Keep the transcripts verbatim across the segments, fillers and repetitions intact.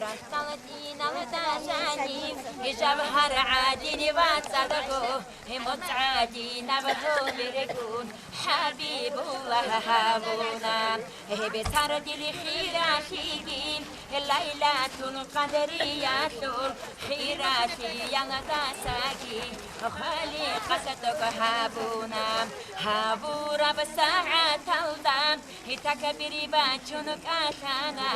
Рахьдал тӀиналда жанив, жавгьар гӀадин вацӀцӀадго, моцӀ гӀадинаб гьобергун ХӀабибуллагь гьавуна. Гьеб сардил хиралъиги, Лайлатул Къадриялъул хиралъиялдасаги Халикъас тӀокӀ гьабуна. Гьабураб сагӀаталда такбир бачун кӀалъана,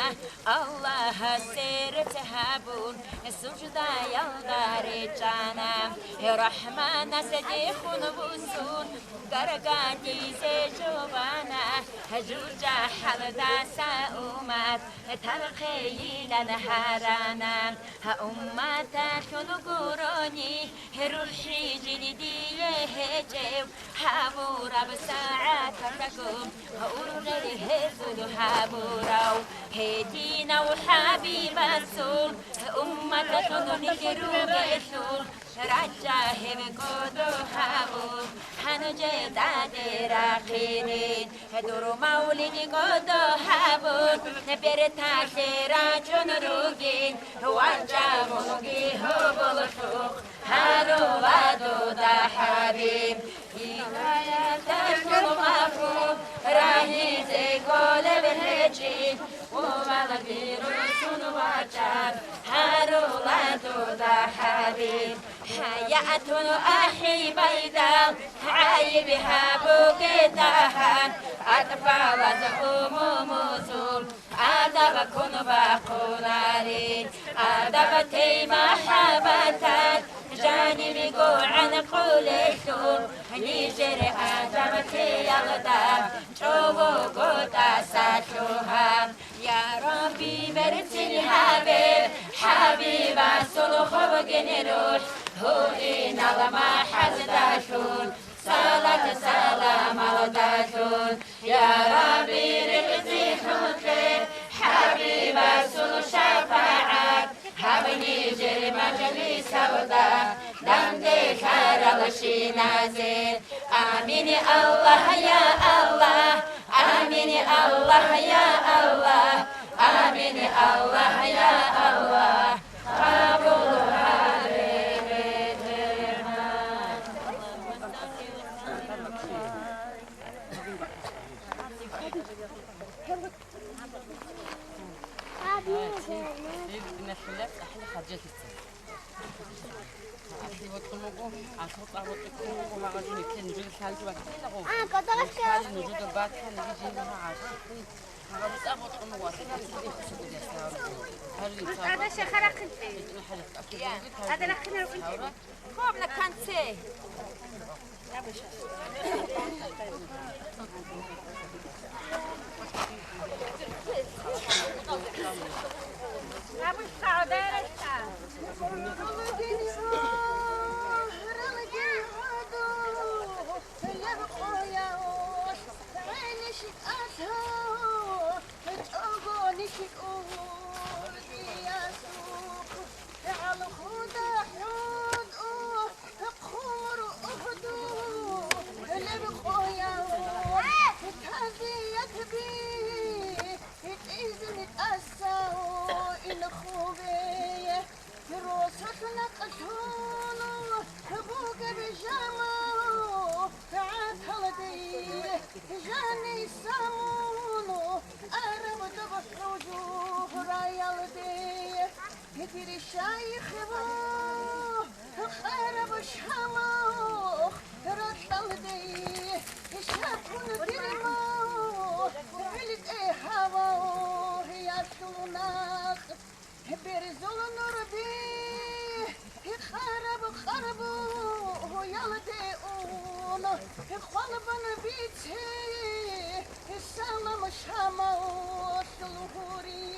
Аллагьасе рецц гьабун, суждаялда речӀчӀана. РахӀманас дехун вуссун, гаргадизе жубана, жужахӀалдаса уммат тархъейилан гьарана. Гьа, умматалъул гурони рухӀи жиндие гьечӀев, гьабураб сагӀаталъго ургъел гьезул гьабурав, гьединав ХӀабибасул умматалъул нилъ ругелъул, рачӀа гьеб кӀодо гьабун, гьанже тӀаде рахъинин. Дур мавлид кӀодо гьабун, берталъе рачун ругин, вачӀа мунги гьоболлъухъ, гьарула дуда ХӀабиб. Гьикаяталъул гъафу рагьизе кӀолеб гьечӀин, умал бирусун вачӀа, гьарула дуда ХӀабиб. ХӀаятун ахӀи байдал, гӀайиб гьабуге дагьан, атӀфалаз умумузул адаб ккун бахъунарин. Адаб тей махӀаббаталъ жанибго гӀанкъулелъул, нижер адаб теялда чӀового тӀаса лъугьа. Я Рабби, берцин гьабе ХӀабибасул хобгин рухӀ, гьуинал махӀаздалъун, салат-саламалдалъун. Я Рабби, ризкъи лъутӀе ХӀабибасул шапагӀат, гьаб нижер мажлисалда данделъаралщиназе. Амин, Аллагь, я Аллагь! Амин, Аллагь, я Аллагь! Амин, Аллагь, я Аллагь! Къабул гьабе, бетӀергьан! Кобна канце. Росулъ накълъун бугеб жамал гӀаталде, жаниса мун араб доб хӀужугьраялде. Дир шайх ва къараб шамал ракьалде, шапун дир мал гӀилтӀе гьавал ялъул накъ. Берзул нурби къараб къарбу гьуялде ун, хъвалбан бице салам шамалъул гьури.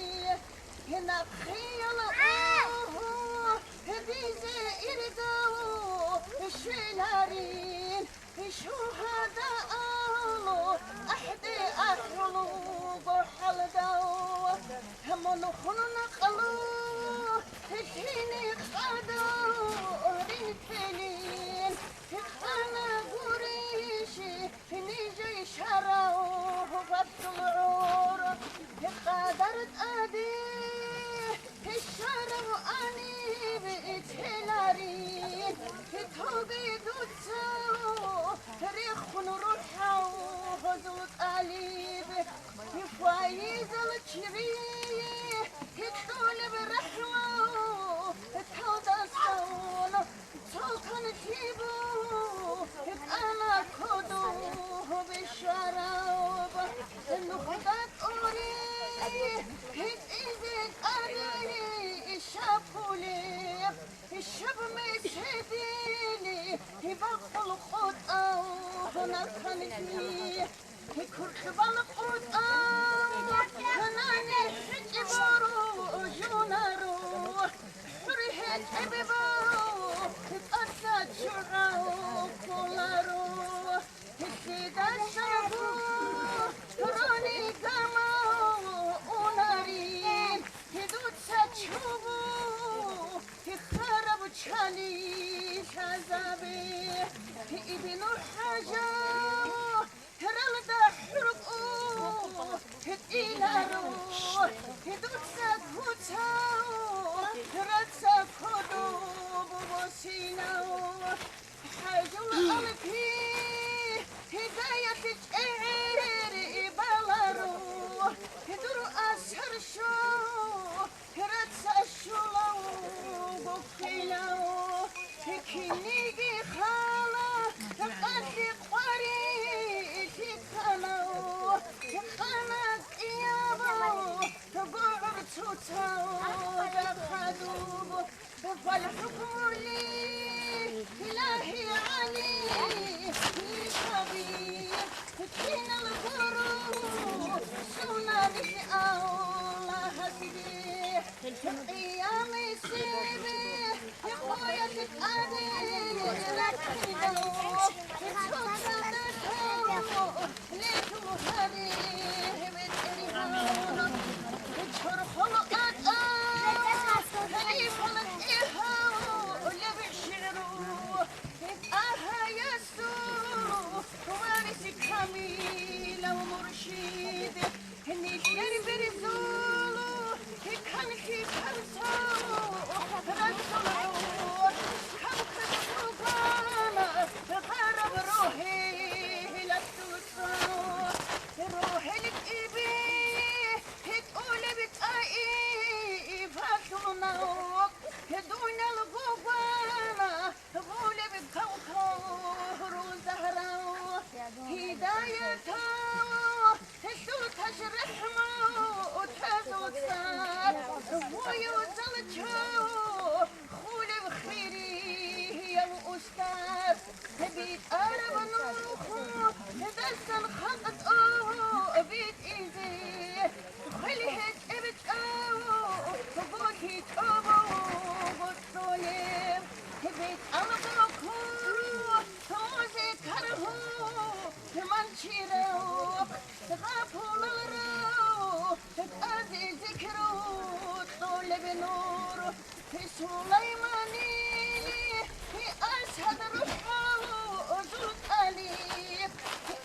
Нахъиял агьу дизе иргав щвеларин. Шугьадаал ахӀде ахӀулго хӀалдав, мун хун накълу лъиникъадал ритилин, къана гурищ нижей шарав гъабзул гӀур, къадар тӀаде. Гьеларин, гьитӀуги дуца рехун рухӀав гьозул тӀалиб, гьифаизал чирие гьикьулеб рахӀму талдасан цо канлъи бу гьитӀана кодо бишараб. Нухда тӀури гьитӀизе тӀаде ишапулеб, ишаб меседили, гьеб бакъул къотӀав гьанаканлъи, гьеб куркьбал къотӀав гьанани хӀечӀеб бору жунаро, хӀур гьечӀеб бав тӀаса чугӀав кколаро. Гьелъидалъго рони гамав унарин, гьедуца чугу гьихараб чали лъазабе. Ибну ХӀажав гьералда хӀуркӀу гьитӀиларо, гьедуца куцав раца кодоб босинав. ХӀажул алпи гьидаялъе чӀегӀери баларо, дур асар що, раца щулав гуккилав, кинниги хала къалъи къварилъи кканав, къана кӀиябав гугӀур цоцав дахъадуб. والحكم لله علي الكبير. Кинал гуро сунарил Аллагьасде, къиямасебе къоялъ тӀаде рахъинав, цоцазда лъугьарев БетӀергьан, чорхол атӀа, халифал тӀегьавулеб шигӀру, ТӀагьаясул варис камилав муршид, нилъер берзул канлъи кавсав расулав, кавказ ругана гъараб рогьелалъул цӀар, рогьел кӀибе гьетӀулеб тӀаифалъул нав, дуниял гугвана гъулеб кавкав рузагьрав, гьидаятав, гьелъул таж рахӀму тӀазул цӀар, гьуюзал чав хулев хирияв устар, битӀараб нухда дасан халкъ тӀобитӀизе, хвел гьечӀеб чӀав гулъи тӀобого цоев, бетӀал боку гъозе каргьу манчирав, гъапулал рав тӀаде зикру кьолеб нур. Сулайманил Асад рухӀал зулкъали,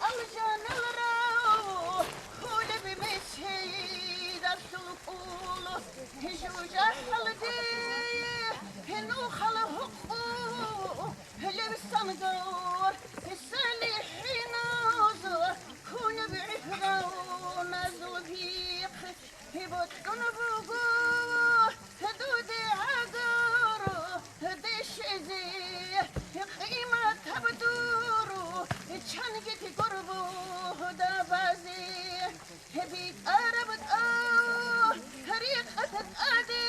алжанал рав хулеб меседалъул кӀул, жужахӀалде нухал гьукъу леб сангор, салихӀиназ хулеб гӀибрав назул бихъ. Бокьун буго дуде гӀагар дешезе, къиматаб дур чангит гурбу гьудабазе, битӀараб тӀав рикъат тӀаде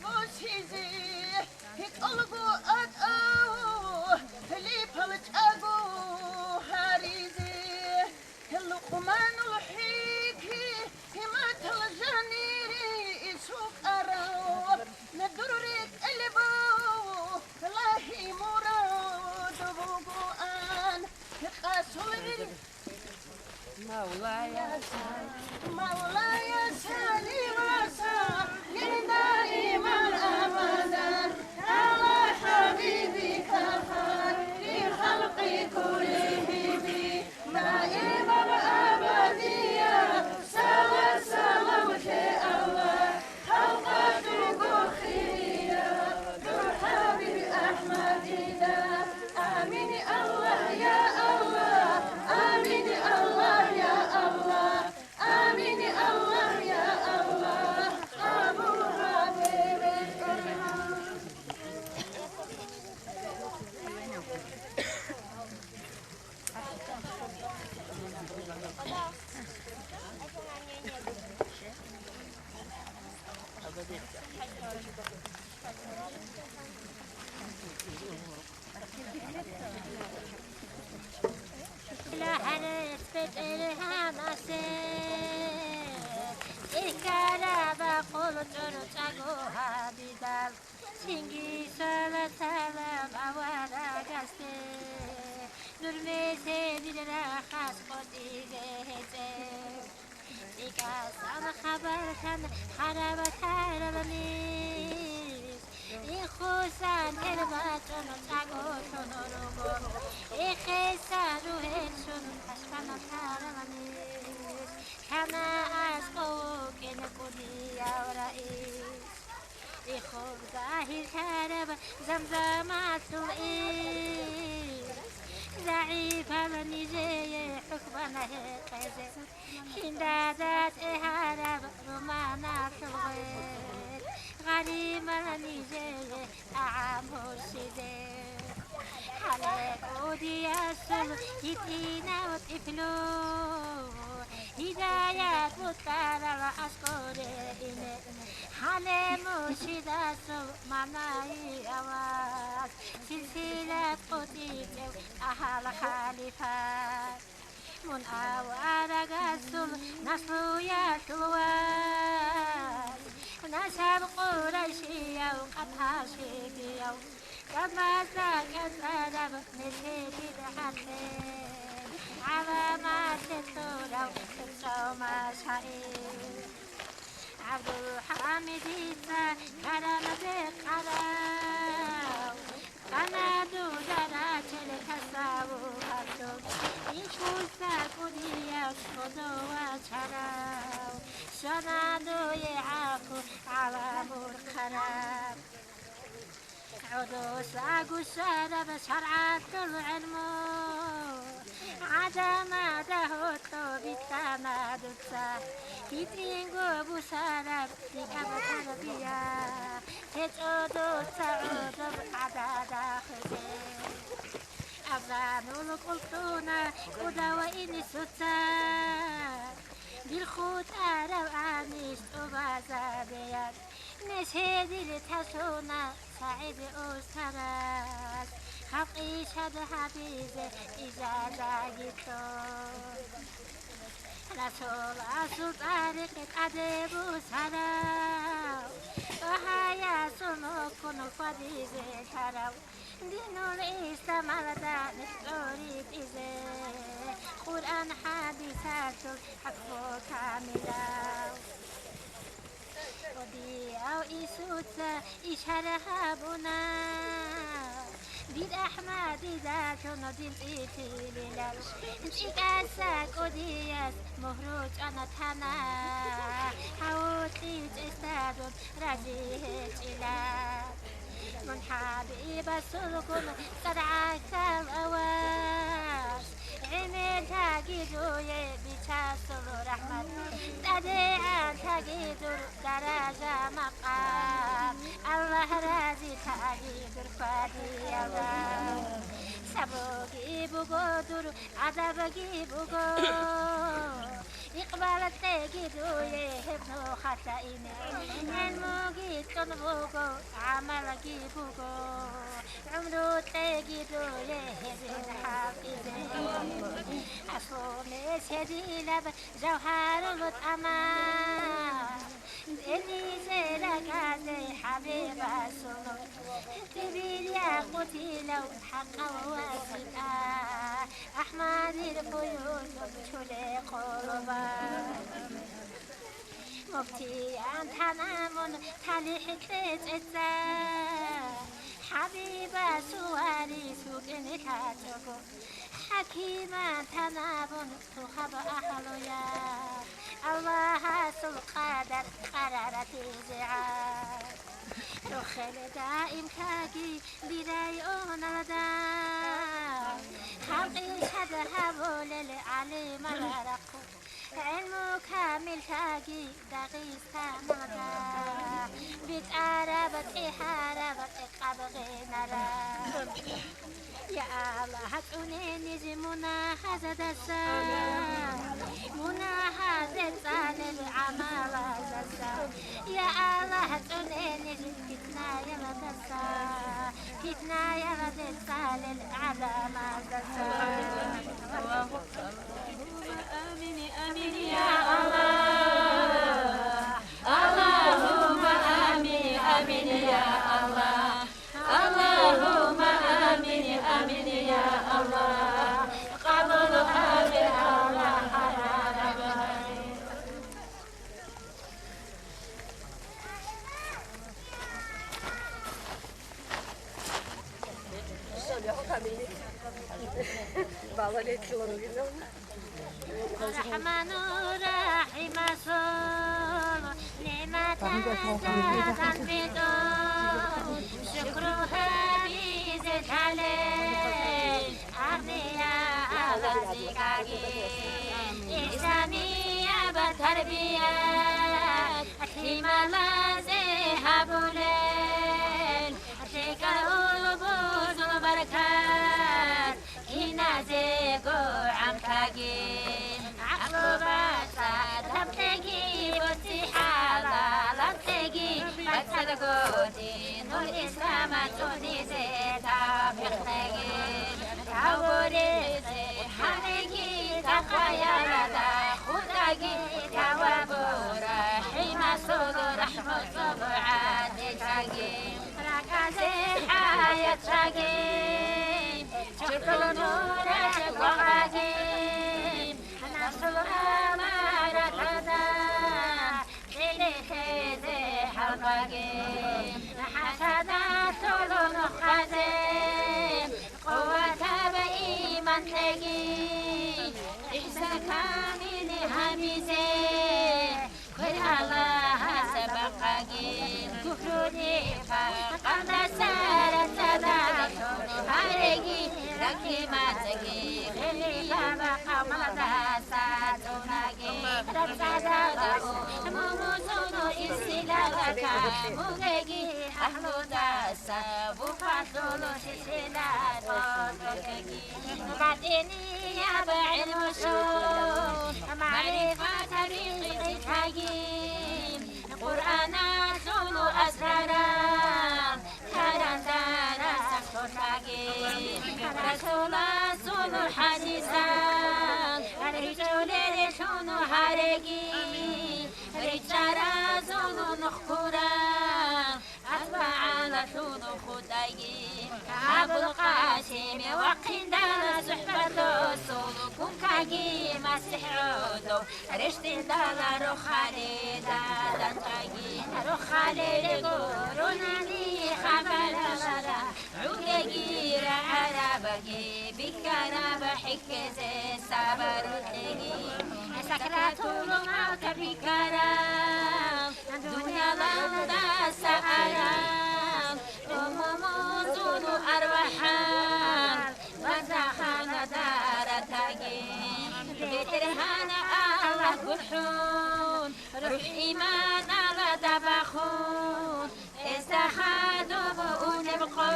босизе, кӀолго атӀав липал чӀаго гьаризе. Лукъманул хӀикматал жанири сукъарав, дур рекӀелбу лагьи мурад бугоан. Къасул гӀир-, Мавлая, Мавлая, салли ва саллим даиман абадан гӀала хӀабибика хайри халкъи куллигьими. Даиман абадияб салат-салам лъе Аллагь, халкъалъулго хирияв, дур ЛахӀарец БетӀергьанасе, тӀехьараб къулчӀур чӀаго гьабидал, цинги салат-салам аварагасде, дур меседил рахас къотӀизе гьечӀеб. ЦӀикӀасан хабар лъан гьараб лъараланис, ихусан гьел бачӀун чӀаголъун руго, эхеса ругьелъун пашмана лъараланис, лъана аскӀов вукӀин кӀудияв раис. Ихуб загьирлъараб замзамалъул иш, загӀипал нижее хӀукмана гьекъезе, жиндада тӀегьараб руманалъул гъвер, гъаримал нижее тӀагӀам гьурщизе. Гьале кӀудиясул гьитӀинав тӀиплу, гьидаят бутӀарал аскӀоре ине. Гьале муршидасул манаи аваз, силсилат къотӀичӀев тӀагьал халифат. Мун аварагасул наслуялъул вас, насаб къурайшияв, къаташибияв, габазда кӀанцӀараб меседил гьалъе, гӀаламалъе кьурав цӀалмасаи. ГӀабдулхӀамидица карамазе къарав, къанадуда рачел тасаввуфалъул, ихуса кӀудияс кодова чарав, щвана дуе гӀаху гӀаламул хъараб. ГӀодос агушараб шаргӀалъул гӀелму, гӀадамада гьоркьоб бицана дуца, гьитӀинго бусараб дигаб тарбия, гьечӀо дуца гӀодоб гӀадада хвезе. Абзанулукъултуна кӀудав инсуца, дир хутӀарав анис тӀубазабеян. Меседил тасуна СагӀид устарас, халкъи шад гьабизе ижазаги кьун. Расуласул тӀарикъ тӀаде бусарав, ТӀагьаясул мухӀкун хьвадизе лъарав, динул исламалда нилъ тӀоритӀизе, Къуръан хӀадисалъул хӀакъго камилав. КӀудияв Исуца ишара гьабуна, дир АхӀмадидалъун дин цӀилъилилан. ЦӀикӀкӀаса кӀудияс мугьру чӀвана тана, гьавулъи чӀесдадун рази гьечӀила. Мун хӀабибасулгун цӀар гӀахьал авас, гӀемерлъаги дуе бичасул рахӀмат, тӀадегӀанлъаги дур даража-макъам, Аллагь разилъаги дур хьвадиялда. Сабурги буго дур, адабги буго, икъбал кьеги дуе гьеб нухалъа ине. ГӀилмуги кьун буго, гӀамалги буго, гӀумру кьеги дуе гьезин хӀалтӀизе. Аслу меседилаб жавгьарул тӀама, тӀенизе ракӀазе хӀабибасул, тӀибил якъутилав хӀакъав васитӀа, АхӀмадил буюртаб чуре къулба. Муфтиян тана мун талихӀ кьечӀеца, хӀабибасул варис вукӀине лъачӀого. ХӀакиман тана мун тухаб агьлуя, Аллагьасул къадар къараралъизе гӀад. Рохел даимлъаги дир районалда, халкъи шад гьабулел гӀалимал рахъу. ГӀилму камиллъаги Дагъистаналда битӀа Гьараб, гьараб, къабгъинара. Я Аллагь, гьацӀуне ниж мунагьазадаса, мунагьазе цӀалел гӀамалаздаса. Я Аллагь, гьацӀуне ниж питнаялдаса, питнаялде цӀалел гӀадамаздаса. Амин, амин, я Аллагь. Аллагьумма амин, амин, я Аллагь. Аллагьумма амин, амин, я Аллагь. Къабул гьабе, Аллагь, гьарараб. Балалет килоругина. РахӀману рахӀимасул нигӀматазда занбитӀун, шукру гьабизе лъалел агъниялазикаги. Исламияб тарбият лъималазе гьабулел, лъикӀал бузул баркат киназего гӀамтаги. ГӀакълу бацӀцӀад лъабтеги, босихӀала лъабтеги, бацӀцӀадго динул ислам цӀунизе тавфикъ кьеги. Тавбуризе гьанеги, тахъаялда хутӀаги, тавабу рахӀимасул рахӀму цӀоб гӀадетаги. Ракъазе хӀаятаги, чуртул нуралъ вагъаги, наслу амаратазда кьилихъизе хӀалбаги, хӀасадалъул нухъазе къуватаб иман кьеги, ихсан камил гьабизе. Квер Аллагьас бахъаги, куфру-нифакъалдаса рацӀцӀадалъун гьареги, ракӀи-мацӀги гъиликъа къавмалдаса цӀунаги, рацӀцӀадалъун мумузуну исилалака мугеги, агьлудаса буфалъулу сисила тӀокӀеги. БатӀинияб гӀилму щун, магӀрифат гьабизе кьитаги, Къуръаналъул асрарал карандарас сорлаги, Расуласул хӀадисал ричӀчӀулеллъун гьареги, ричӀчӀаразул нух ккурал АтбагӀалалъун хутӀаги, Абулкъасим вахъиндала сухӀбаталъул кункаги, МасихӀ гӀодов рещтӀиндала рохалида дандкъаги, рохалил гуронани хабаралда гӀугеги, рагӀарабаги бихьараб хӀикмазе сабру кьеги, сакратул мавт бихьараб дуниялалдаса арал умумузул арвахӀал барзахалда ратаги, БетӀергьан Аллагь гурхӀун, рухӀ-иманалда бахун, гьезда хадуб унеб къо,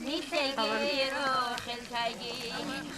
нилъеги рохел тайги,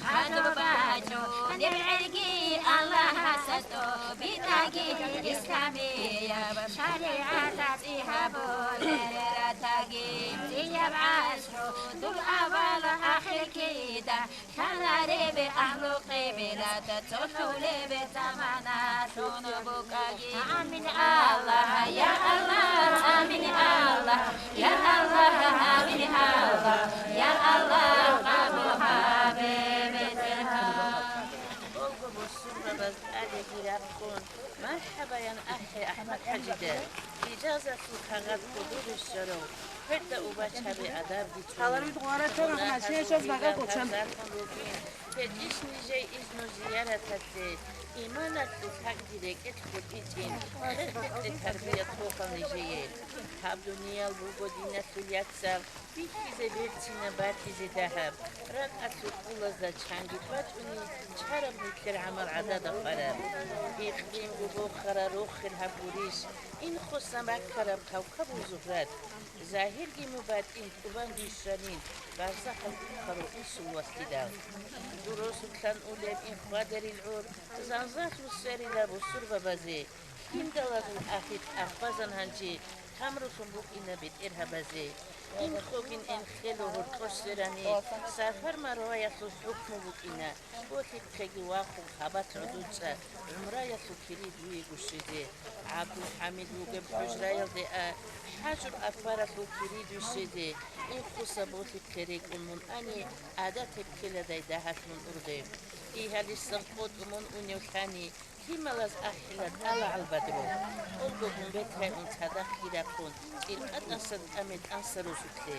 хадуб бачӀунеб гӀелги Аллагьасда тӀобитӀаги, исламияб шаригӀат гӀатӀи гьабулел ратаги. Цояб гӀасру доб авал ахир кида, лъалареб агьлу къибла, цолъулеб заманалъун букӀаги. Амин, Аллагь, я Аллагь, амин, Аллагь, я Аллагь, амин, Аллагь, я Аллагь, къабул гьабе, БетӀергьан. Болго бусурбабаз тӀадеги рахъун, мархӀабаян ахӀе АхӀмад-хӀажида. Ижазалъул кагъат кодобе щварав, гьелда убач гьабе адабги цо. Гьаларвид гъвара чорахъ начинай чаз багъа гочан. Гьедин нижее изну зияраталъе, иманалъул какги рекӀелъ хутӀичӀин, хирхъи тарбият кколъал нижее. Гьаб дуниял буго диналъул яцал, бихьизе берцинаб, батизе дагьаб. РакӀалъул кӀулазда чанги бачӀуни, чараб нилъер гӀамал гӀадада хвараб. Икъдимго бохара рохел гьаб гурищ, инхосан баккараб кавкабул зугьрат. Загьирги мубатӀин тӀубан бищарин, барзахъалъ ухъару инсул валъидал. Дур росулъан улеб ин хвадерил гӀур, занзалъул сверила бусурбабазе. Киндалазул ахӀи тӀахбазан гьанже, тамрулъун букӀина бетӀергьабазе. Инхогин энхело гьоркьор сверани, сафар-марваялъул хӀукму букӀина, болъихъеги вахун хабат гӀодуца, гӀумраялъул кири дуего щвезе. ГӀабдулхӀамид вугеб хӀужраялде а, хӀажул аппаралъул кири дуе щвезе. Инхоса болъихъе рекӀун мун ани, гӀадатеб ккеладай дагьалъ мун ургъеб. Игьалисан къотӀун мун унев лъани, лъималаз ахӀила тӀалаб гӀалбадро. Олго гумбет район цадахъги рахъун, кӀиркъа тӀаса тӀаме тӀанса росулъе.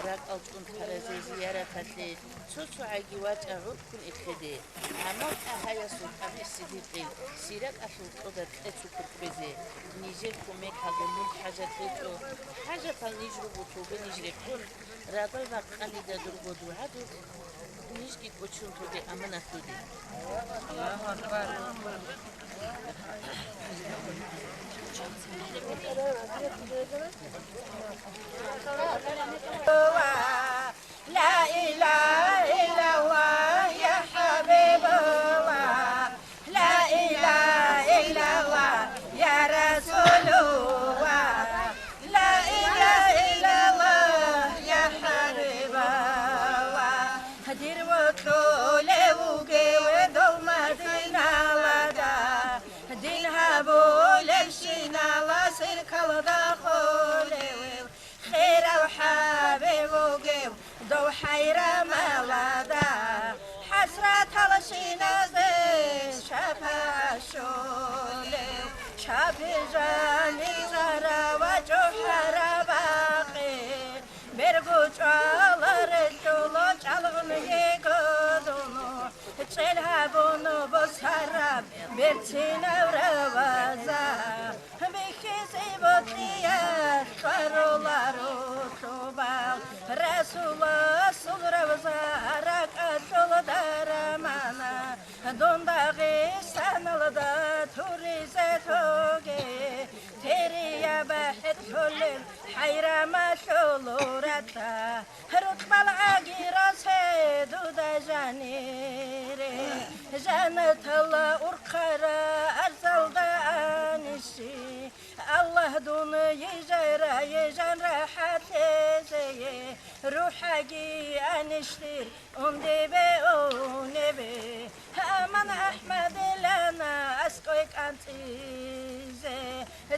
РакӀал чӀун таразе зияраталъе, цо-цо гӀайги вачӀа гӀурккун эхеде. ГӀамал тӀагьаясул тӀагӀи сидикъил, сиракӀалъул кьода кье цукур кквезе. Нижер кумекалде мун хӀажат гьечӀо, хӀажатал ниж руго, тоге ниж рехун, радал бакъанида дурго дугӀадулъ. Нижги кӀочон тоде аманат лъуди. لا إله إلا الله يا حبيب الله. لا إله إلا الله يا رسول الله. لا إله إلا الله يا حبيب الله. Дир вокьулев вугев дов Мадиналда, дин гьабулебщинала сиркалда холев. Херав хӀаби вугев дов ХӀайрамалда, хӀасраталщиназде шапагӀат щолев. Чапи жаниб жара ва чӀухӀараб бакъи, бергу чӀваларелъул чӀалгӀун йигодуну, чӀел гьабун босараб берцинав раваза. Бихьизе бокьиялъ кьваруларо лъубал, Расуласул равза ракӀалъул дарамана. Дун Дагъистаналда туризе тоге, терияб хӀетӀлъулел ХӀайрамалъул уратла. Рукъбал гӀагирасе дуда жанире, жанаталла урхъара арзалда анищи. Аллагь, дун йижарай жан рахӀатлъезее, рухӀаги анищ дир ундебе унебе. Аман АхӀмадилана аскӀой кӀанцӀизе,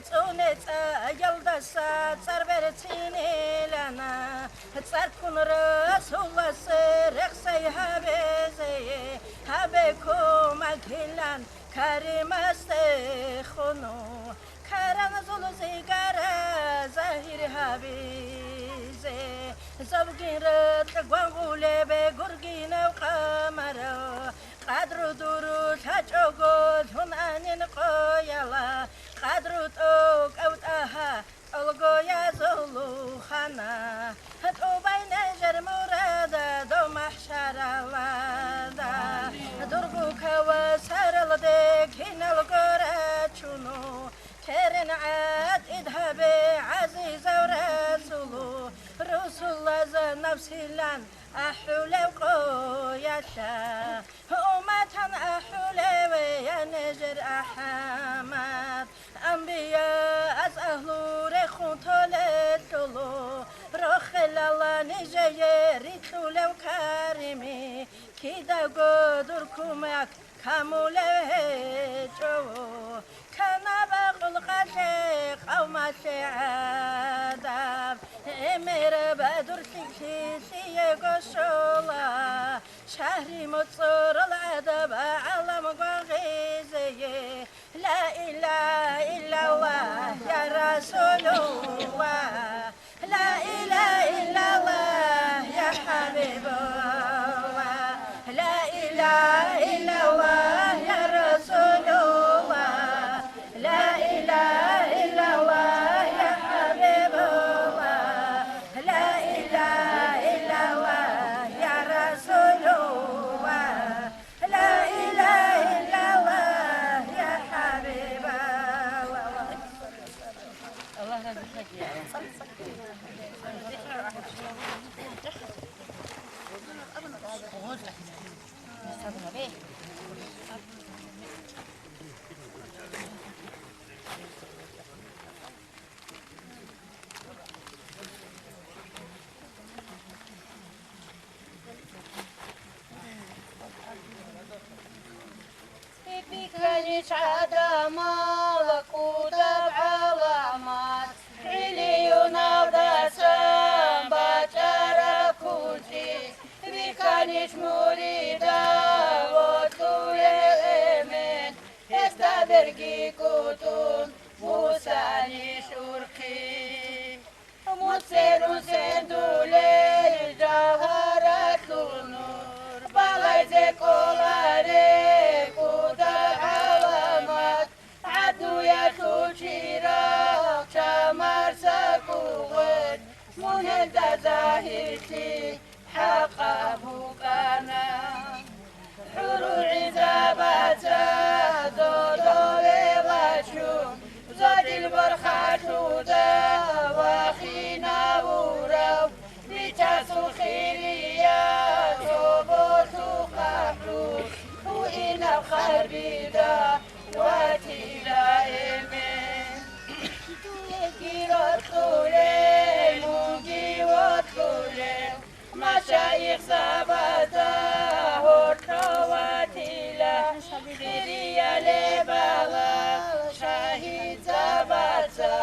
цӀуне цӀаялдаса цӀар берцинилана, цӀарккун Расулас рехсей гьабизе, гьабе кумакилан Каримасде хуну, караназул зигара загьир гьабизе. Завгин ракь гвангъулеб гургинав къамарав, къадру дуру лъачӀого лъун анин къояла, къадру тӀокӀав ТӀагьа тӀолгоязул хана. ТӀубай нежер мурада дов махӀшаравада, дургу кавсаралде киналго рачуну. Терен гӀатӀид гьабе, гӀазизав Расулу, русулаз нафсилан ахӀулев къоялъа, умматан ахӀулев я нежер АхӀмад. Анбияз агьлу рехун толелъулу, рохелала нижее рикьулев Карими, кидаго дур кумек камулев гьечӀо. Канаба къулкъалъе къавмалъе гӀадаб, гӀемераб дур лъикӀлъи лъиего щола, шагьри моцӀорал гӀадаб гӀалам гвагъизее. لا إله إلا الله يا رسول الله. لا إله إلا الله يا حبيب الله. لا إله إلا الله يا رسول الله. لا إله إلا الله يا حبيب الله. Бихьанищ гӀадамал кӀудаб гӀаламат, гӀилиюналдасан бачӀараб кунчӀи. Бихьанищ муридал вокьулев эмен, гьесда берги кӀутӀун, бусанищ урхъи. Муцерун сендулел жавгьаратлъул нур, балайзе кӀоларе кӀудал гӀаламат, гӀадуялъул чирагъ чамарса кӀугъует, мун гьелда загьирлъи хӀакъаб букӀана. ХӀурул гӀизабаца додове вачун, зодил борхалъуда вахинавурав, бичасул хириял цо болъухъ ахӀун, гьуинаб харбида ватила эмен. Дуеги рокьулел, мунги вокьулел, машаихзабазда гьоркьов ватила, хириялебала шагьидзабазда,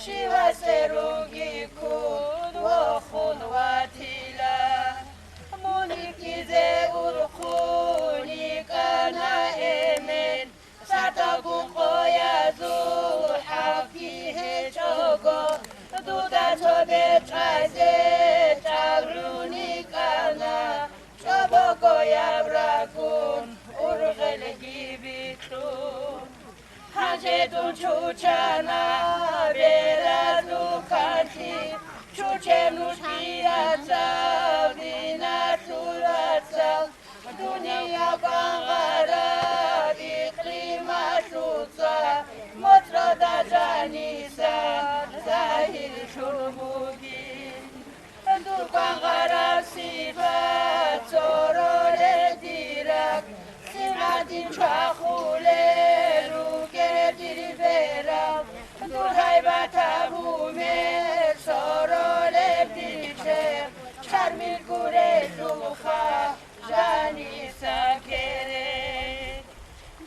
щивасде руги ккун вохун ватила. Мун рикӀкӀизе урхъун йикӀана эмен, сардалгун къоязул хӀакъги гьечӀого, дуда цо бечӀвазе чӀалгӀун йикӀана, чӀобогояб рагун ургъелги бикьун. Гьанже дун чучана беразул канлъи, чучеб нуж кияцал диналъул вацал, дуниял квангараб икълималъуца, моцӀрода жанисан загьирлъун бугин. Дур квангараб сипат цоролеб дираг, лъим гӀадин чвахулел ругел дир берал, дур гьайбатаб гьумер цоролеб дир черх, чармил гурелъулха жаниса кере.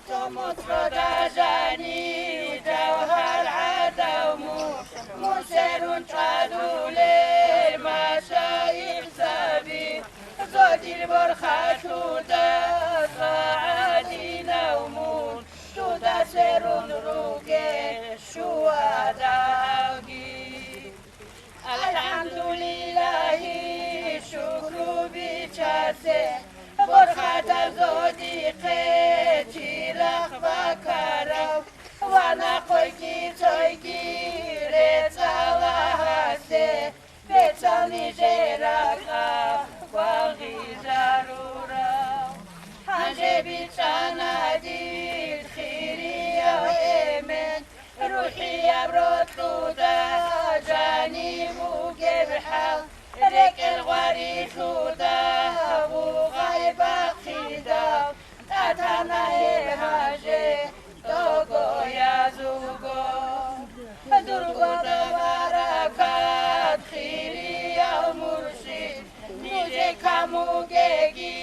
Цо моцӀрода жанив жавгьар гӀадав мун, мун серун чӀвадулел машаихзаби, зодил борхалъуда цӀа гӀадинав мун, дуда серун ругел шугьадаги. АлхӀамдулиллагьи, шукру бичасе, борхатаб зодихъе чирахъ бакарав, ва нахъойги цойги рецӀала гьасе, бецал нижер ракӀалъ гвангъизарурав. Гьанже бичӀчӀана дир хирияв эмен, рухӀияб рокьуда жанив вугеб хӀал, рекӀел гъварилъуда гъугъай бахъидал, тӀатана гьеб гьанже догоязулго. Дур кӀудаб баракат, хирияв муршид, нижее камугеги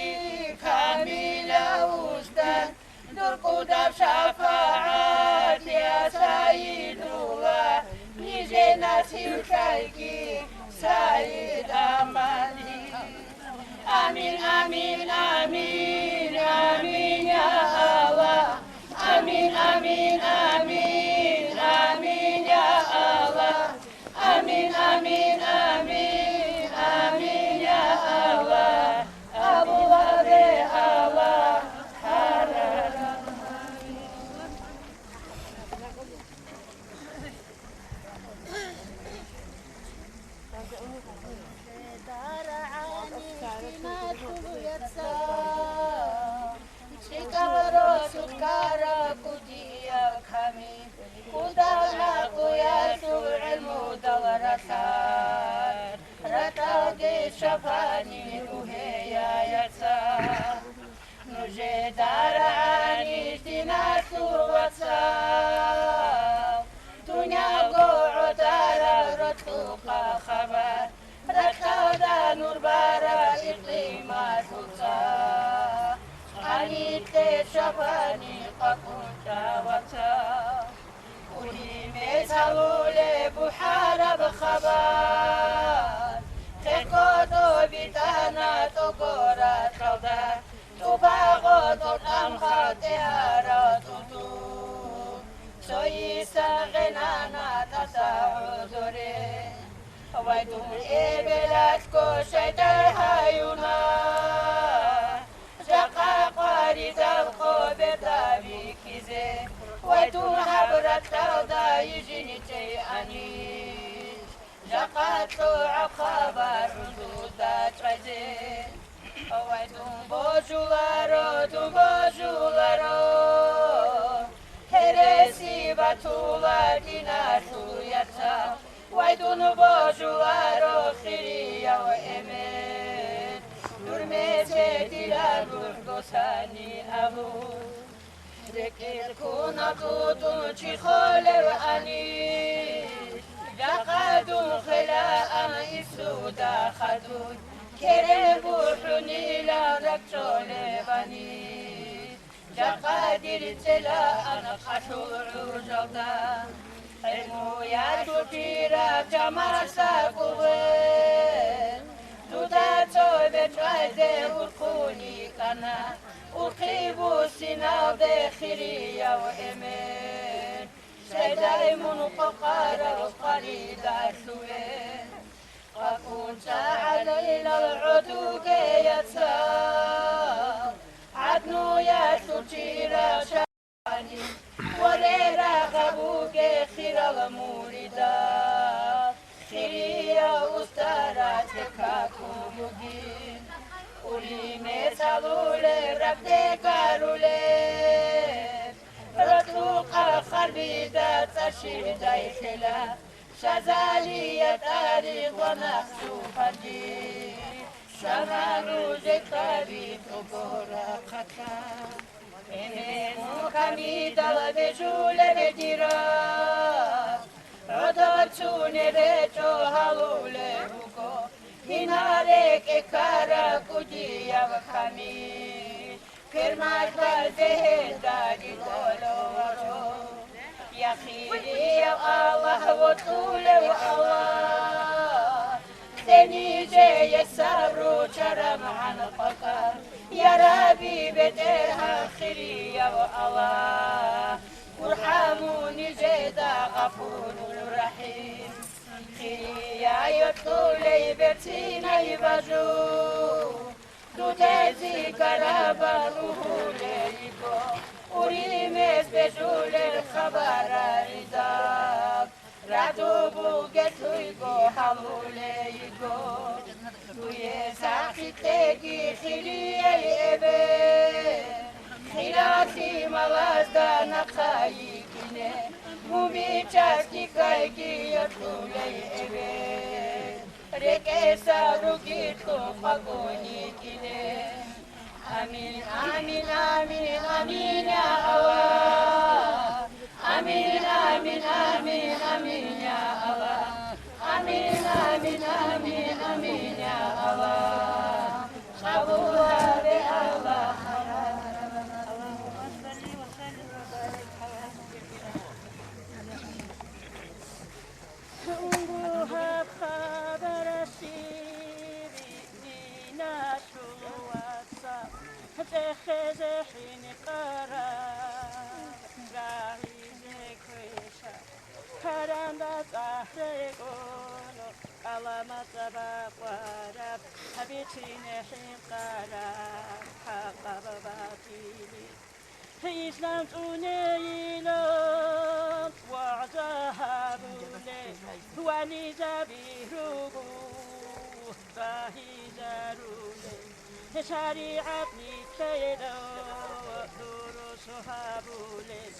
камилав устар, дур кӀудаб шафагӀат, я Сайидулла, нижее насиблъайги, Сайид Амани. Амин, амин, амин, амин, я Аллагь. Амин, амин, амин, амин, я Аллагь. Амин, амин, амин, амин, я Аллагь. Абулагье Аллагь, гьарараб. Жапани ругьеяяца, нужеда рагӀанищ диналъул вацал, дунялго гӀодараб рокьукъа хабар, ракьалда нур бараб икълималъул цӀа. Гьаниб кье жапани къвакӀунчӀа вацал. Ури мецалулеб бухӀараб хабар, хехго тӀобитӀана тӀогоралда, тӀубагъо тӀокӀан хал тӀегьарал тӀутӀу. Цоисан гъенана тӀаса гӀодоре. Вай дун эбелалъго шайдай гьаюна, жакъа къваридал хъоберда бихьизе, вай дун гьаб ракьалда йижиничӀей ани, жакъа лъугӀаб хабар гӀузуда чӀвазе. Вай дун божуларо, дун божуларо, гьереси батула диналъул яцал. Вай дун божуларо, хирияв эмен, дур мецедила рухӀ босани абун. РекӀел ккуна тӀутӀун чи холев ани, жакъа дун хвелаан исуда хадуй, керен бухӀунилан ракӀчӀолебани. Жакъа дир цӀелаан къалъул гӀужалда, гӀелмуялъул чираб жамасда кӀугӀе. Дуда цо бечӀвазе урхъуни ккана, урхъи буссиналде хирияв эмен, шайдай мун къокъарал къваридалъуве. КъвакӀунчӀа гӀалилал гӀодуге яцал, гӀаднуялъул чирал шани, ва рерагъаб буге хирал муридал, хириял устарал текакун бугин. Ули мецалулел рагъде гарулел, рокьукъа харбида цӀа щибдай лъела. Шазалия тӀарикъ ва нахъсу панжи, шаману жекъаби тӀогора хъатла. Эмен мухамидал бежулеб дира, гӀодор цунеб гьечӀо гьалулеб буго, гьинаре кӀекара кӀудияв хами. Пермалъазе гьелдаги кӀолоро. Я хирияв Аллагь, вокьулев Аллагь, кье нижее сабру чарамгӀан къвакӀа. Я Рабби, БетӀергьан, хирияв Аллагь, урхӀаму нижеда, Гъафурул РахӀим. Хирияй йокьулей берцинай бажу. Дудезе гарабал ругьулейго, уримез бежулел хабараридал, радубулгелъуйго гьалулейго. Дуе сахлъи кьеги, хирияй эбе, хиралъи малазда нахъа йикӀине, мумичӀалъги кайги йокьулей эбе. РекӀелъа ругелъул къвакӀун йикӀине. Амин, амин, амин, амин, я Аллагь. Амин, амин, амин, амин, я Аллагь. Амин, амин, амин, амин, я Аллагь. Къабул гьабе, Аллагь. Унгу гьаб хабаралъе биънилъул вацал, чӀехезе хӀинкъараб, рагьизе квешаб, каранда цӀахӀрекӀун, кӀаламаца бакъвараб, гьабичине хӀинкъараб, хӀакъаб батӀили. Ислам цӀунейилан вагӀза гьабулел вализаби руго, цӀахизарулел шаригӀат нилъеда дурус гьабулел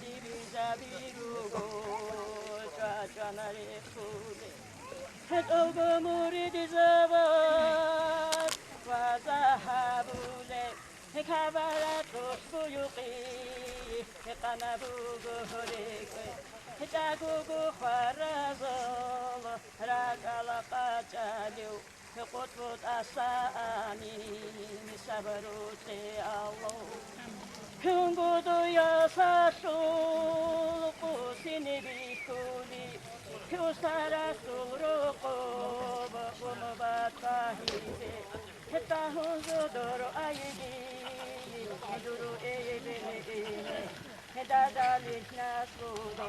дибизаби руго, чӀвачӀванарехулел. ГьетӀолго муридзабаз вагӀза гьабулеб, гьекабараб рухӀ буюкъи, гьекъана буго гьорекье, гьечӀагого хваразул ракӀала къачӀалев, гьекъотӀбу тӀаса амин сабру кье, Аллагь. Гьунгудуясалъул къусине бихьули, Хьусарасул рокъоб гъумбатӀа гьизе, гьетӀа гьунжудур айги, гьедуру эбелегине, гьедадалихь наслудо,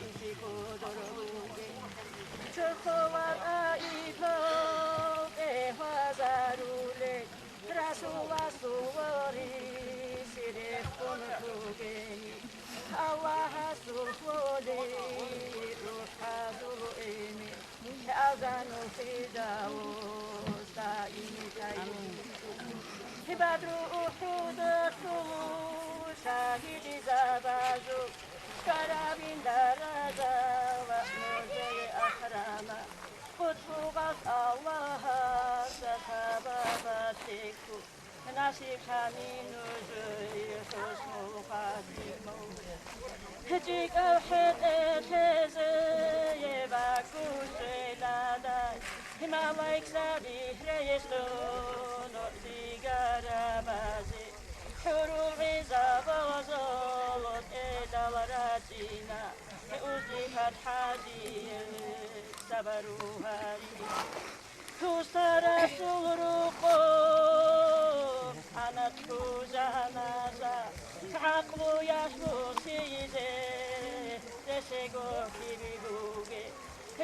иши кодор буге. Чорхола тӀаифал тӀехвазарулел, Расуласул вариси рехун бугени, Аллагьасул хволи рухӀазул эми, азану фидавус даим тайи. Амин. Бадру УхӀудалъул шагьидизабазул, карабин даража ва нужее ахрама, къутбугъас Аллагьас сахабабалъехъу. Насиб гьани нужее хӀуснулхъатиму. ГьечӀикӀав хӀетӀе лъезее багушлъелада, малаикзаби рейсун зигарабазе, хӀурул гӀизабазул тӀедал рачӀина, узлихьад хӀажие сабру гьари. Хьусарасул рукъоб анат хъужаназа, гӀакълуялъ бусизе, ресего кири буге.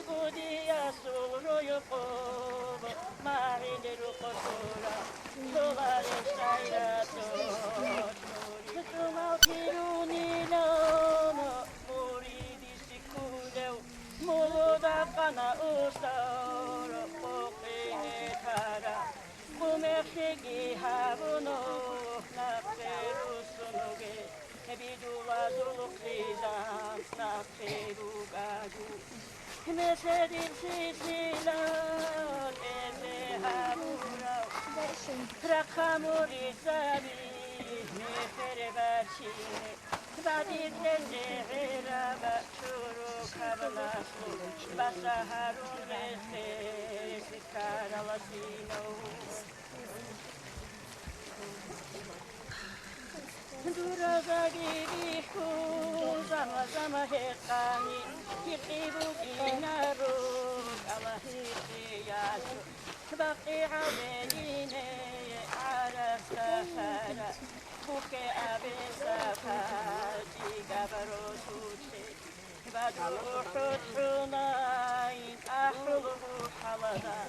Гудиясул рукъоб магӀил рукъ тура, лъугьарищ гъайратул нури. ЦӀумал пирунилан муридиси кколев, Мулудахъана устар къокъине тара, къумехлъиги гьабуно нахъе руссунуге, бидулазул хъизан нахъе рукӀаго. Меседил сисила тӀезе гьабурав, рахъа муридзаби мехер бачине. Бадиб гьечӀеб гӀераб чурукаб наслу, баса гьарун рехсезе ккараласинав. Дуразаги бихьун, зама-зама гьекъани, гьикъи букӀинаро кӀала гьикъиялъул. БакъигӀал Медине гӀарасда хара, бухье абе сапар дигаб росулъе. Бадру УхӀуд ХӀунайн ахӀул бухӀалада,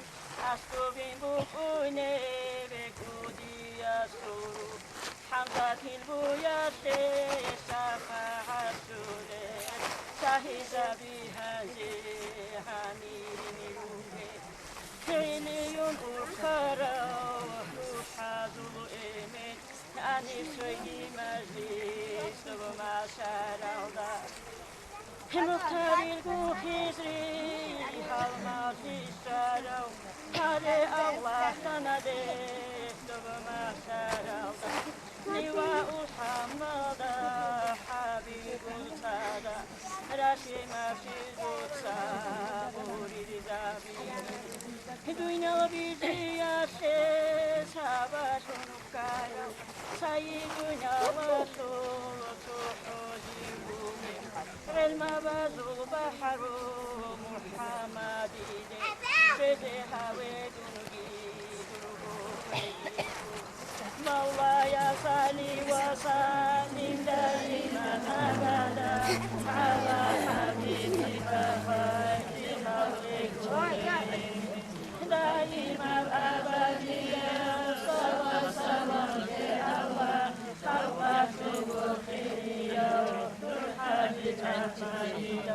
аслубин букӀунеб гудиясул рухӀ. ХӀамзатил буялъе шафагӀат жулеб, шагьидзаби гьанже гьанирин ругел. ГӀилиюн урхарав рухӀазул эмен, гьанир цойги мажлис доб машаралда. Мухтарил гухизри гьалмагъи щварав, гьаре Аллагьдана дес доб машаралда. Ливаул ХӀамдалда, ХӀабибул цӀада, рашимаб жидуца муридзаби. Дуйнал бижиялъе сабаблъун руккарав, цайи дуйналалъул цохӀо жив вугев. ГӀелмабазул бахӀару МухӀаммадиде, щвезе гьаве дунги дурго квеги. مولاي صل وسلم دائما أبدا على حبيبك خير خلق كلهم. دائما أبديا صلى وسلم على الله، صلوات وخير روح الحبيب أجمعين.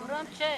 Громче.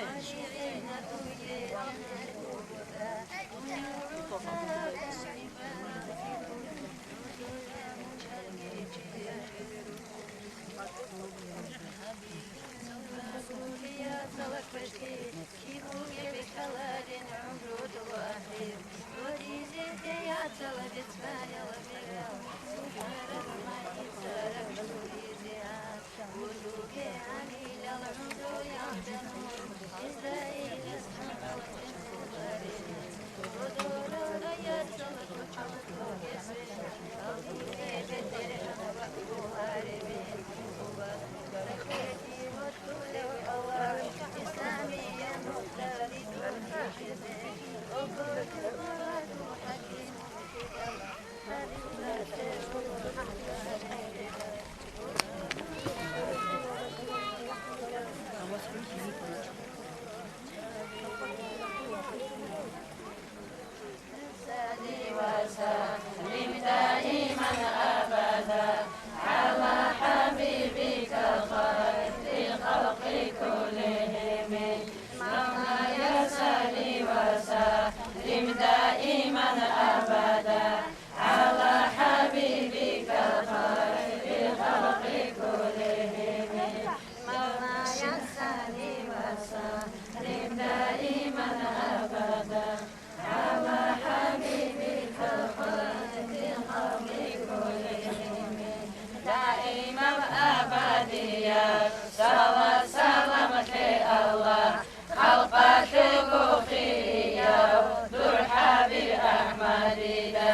Даимаб абадияб салат-салам лъе, Аллагь, халкъалъулго хирияв дур ХӀабиб АхӀмадида.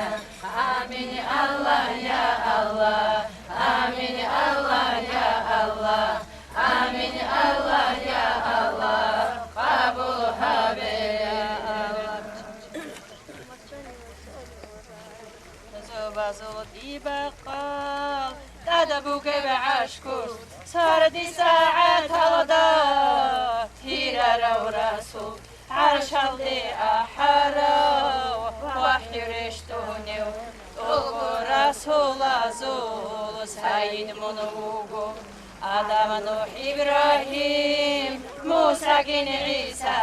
Амин, Аллагь, я Аллагь, амин, Аллагь, я Аллагь, амин, Аллагь, я Аллагь, къабул гьабе, я Аллагь. Зобазул дибакъал тӀада бугеб гӀашкус, сарди сагӀаталда, кирарав Расул, гӀаршалде ахӀарав вахӀю рещтӀунев, тӀолго расулазул сайид мун вуго. Адам, НухӀ, Ибрагьим, Мусагин ГӀиса,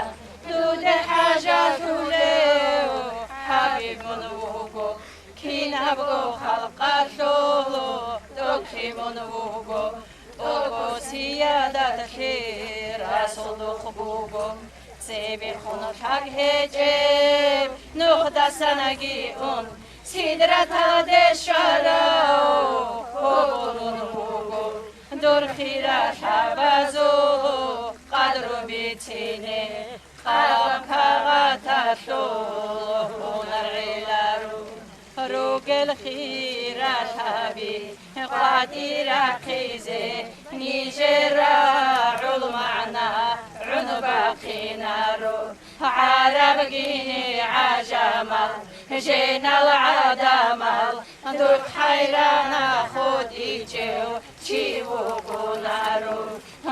дуда хӀажалъулев ХӀабиб мун вуго. Кинабго халкъалъул тӀокӀи мун вуго, тӀокӀо сиядатлъи Расул духъ буго. Цебехун лъаг гьечӀеб нухдасанаги ун, Сидраталде щварав гьоболун вуго. Дур хиралъабазул къадру бицине, къаб кагъаталъул гьунар гӀеларо. Ругел хиралъаби къватӀирахъизе, нижер рагӀул магӀна гӀун бахъинаро. ГӀарабгини гӀажамал, женал гӀадамал, духъ хӀайрана хутӀичӀев чи вукӀунаро.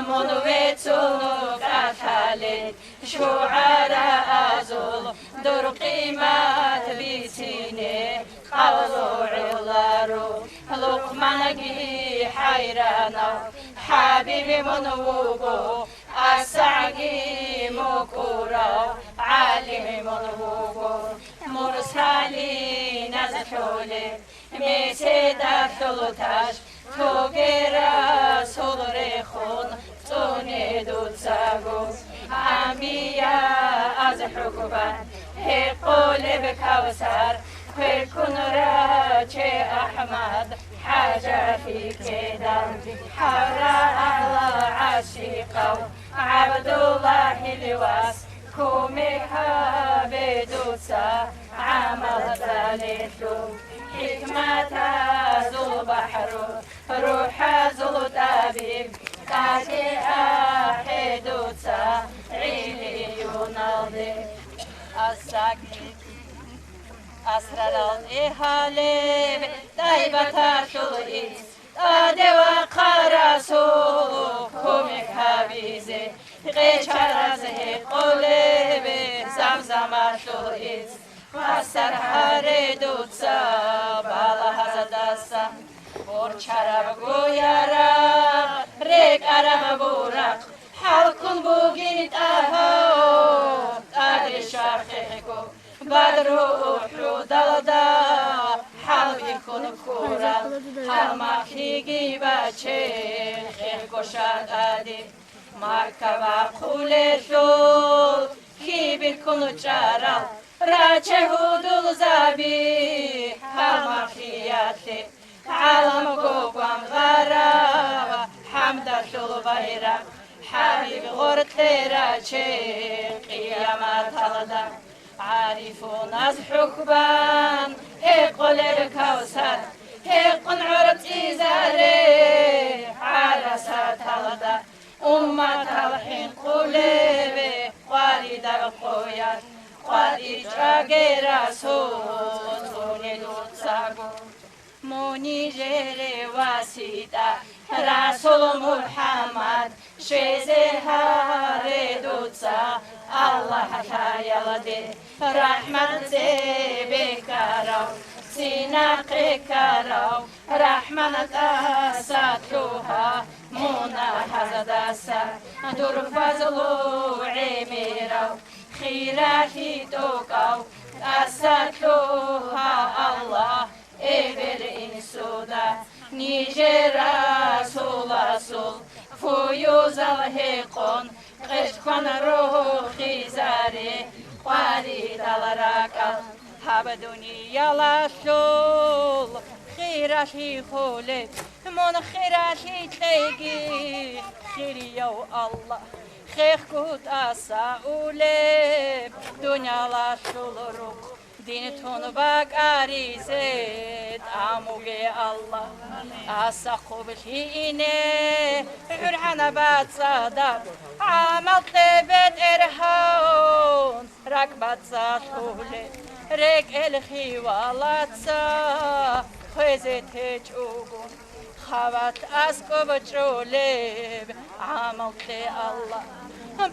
Мун вецун кӀалъалел шугӀараазул дур къимат бицине къавлу гӀоларо. Лукъманги хӀайранав ХӀабиби мун вуго, АсгӀадги мукӀурав гӀалими мун вуго. Мурсалиназ лъолеб меседалъул таж, тоге Расул рехун цӀуне дуцаго. Анбияз хӀукман гьекъолеб Кавсар, кверкун раче АхӀмад хӀажалъи ккедал, хӀавра гӀала гӀашикъав ГӀабдуллагьил вас, кумек гьабе дуца гӀамал цӀалелъул. ХӀикматазул бахӀру, рухӀазул тӀабиб, тӀаде ахӀе дуца гӀилиюналде. Асакь асрарал тӀегьалеб тӀайбаталъул ис, тӀаде вахъа Расул кумек гьабизе, къечараз гьекъолеб Замзамалъул ис. Хвасар гьаре дуца балагьаздасан, борчараб гуяраб, рекӀараб бурахъ, хӀалкун бугин тӀагьав тӀаде щвархъехъго. Бадру УхӀудалда хӀалбихьун ккурал, гьалмагълъиги баче хехго шатӀаде. Макка бахъулелъул кибирккун чӀарал, раче гьудулзаби гьалмагълъиялъе. ГӀаламго гвангъараб хӀамдалъул байракъ, ХӀабиб гъоркье раче къияматалда. ГӀарифуназ хӀукман гьекъолеб Кавсар, гьекъон гӀорцӀизаре ГӀарасаталда. Умматал хӀинкъулеб къваридал къоялъ, къватӀир чӀваге Расул цӀуне дуцаго. Мун нижере васитӀа, Расул МухӀаммад, щвезе гьаре дуца Аллагь лъаялде. РахӀман цебе ккарав, цинахъе ккарав, РахӀман тӀаса лъугьа мунагьаздаса. Дур фазлу гӀемерав, хиралъи тӀокӀав, тӀаса лъугьа Аллагь эбел-инсуда. Нижер расуласул фуюзал гьекъон, къелъ кван рохизаре къваридал ракӀал. Гьаб дуниялалъул хиралъи холеб, мун хиралъи кьеги, хирияв Аллагь, хехго тӀаса улеб дуниялалъул рукъ. Дин тун бакӀаризе тӀамуге, Аллагь. ТӀаса хъублъи ине гӀургӀана бацӀцӀадаб, гӀамал кье, БетӀергьан, ракӀбацӀцӀалъулеб, рекӀел хиялаца хвезе течӀого. Хават аскӀоб чӀолеб гӀамал кье, Аллагь.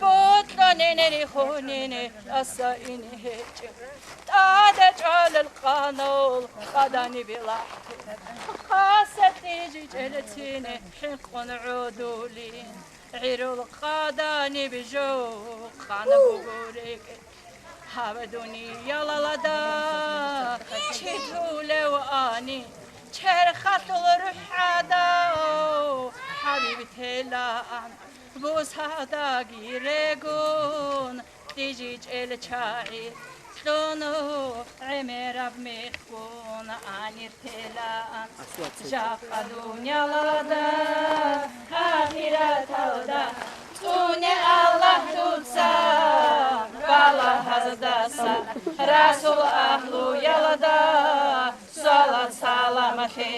Бокьанин рихунин тӀаса ин гьечӀеб. ТӀаде чӀвалел къанул къаданиб лахӀте. ХасатӀи жичӀелцин хӀинкъун гӀодулин. ГӀирул къаданиб жо къан буго рекӀе. Гьаб дуниялалда чи тулев ани, черхалъул рухӀ гӀадав ХӀабиб телаан, бусадаги регун, тӀижичӀел чагӀи кьуну гӀемераб мехгун анир телаан. Жакъа дуниялалда, ахираталда, цӀуне Аллагь дуца балагьаздаса, Расул агьлуялда салат-саламалъе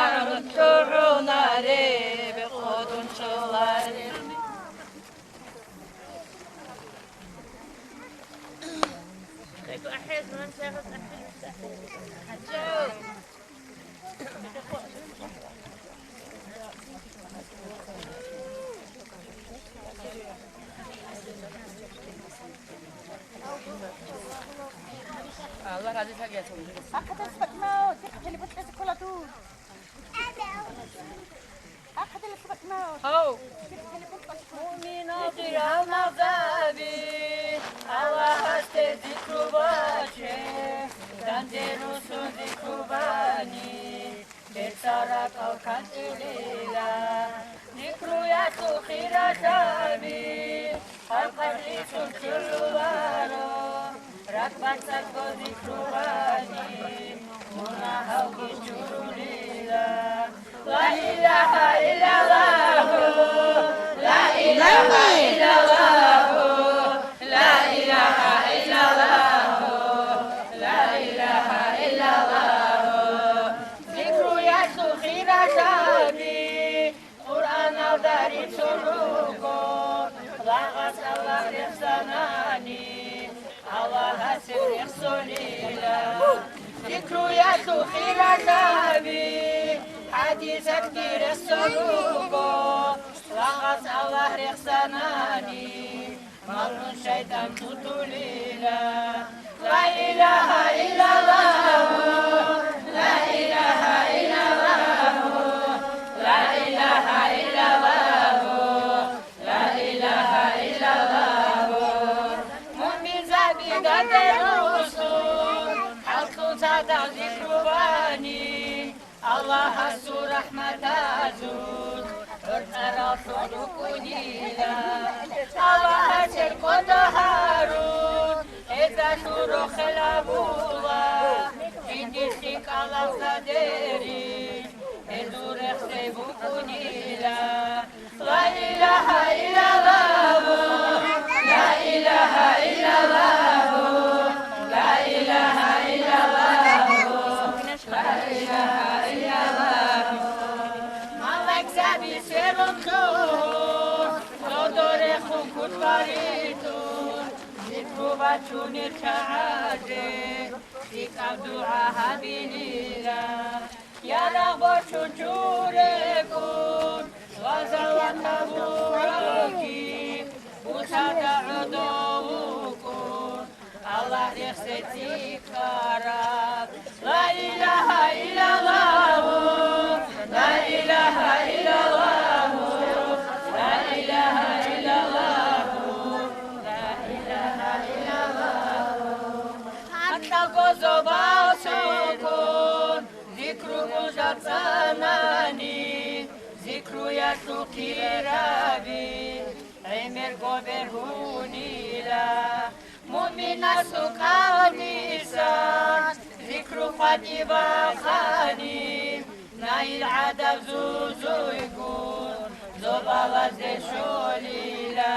агӀун лъугӀунареб, къотӀун чӀолареб. Аллагь рази лъаги. Гьав. Муъминал гӀамалзаби, Аллагьасде зикру баче. ракӀал кантӀилила. Зикруялъул хиратаби, халкъалъ рицун чуруларо, ракӀбацӀцӀадго зикру гьани, мунагьалги чурулила. Ла илагьа иллаллагьу, ла илагьа иллаллагьу, ла илагьа иллаллагьу, ла илагьа иллаллагьу. Зикруялъул хиратаби, Къуръаналда рицун руго, лагъас Аллагь рехсанани, Аллагьасе рехсолила. Зикруялъул хиратаби, хӀадисатги рехсон руго, лагъас Аллагь рехсанани, малъун шайтӀан тутулила. Ла илагьа иллаллагьу, ла илагьа иллаллагьу, ла илагьа иллаллагьу, ла илагьа иллаллагьу. Муъминзаби гьадерусун, хӀалтӀун цадахъ зикру гьани, Аллагьасул рахӀматазул гӀорцӀараллъун рукӀунила. Аллагьасе кӀодо гьарун, гьезда лъуро хел гьабула, жиндир лъикӀал авзадерин, гьезул рехсей букӀунила. Ла илагьа иллаллагьу, ла илагьа иллаллагьу, ла илагьа иллаллагьу, ла илагьа иллаллагьу. Малаикзаби сверун лъугьун, додорехун кутбаритӀун, зикру бачунел чагӀазе, лъикӀаб дугӀа гьабилила. Ярагъ бочун чурекӀун, ва залатабуракки, бусада гӀодовукӀун, Аллагь рехсецин караб. Ла илагьа иллаллагьу, ла илагьа иллаллагьу, ла илагьа иллаллагьу, ла илагьа иллаллагьу. Гьанкьабго зобал сокун, зикру бужарцанани, зикруялъул хираби гӀемерго бергьунила. Муъминасул къавмисан зикру хъватӀиб бахъани, наил гӀадаб зузуйгун зобалазде щолила.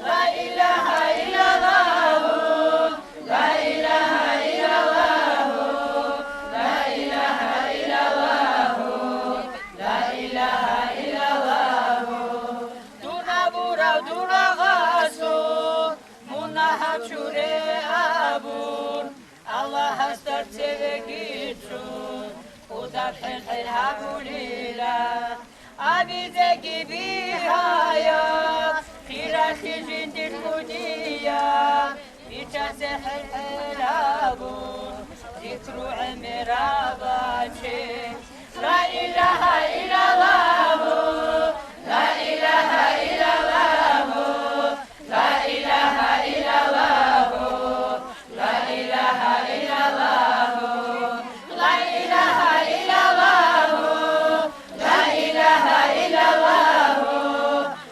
Ла илагьа иллаллагьу, ла илагьа иллаллагьу, ла илагьа иллаллагьу, ла илагьа иллаллагьу. Дун абураб дугӀа гъасун, мунагьал чуре абун, Аллагьасда цевеги чӀун, кӀудаб хӀерхӀел гьабулила. Абизеги бигьаяб, хиралъи жиндир кӀудияб, бичасе хӀерхӀел гьабун, зикру гӀемераб баче. Ла илагьа иллаллагьу, ла илагьа иллаллагьу, ла илагьа иллаллагьу, ла илагьа иллаллагьу, ла илагьа иллаллагьу, ла илагьа иллаллагьу,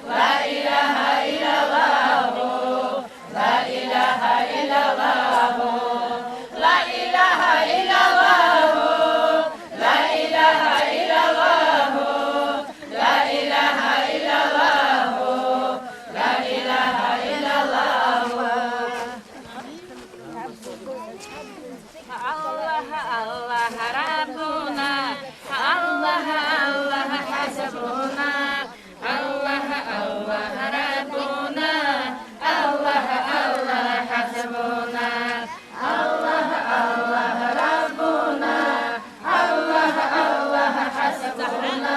ла илагьа иллаллагьу, ла илагьа иллаллагьу, ла илагьа иллаллагьу, ла илагьа иллаллагьу, ла илагьа иллаллагьу, ла илагьа иллаллагьу. Аллагь, Аллагь, Раббуна, Аллагь, Аллагь, ХӀасбуна, Аллагь, Аллагь, Раббуна, Аллагь, Аллагь, ХӀасбуна, Аллагь, Аллагь, Раббуна, Аллагь, Аллагь, ХӀасбуна,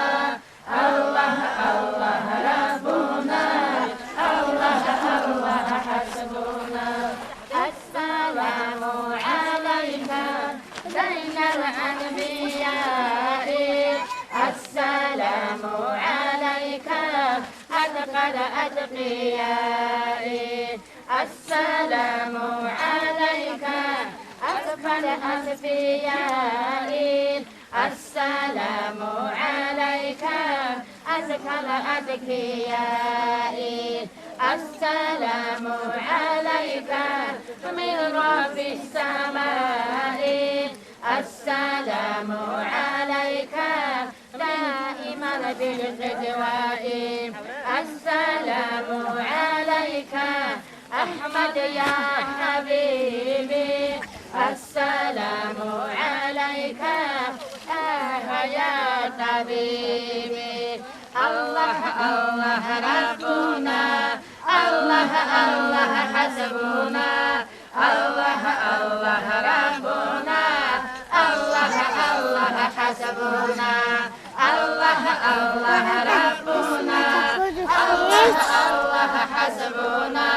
Аллагь, Аллагь, Раббуна, Аллагь, Аллагь, ХӀасбуна. Ассаламу гӀалайка, зайнал анбияи. Ассаламу гӀалайка, атқал атқияи. Ассаламу гӀалайка, асфал асфияи. Ассаламу الأذكياء. السلام عليك من رب السماء. السلام عليك دائما بالقدوة. السلام عليك أحمد يا حبيبي. السلام عليك آه يا طبيبي. الله الله ربنا، الله الله حسبنا، الله الله ربنا، الله الله حسبنا، الله الله ربنا، الله الله حسبنا،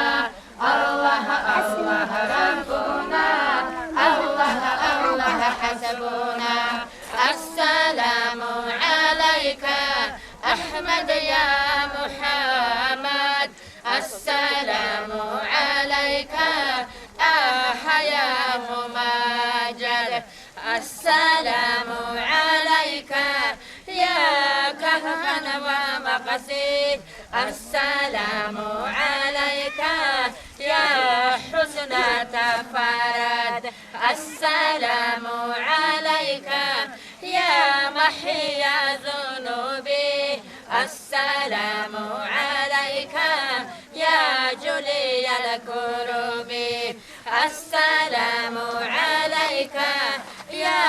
الله الله ربنا، الله الله حسبنا. السلام عليك أحمد يا محمد، السلام عليك آه يا ممجد. السلام عليك يا كهن ومقصد. السلام عليك يا حسن تفرد. السلام عليك يا محيا ذنوبي. السلام عليك يا جلي الكرب. السلام عليك يا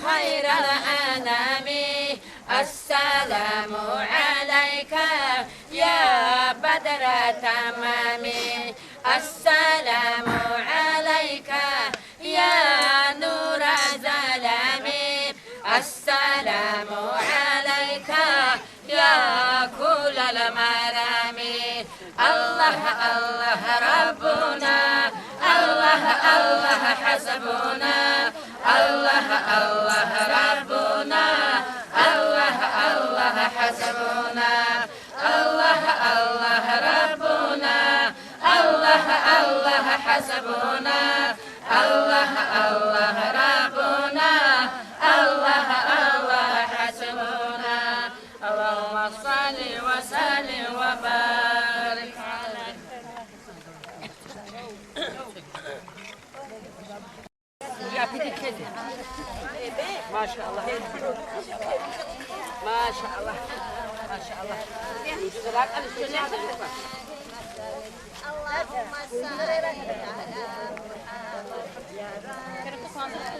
خير الأنام. السلام عليك يا بدر تمام. السلام عليك يا نور ظلام. السلام عليك يا كل المرام. الله الله ربنا، الله الله حسبنا، الله الله ربنا، الله الله حسبنا، الله الله ربنا، الله الله حسبنا، الله الله ربنا، الله الله حسبنا. اللهم صل وسلم وبارك عليه. ما شاء الله. ما شاء الله. ما شاء الله. اللهم صل على محمد.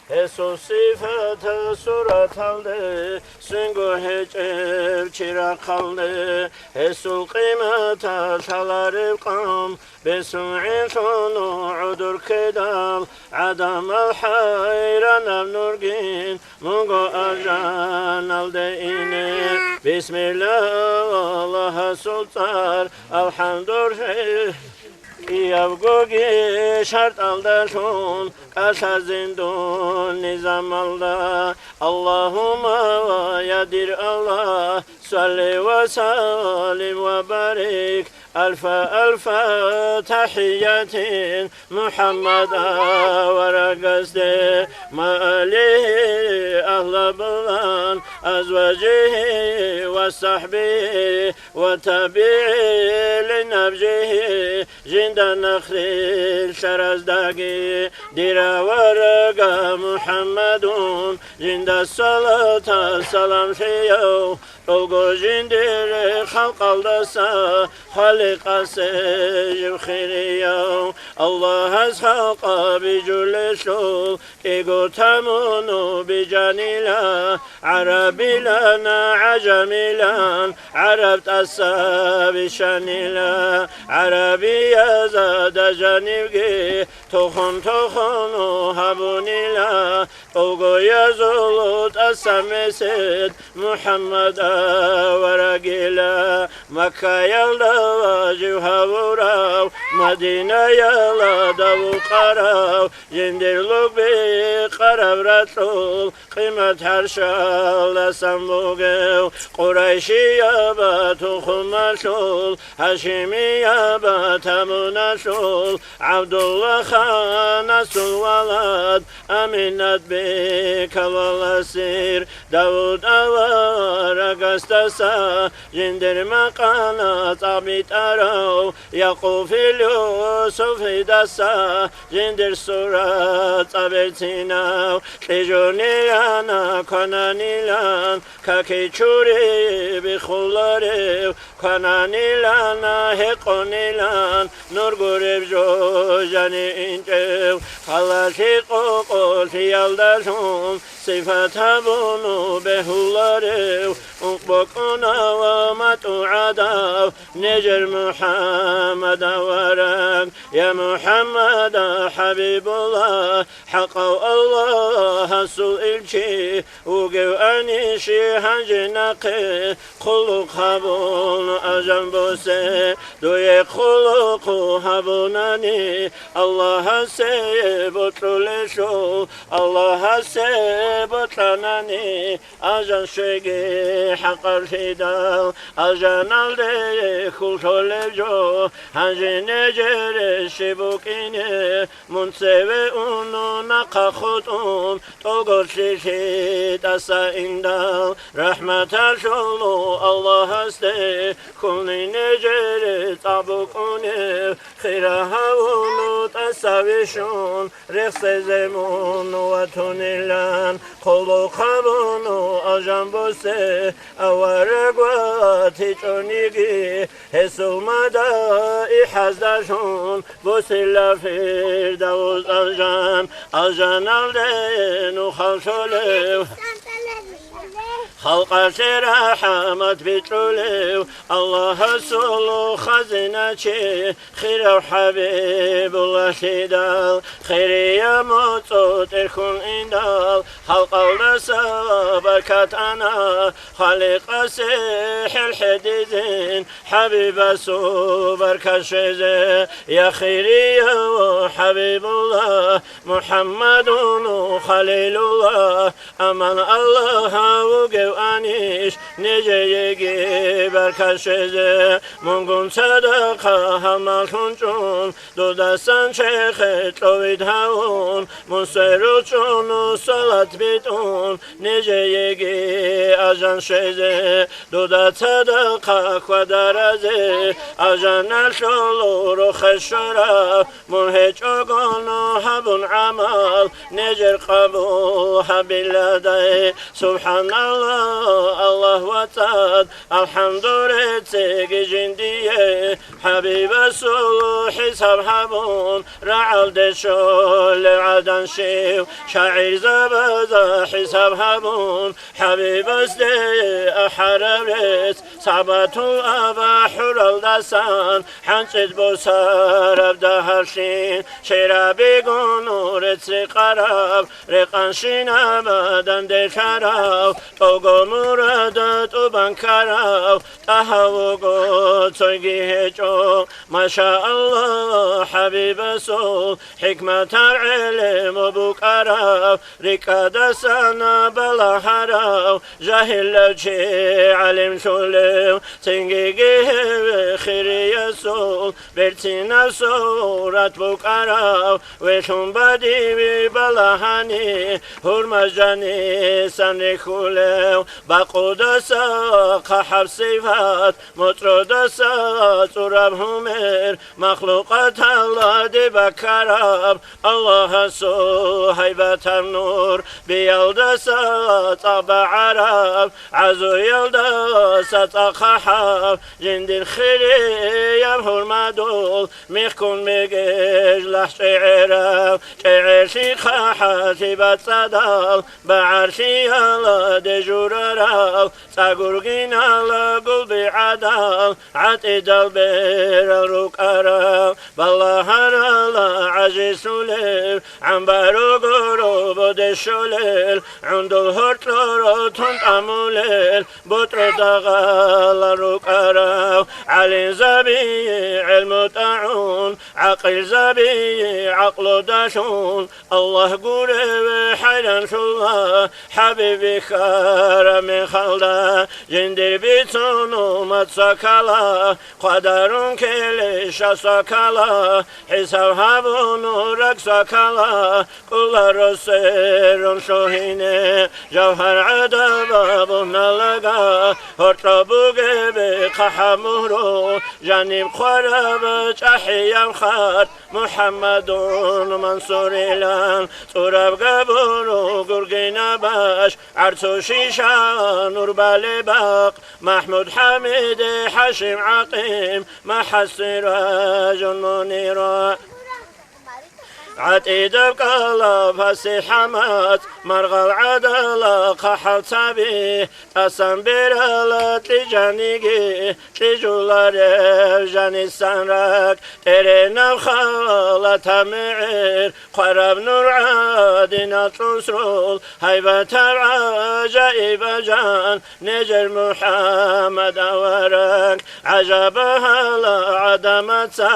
Гьесул сифатал сураталде, цинго гьечӀеб чи рахъалде, гьесул къиматалъ лъалареб къам, бесун гӀинлъун гӀодор ккедал, гӀадамал хӀайранаб нургин, мунго алжаналде ине. Бисмилла, Аллагьасул цӀар, алхӀамдулиллагь. Кьиябгоги шартӀалдалъун кӀалъазин дун низамалда. Аллагьумма, я дир Аллагь, салли ва саллим ва барик Алфа-алфа тахӀиятин МухӀаммад аварагасде, ма алигьи агьлабулан, азважигьи ва сахӀбигьи ва табигӀи линабжигьи, жинда нахърилълъараздаги, дир аварага МухӀаммадун, жинда салатал салам лъеяв, Долго жиндир халкъалдаса Халикъасе жив хирияв. Аллагьас халкъа бижулелъул кӀиго тамуну бижанила, гӀарабилан, гӀажамилан, гӀараб тӀаса бищанила. ГӀарабиязда жанивги тухум-тухуму гьабунила, Олгоязул тӀасан месед МухӀаммад аварагила. Маккаялда важив гьавурав, Мадинаялда вукъарав, жиндир лугби къараб ракьул къимат гьаршалдасан бугев, Къурайшияб тухумалъул, Гьашимияб тамуналъул, ГӀабдулла ханасул валад, Аминат бекалаласир, Давуд аварагасдаса жиндир макъана цӀакъ битӀарав, Якъубил Юсуфидаса жиндир сурат цӀа берцинав, кьижунилан квананилан, каки чури биххуларев, квананилан гьекъонилан, нур гуреб жо жани инчӀев, халалъи къокъолъиялдалъун сипат гьабун бегьуларев, ункъ бокӀунав матӀу гӀадав нижер МухӀаммад авараг. Я МухӀаммад, ХӀабибулла, хӀакъав Аллагьасул илчи вугевани, щи гьанже нахъе хъулухъ гьабун ажан босе. Дуе хъулухъ гьабунани, Аллагьасе бокьулелъул, Аллагьасе бокьанани, ажан щвеги хӀакъалъидал, ажаналде хьуллъулеб жо, гьанже нижере щиб букӀине, мун цеве унун нахъа хутӀун, тӀогорлъи лъи тӀаса индал, рахӀматалъул Аллагьасде хьулни нижере цӀакъ букӀунев, хира гьавулу тӀаса вищун, рехсезе мун ватунилан, хъулухъ гьабуну ажан босе, авараг ватичӀониги, гьесул мадайи хӀаздалъун босила Фирдавс алжан, алжаналде нухаллъулев. Халкъалъе рахӀмат бикьулев, Аллагьасул хазиначи, хирав ХӀабибуллалъидал, хирияб моцӀ тӀерхьун индал, халкъалдаса баркат ана, Халикъасе хӀел хӀедизин, ХӀабибасул баркат щвезе. Я хирияв ХӀабибулла, МухӀаммадун Халилулла, аман Аллагь вугеванищ нижееги баркат щвезе. Мунгун цадахъ гьалмагълъун чӀун, дудасан чехе кьовид гьавун, мун сверул чӀун салат битӀун, нижееги ажан щвезе. Дуда цадахъ хьвадаразе, ажаналъул рохел щварав, мун гьечӀогону гьабун гӀамал, нижер къабул гьабиладай. СубхӀаналлагь, Аллагь вацӀцӀад, алхӀамдулиллагь цеги жиндие, ХӀабибасул хӀисаб гьабун, рагӀалде щолев гӀадан щив, шагӀирзабазда хӀисаб гьабун, ХӀабибасде ахӀараб рецц, сабатул аба хӀуралдасан, хӀанчӀид босараб дагьалъин, шерабигун рецц рекъараб, рекъанщинаб данделъарав, тӀого мурад тӀубан ккарав, ТӀагьав вуго, цойги гьечӀо. Машааллагь, ХӀабибасул хӀикматал гӀелму букӀарав, рикӀкӀадасан балагьарав, жагьиллъав чи гӀалимлъулев, цинги гьев хириясул берцинаб сурат букӀарав, велъун бадиви балагьани, гьурмаз жанисан рихьулев, бакъудаса хъахӀаб сипат, моцӀродаса цӀураб гьумер, махлукъаталде баккараб, Аллагьасул гьайбатаб нур, биялдаса цӀакъ багӀараб, гӀазуялдаса цӀакъ хъахӀаб, жиндир хирияб гьурмадул мехкун бегеж лахӀчӀегӀерав, чӀегӀерлъи хъахӀалъи бацӀцӀадал, багӀарлъиялде журарал, цӀагургинал гулби гӀадал, гӀатӀидал берал рукӀарал, балагьарал гӀажизлъулел, гӀамбар гуро бодешулел, гӀундул гьоркьор тун тӀамулел, бутӀрул дагъалал рукӀарал, гӀалимзаби гӀелму тӀагӀун, гӀакъилзаби гӀакълудалъун, Аллагь гурев хӀайранлъула, ХӀабиб вихьараб мехалда, жиндир бицун уммат сакала, хъвадарун ккелищ сакала, хӀисаб гьабун ракӀ сакала, кӀула росерун лъугьине, жавгьар гӀадаб бугьналага, гьоркьоб бугеб хъахӀаб мугьру, жаниб хъвараб чӀахӀияб хат, МухӀаммадун Мансурилан, цӀураб габуру гургина баш, гӀарцу шиша нур балеб бакъ, МахӀмуд ХӀамид ХӀашим ГӀакъим, МахӀассиражун Мунира. ГӀатӀидаб кӀала пасихӀамат, маргъал гӀадала хъахӀал цаби, тӀасан берала кьижаниги, кьижуларев жанисан ракӀ, тӀеренаб халатаб мегӀер, хъвараб нур гӀадинал цӀусрул, гьайбатаб гӀажаибаб жан, нижер МухӀаммад авараг, гӀажаб гьала гӀадамаца,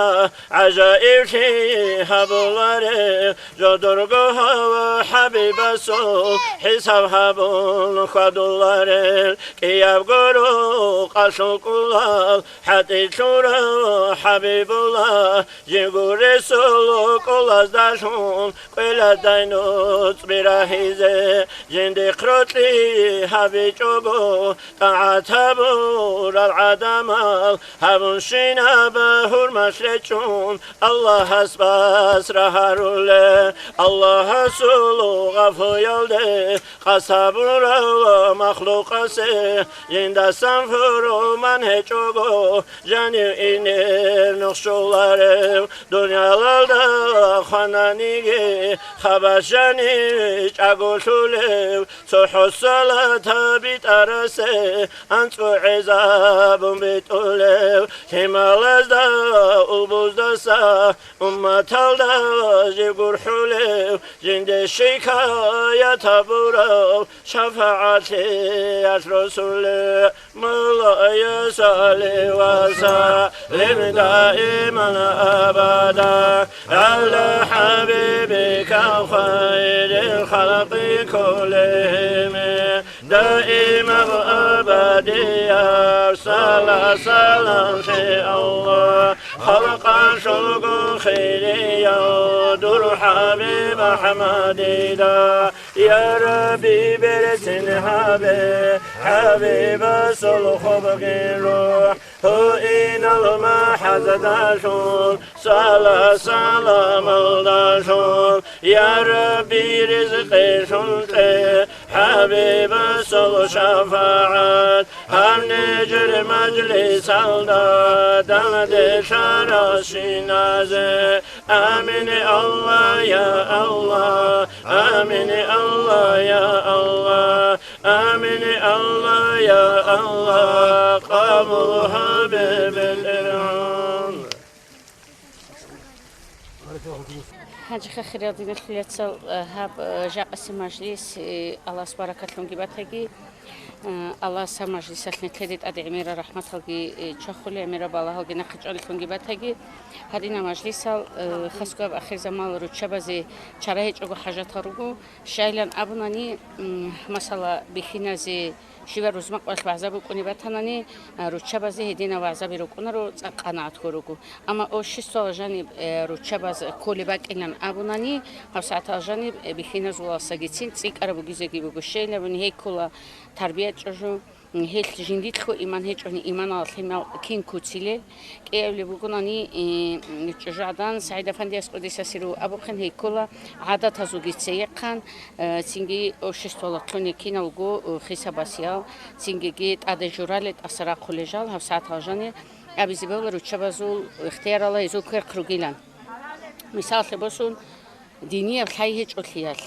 гӀажаиблъи гьабуларев, жодорго гьав ХӀабибасул, хӀисаб гьабун хьвадуларел, кӀиябго рукъалъул кӀулал, хӀатӀилъурав ХӀабибулла, жиго ресул кӀулаздалъун, кӀвелаздай нуцӀби рагьизе, жиндихъ рокьи гьабичӀого, тӀагӀат гьабурал гӀадамал, гьабунщинаб гьурмалъ речӀчӀун, Аллагьас басра гьарулел, Аллагьасул гъафуялде къасд гьабурав махлукъасе, жиндасан пуруман гьечӀого, жанив инер нух щоларев, дуниялалда хвананиги, хабалъ жанив чӀаголъулев, цохӀо салат битӀарасе анцӀго гӀезабун битӀулев, лъималазда улбуздаса умматалда жив гурхӀулев, жинде шикаят гьабурав, шафагӀатлъиялъ росулев. مولاي صل وسلم دائما أبدا على حبيبك خير الخلق كلهم. دائما أبديا صلاة سلام في الله خلقا شلق خيريا دور حبيب أحمد دا. يا ربي برسن حبيب حبيب صلخب غيره هو إن المحزد شون صلاة سلام الله شون. يا ربي رزق شون حبيب صل شفاعة هنجر مجلس الدا دلد شرش نازه. آمين الله يا الله، آمين الله يا الله، آمين الله يا الله، قبلها بالإرهام. ХӀажихъа, хириял диналъул яцал, э, гьаб, э, жакъасеб мажлис, э, Аллагьас баракатлъунги батаги. Аллагьас гьаб мажлисалъ нилъеде тӀаде гӀемерал рахӀматалги, э, чвахулей, гӀемерал балагьалги нахъе чӀвалелъунги батаги. Гьадинаб мажлисал, э, хасго гьаб ахирзаманалъ руччабазе чара гьечӀого хӀажатал руго. Щайилан абунани, м, масала, бихьиназе щибаб рузмакъбалъ вагӀза букӀунеб батанани, а, руччабазе гьединал вагӀзаби рукӀунаро, цӀакъ къанагӀат гьоруго. Амма обществоялъ жаниб, э, руччабаз кколеб бакӀилан абунани, гьабсагӀаталъ жаниб, э, бихьиназулалсагицин цӀикӀкӀараб бугезеги буго. Щайилан абуни гьей ккола тарбия чӀужу, м, гьелъ жиндилъго иман гьечӀони, иманалъ гьимал кин куцилел. КӀиабилеб бугонани, э, м, чӀужугӀадан СагӀид-Афандияс къудиса сирругьу абухъин гьей ккола гӀадатазулги цейихъан, э, цинги обществоялъ лъугьунел киналго, э, хисабасиял, цингиги тӀаде журалел тӀаса рахъулел жал гьабсагӀаталъ жаниб абизе бегьула руччабазул ихтияралда гьезул кверхъ ругилан. Мисаллъе босун, динияб лъай гьечӀолъиялъ,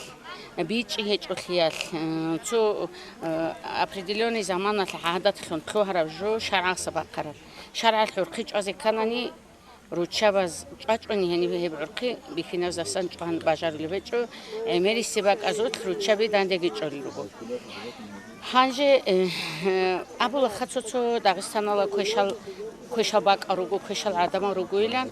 бичӀчӀи гьечӀолъиялъ, э, цо, э, определённый заманалъ гӀадатлъун лъугьараб жо шаргӀалъ бахъараб. ШаргӀалъ гӀурхъи чӀвазе кканани, руччабаз чӀвачӀони гьениб гьеб гӀурхъи бихьиназасан чӀван бажарулеб гьечӀо, гӀемерисеб бакӀазулъ руччаби дандеги чӀолел руго. Гьанже, э, э, абулаха цо-цо Дагъистаналда квешал, квешал бакӀал руго, квешал гӀадамал ругойилан.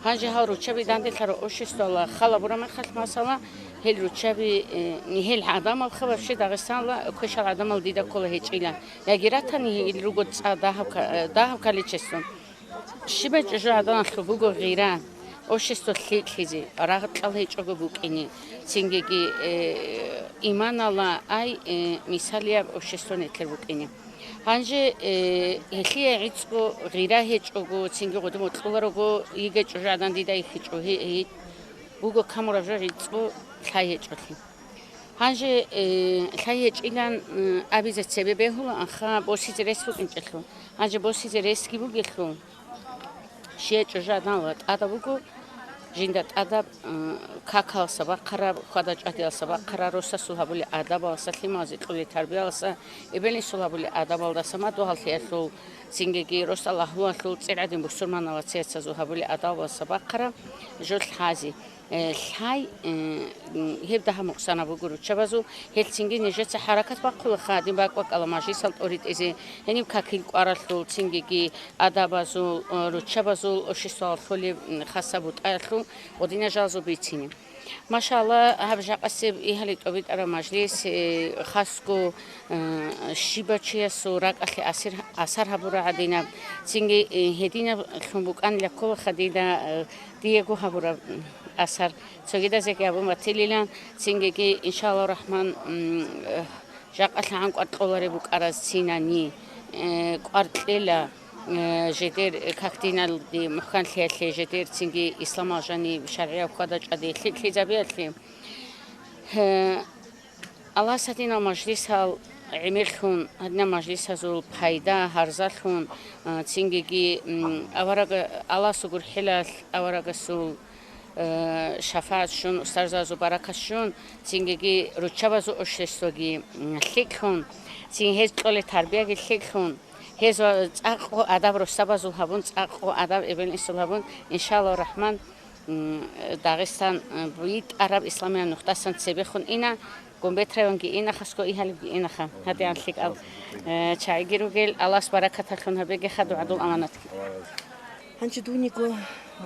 Гьанже гьал руччаби данделъараб обществоялда хал гьабураб мехалъ, масала, гьел руччаби, э, гьел гӀадамалха вообще Дагъистаналда квешал гӀадамал дида ккола гьечӀилан. Яги ратани гьел руго цӀа дагьаб ка-, э, дагьаб количествоялъ. Щибаб чӀужугӀаданалъул буго гъира, общество лъикӀлъизе, рагъ-кьал гьечӀого букӀине, цингиги, э, иманалда ай, э, мисалияб общество нилъер букӀине. Гьанже, э, гьелъие гӀицӀго гъира гьечӀого, цинги гъудуму кьоларого, йигей чӀужугӀадан дида йихьичӀо, гьи-, гьи-, буго камураб жо гӀицӀго лъай гьечӀолъи. Гьанже, э, лъай гьечӀилан, м, абизе цебе бегьула, аха босизе рес букӀинчӀелъул. Гьанже босизе ресги бугелъул, щияй чӀужугӀадан тӀадаб буго, жинда тӀадаб, м, какалъа бахъараб, хьвада-чӀвадиялъа бахъараб, росасул гьабулел адабалъа, лъималазе кьолел тарбиялъа, эбел-инсул гьабулел адабалдаса мадугьаллъиялъул, цингиги росдал агьлуялъул цӀер гӀадин бусурманал вациясазул гьабулел адабалъа бахъараб жо лъазе. Э, лъай, э, м, гьеб дагьаб мукъсанаб буго руччабазул. Гьелъ цинги нижеца хӀаракат бахъулаха, гьадин бакӀ-бакӀала мажлисал тӀоритӀизе, гьениб какил кӀваралъул, цингиги адабазул, э, руччабазул, обществоялъ лъолеб, м, хасаб бутӀаялъул гъудинал жалазул бицине. Машалла, гьаб жакъасеб игьалил тӀобитӀараб мажлис, э, хасго, э, щибав чиясул ракӀалъе асир-, асар гьабураб гӀадинаб, цинги, э, гьединаб лъун букӀанила кколаха дида, э, диего гьабураб, м, асар цогидазеги гьабун батилилан, цингиги, иншаллагьу рахман, м, э, жакъа лъагӀан кӀвар кьолареб букӀараз цинани, э, кӀвар кьела, э, жидер как диналде мухӀканлъиялъе, жидер цинги исламалъ жаниб шаргӀияб хьвада-чӀвади лъикӀлъизабиялъе. Э, Аллагьас гьадинал мажлисал гӀемерлъун, гьадинал мажлисазул пайда гьарзалъун, а, цингиги, м, аварага-, Аллагьасул гурхӀелалъ аварагасул, э, шафагӀат щун, устарзабазул баракат щун, цингиги руччабазул обществоги, м, лъикӀлъун, цин гьез кьолеб тарбияги лъикӀлъун, гьез ва цӀакъго адаб росабазул гьабун, цӀакъго адаб эбел-инсул гьабун, иншаллагьу рахман, м, Дагъистан, э, битӀараб исламияб нухдасан цебехун ина, Гумбет районги ина, хасго игьалибги инаха, гьадигӀан лъикӀаб, э, чагӀиги ругел, Аллагьас баракаталъун гьабегиха дугӀадул аманатги. Гьанже дун йиго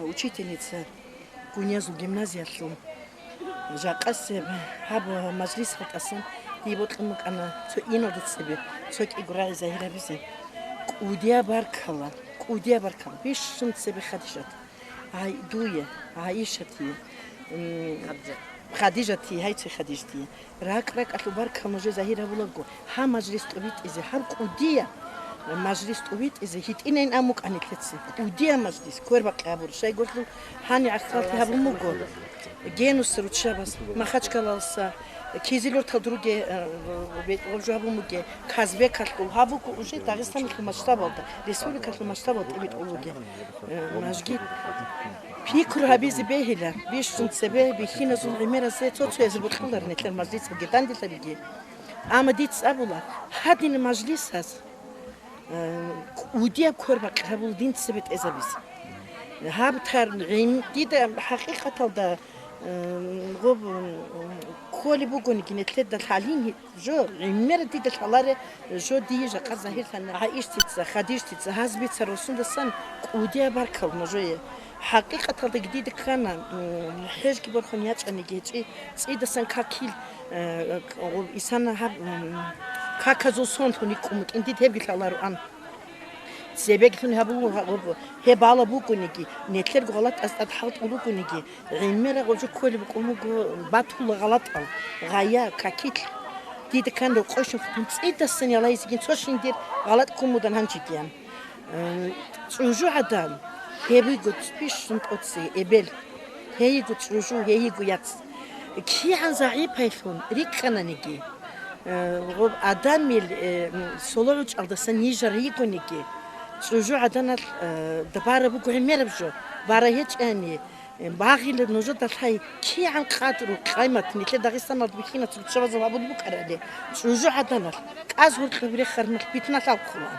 учительница Гунязул гимназиялъул. Жакъасеб гьаб мажлисалдасан дие бокьун букӀана цо иналде цебе, цо кӀиго рагӀи загьир гьабизе. КӀудияб баркала, кӀудияб баркала, бищун цебе Хадижат. Гьай, дуе, ГӀаишатие, м, Хадижатие, гьай цо Хадижатие. РакӀ-ракӀалъуб баркал нужее загьир гьабулаго, гьаб мажлис тӀубитӀизе, гьаб кӀудияб мажлис тӀубитӀизе гьитӀинайин абун букӀана нилъеца. КӀудияб мажлис, квербакъи гьабур, щайгурелъул гьаниб гӀахьаллъи гьабун буго. Генус руччабаз, Махачкалалса, Кизилюртал друге, э, бетӀер жо гьабун буге, Казбекалъул гьаб буго уже Дагъистаналъул масштабалда, республикалъул масштабалда тӀибитӀул буге. Э, мажгит. Пикру гьабизе бегьила, бищун цебе бихьиназул гӀемеразе цо-цоязе бокьулар нилъер мажлисалги данделъабиги. Амма дица абула, гьадин мажлисаз, э, кӀудияб квербакъи гьабул дин цебе тӀезабизе. Гьаб тар-, гӀем-, дида хӀакъикъаталда М, гъоб, м, кколеб бугониги, нилъеда лъалин жо, гӀемер дида лъаларе жо дие жакъа загьирлъана. ГӀайиштица, Хадиштица, гьаз бицарал сундасан кӀудияб баркал нужее. ХӀакъикъаталдаги дида ккана, м, хӀежги борхун ячӀаниги гьечӀи, цӀидасан какил, э, гъоб исана гьаб, м, каказул сонлъун рикӀкӀун букӀин, дид гьебги лъалароан. Цебеглъун гьабула гьаб-, гьеб бала бугониги, нилъерго гъалатӀаз тӀад хӀалтӀул ругониги, гӀемераб гъожо кколеб букӀун буго батула гъалатӀал, гъая, какилъ. Дида ккан рокъошин хутун цӀидасан ялайзегин цо шин дир гъалатӀ ккун будан гьанжегиян. Э, чӀужугӀадан, гьеб йиго бищун тӀоцей эбел, гьей йиго чӀужу, гьей йиго яц. КигӀан загӀипайлъун рикӀкӀананиги, Э, гъоб адамил, э, м, соло-гӀучӀалдасан нижер йигониги, чӀужугӀаданалъ, э, дабараб буго гӀемераб жо, бара гьечӀани, э, багъила нужеда лъай кигӀан къадру, къаймат нилъер Дагъистаналда бихьинацин руччабазул гьабун букӀарали, чӀужугӀаданалъ кӀаз гьоркьоб рехармалъ питна лъалхъула.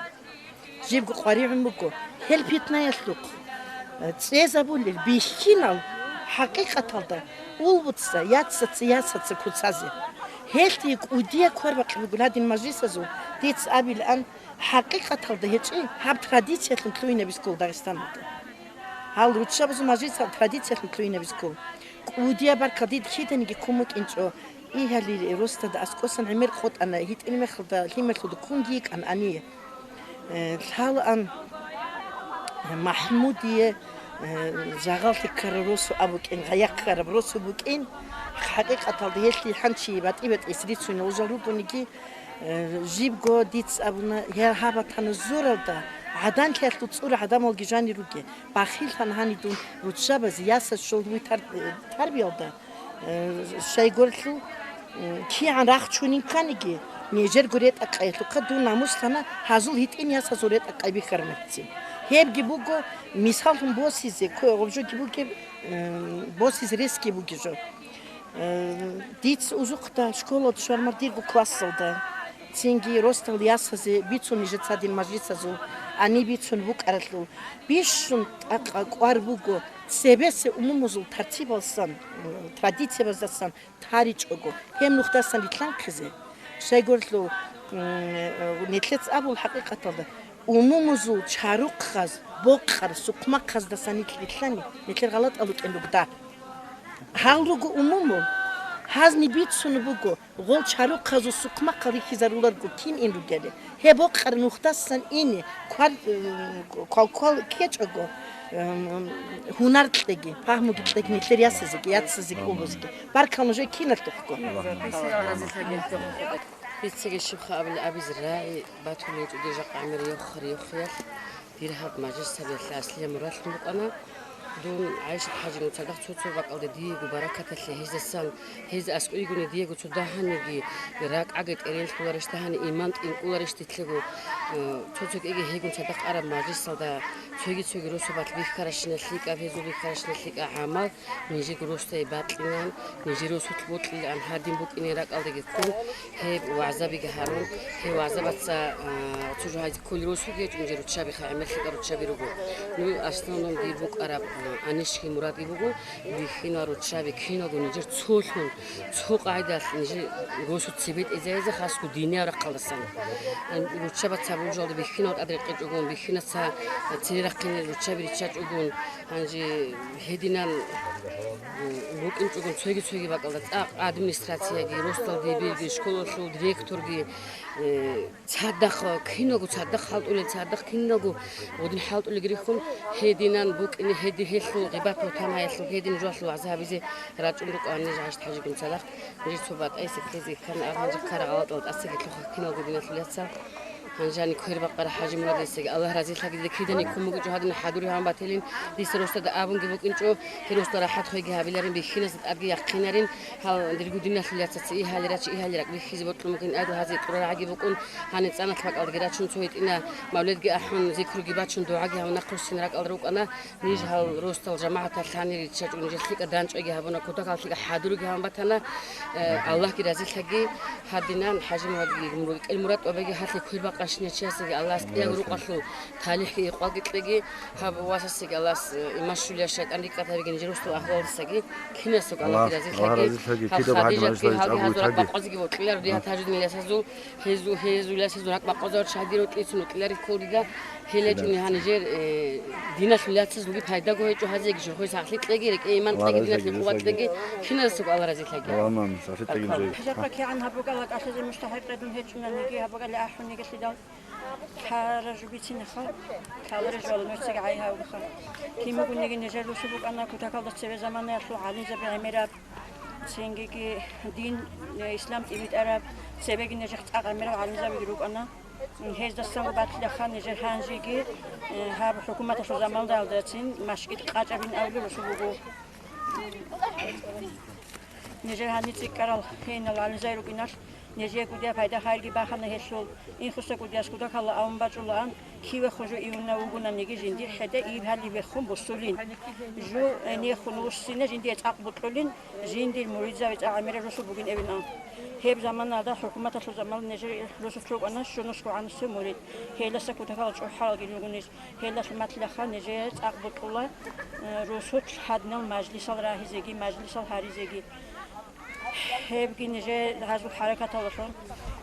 Жибго къваригӀун буго гьел питнаялъухъ, э, цӀезабулел бихьинал хӀакъикъаталда улбуца, яцаца, ясаца куцазе. Гьелъие кӀудияб кварбакьи буго гьадин мажлисазул, дица абилан, хӀакъикъаталда гьечӀи гьаб традициялъун лъугьинаб бискул Дагъистаналда. Гьал руччабазул мажлисал традициялъун лъугьинаб бискул. КӀудияб баркал, дид киданиги ккун букӀинчӀо, игьали росдада аскӀосан гӀемер къотӀана, гьитӀинаб мехалда лъималъуда ккунги йикӀан гьание. Э, лъалаан МахӀмудие, э, жагъаллъи ккараб росу абукӀин, гъаяккараб росу букӀин, хӀакъикъаталда гьелъие хӀанчи батӀи-батӀиялъ рицунел ружал ругониги, э, жибго дица абуна, гье, гьаб батана зуралда, гӀаданлъиялъул цӀура гӀадамалги жанир руге, бахиллъана гьанидун руччабазе, ясаз щолдуй тар-, э, тарбиялда. Э, щайгурелъул, м, кигӀан рахчунин кканиги, нижерго ретӀа-къайялъухъа дун намуслъана гьазул гьитӀин ясазул ретӀа-къай бихьараб мехцин. Гьебги буго, мисаллъун босизе, ккоягъуб жоги бугеб, м, босизе ресги бугеб жо. Э, дица узухъда школалда щвармар дирго классалда, цинги росдал ясазе бицун нижеца дин мажлисазул, гьаниб бицун букӀаралъул, бищун тӀакъа кӀвар буго, цебесе умумузул тартибалсан, м, традициябаздасан таричӀого, гьеб нухдасан рилълъанхъизе. Щайгурелъул, м, нилъец абул хӀакъикъаталда, умумузул чарухъаз, бокъар, сухъмахъаздасан нилъ рилълъани, нилъер гъалатӀал рукӀин ругда. Гьал руго умумул, гьазни бицун буго, гъол чарухъазул сухъмахъал рихьизаруларго кин ин ругели. Гьеб бокъар нухдасан ине, квар-, э, квал-квал ккечӀого, э, гьунар кьеги, пагьмуги кьеги нилъер ясазеги, яцазеги, улузеги. Баркал нужее киналъухъго. Бицеги щибха абули абизе рагӀи батулел чӀуди жакъа гӀемер йохъар йохъиялъ. Дир гьаб мажлисалъе аслияб мурадлъун букӀана. Дун ГӀайшат-хӀажигун цадахъ цо-цо бакӀалде диего баракаталъе гьездасан, гьез аскӀойгуни диего цо дагьаниги ракӀаги тӀеренлъуларищ дагьани, иман тӀинкӀуларищ дитлъего, э, цо-цо кӀиги гьегун цадахъ араб мажлисалда цоги-цоги росабалъ бихьаращиналъ лъикӀаб, гьезул бихьаращиналъ лъикӀаб гӀамал, нижего росдае бакьилан, нижер росулъ бокьилаан гьадин букӀине ракӀалдеги ккун, гьеб вагӀзабиги гьарун, гьеб вагӀзабаца, а, цо жо гьайзе кколел росулъ гьечӀо, нижер руччабиха гӀемерлъикӀа руччаби руго. Ну, основном дир букӀараб, а, анищги мурадги буго, бихьинал руччаби киналго нижер цолъун, цо къагӀидалъ нижер росу цебетӀезайзе хасго диниял рахъалдасан. А, руччабаца бужалда бихьинал тӀад рекъечӀогун, бихьинаца цере рахъине руччаби риччачӀогун, гьанже гьединан, м, букӀинчӀогун цоги-цоги бакӀалда цӀакъ администрацияги, росдал дибирги, школалъул директорги, э, цадахъ, киналго цадахъ хӀалтӀулел, цадахъ киналго гъудин хӀалтӀулелги рихьун, гьединан букӀине, гьеди-, гьелъул гъибат-бугьтан гьаялъул, гьедин жоялъул вагӀза гьабизе рачӀун рукӀана ниж ГӀайшат-хӀажигун цадахъ. Ниж цо батӀайсе ккезе ккана, аб гьанже ккара гъалатӀал тӀасаги лъухъа киналго диналъул яцал. Гьанже гьаниб квербакъараб ХӀажимурадидаги Аллагь разилъаги, дида киданиги ккун бугинчӀо гьадинаб хӀадур гьабун батилин, дица росдада абунги букӀинчӀо, гьел росдал рахӀат хвеги гьабиларин, бихьиназда тӀадги яхъинарин, гьал дирго диналъул яцаца игьалирачи, игьалиракӀ бихьизе бокьун бугин, гӀадал гьазе кьурарагӀаги букӀун, гьаниб цӀаналъ бакӀалдаги рачун, цо гьитӀина мавлидги ахӀун, зикруги бачун, дугӀаги гьабун, нахъ руссин ракӀалда рукӀана. Ниж гьал росдал жамагӀаталъ гьанир риччачӀо, нижер лъикӀа данчӀвайги гьабуна, кутакалъ лъикӀа хӀадуруги гьабун батана, э, Аллагьги разилъаги, гьадинан ХӀажимурадги, мур-, кӀел Мурад бабаги гьалъе квербакъа Машиначиясаги Аллагьас кӀиябго рукъалъул талихӀги икъваги кьеги, гьаб васасаги Аллагьас, э, иман щулиялъ шайтӀан рикӀкӀад гьабиги, нижер русул агьлуялдасаги кинасго Аллагьги разилъаги. Аллагь разилъаги, гьаб кида багьадин Хадижатги, гьабги гьазул ракӀ бакъвазеги вокьилар, дигьа тажудин ясазул, гьезу-, гьезул ясазул ракӀ бакъвазавар чагьдирун кьицун вокьилар кколида, гьелечӀони гьанижер, э, диналъул яцаз луги пайдаго гьечӀо гьазеги, шурхъуй сахлъи кьеги, рекӀее иман кьеги, диналъул къуват кьеги, кинасго Аллагь разилъаги. Аллагь, амин, сахлъи кьеги. Алхамдулиллагь. Жакъа кигӀан гьабугала кӀалъизе мустахӀикъ гьедун гьечӀунани, гьабугали ахӀунигелъидал. Лъара жубицинеха, лъаларе жугьала нуцаги гӀай гьавуха. Кин бугониги нижер русу букӀана кутакалда цеве заманаялъул гӀалимзаби гӀемераб, цингиги дин, э, ислам тӀибитӀараб, цебеги нижехъ цӀакъ гӀемерал гӀалимзабиги рукӀана. Гьездасанго батилаха нижер гьанжеги, э, гьаб хӀукуматалъул заманалдацин машгид къачӀабин абулеб русу буго. Нижер гьаниб цӀикӀкӀарал гьенал гӀалимзаби рукӀиналъ, нижее кӀудияб пайда-хайрги бахана гьелъул, инхуса кӀудияс кутакалда абун бачӀулаан, кивехун жо ивунав вугонаниги жиндир хӀеде иб гьалиб вехун бусулин. Жо гьенехун вуссине жиндие цӀакъ букьулин, жиндир муридзаби цӀа гӀемерал русу бугин эбин ан. Гьеб заманалда хӀукуматалъул заман нижер русулъ рукӀана щунусго гӀанусев мурид, гьелдаса кутакалда чӀухӀаралги ругонищ. Гьелдалъун батилаха нижее цӀакъ букьула, э, русулъ гьадинал мажлисал рагьизеги, мажлисал гьаризеги. Гьебги нижее гьазул хӀаракаталалъун,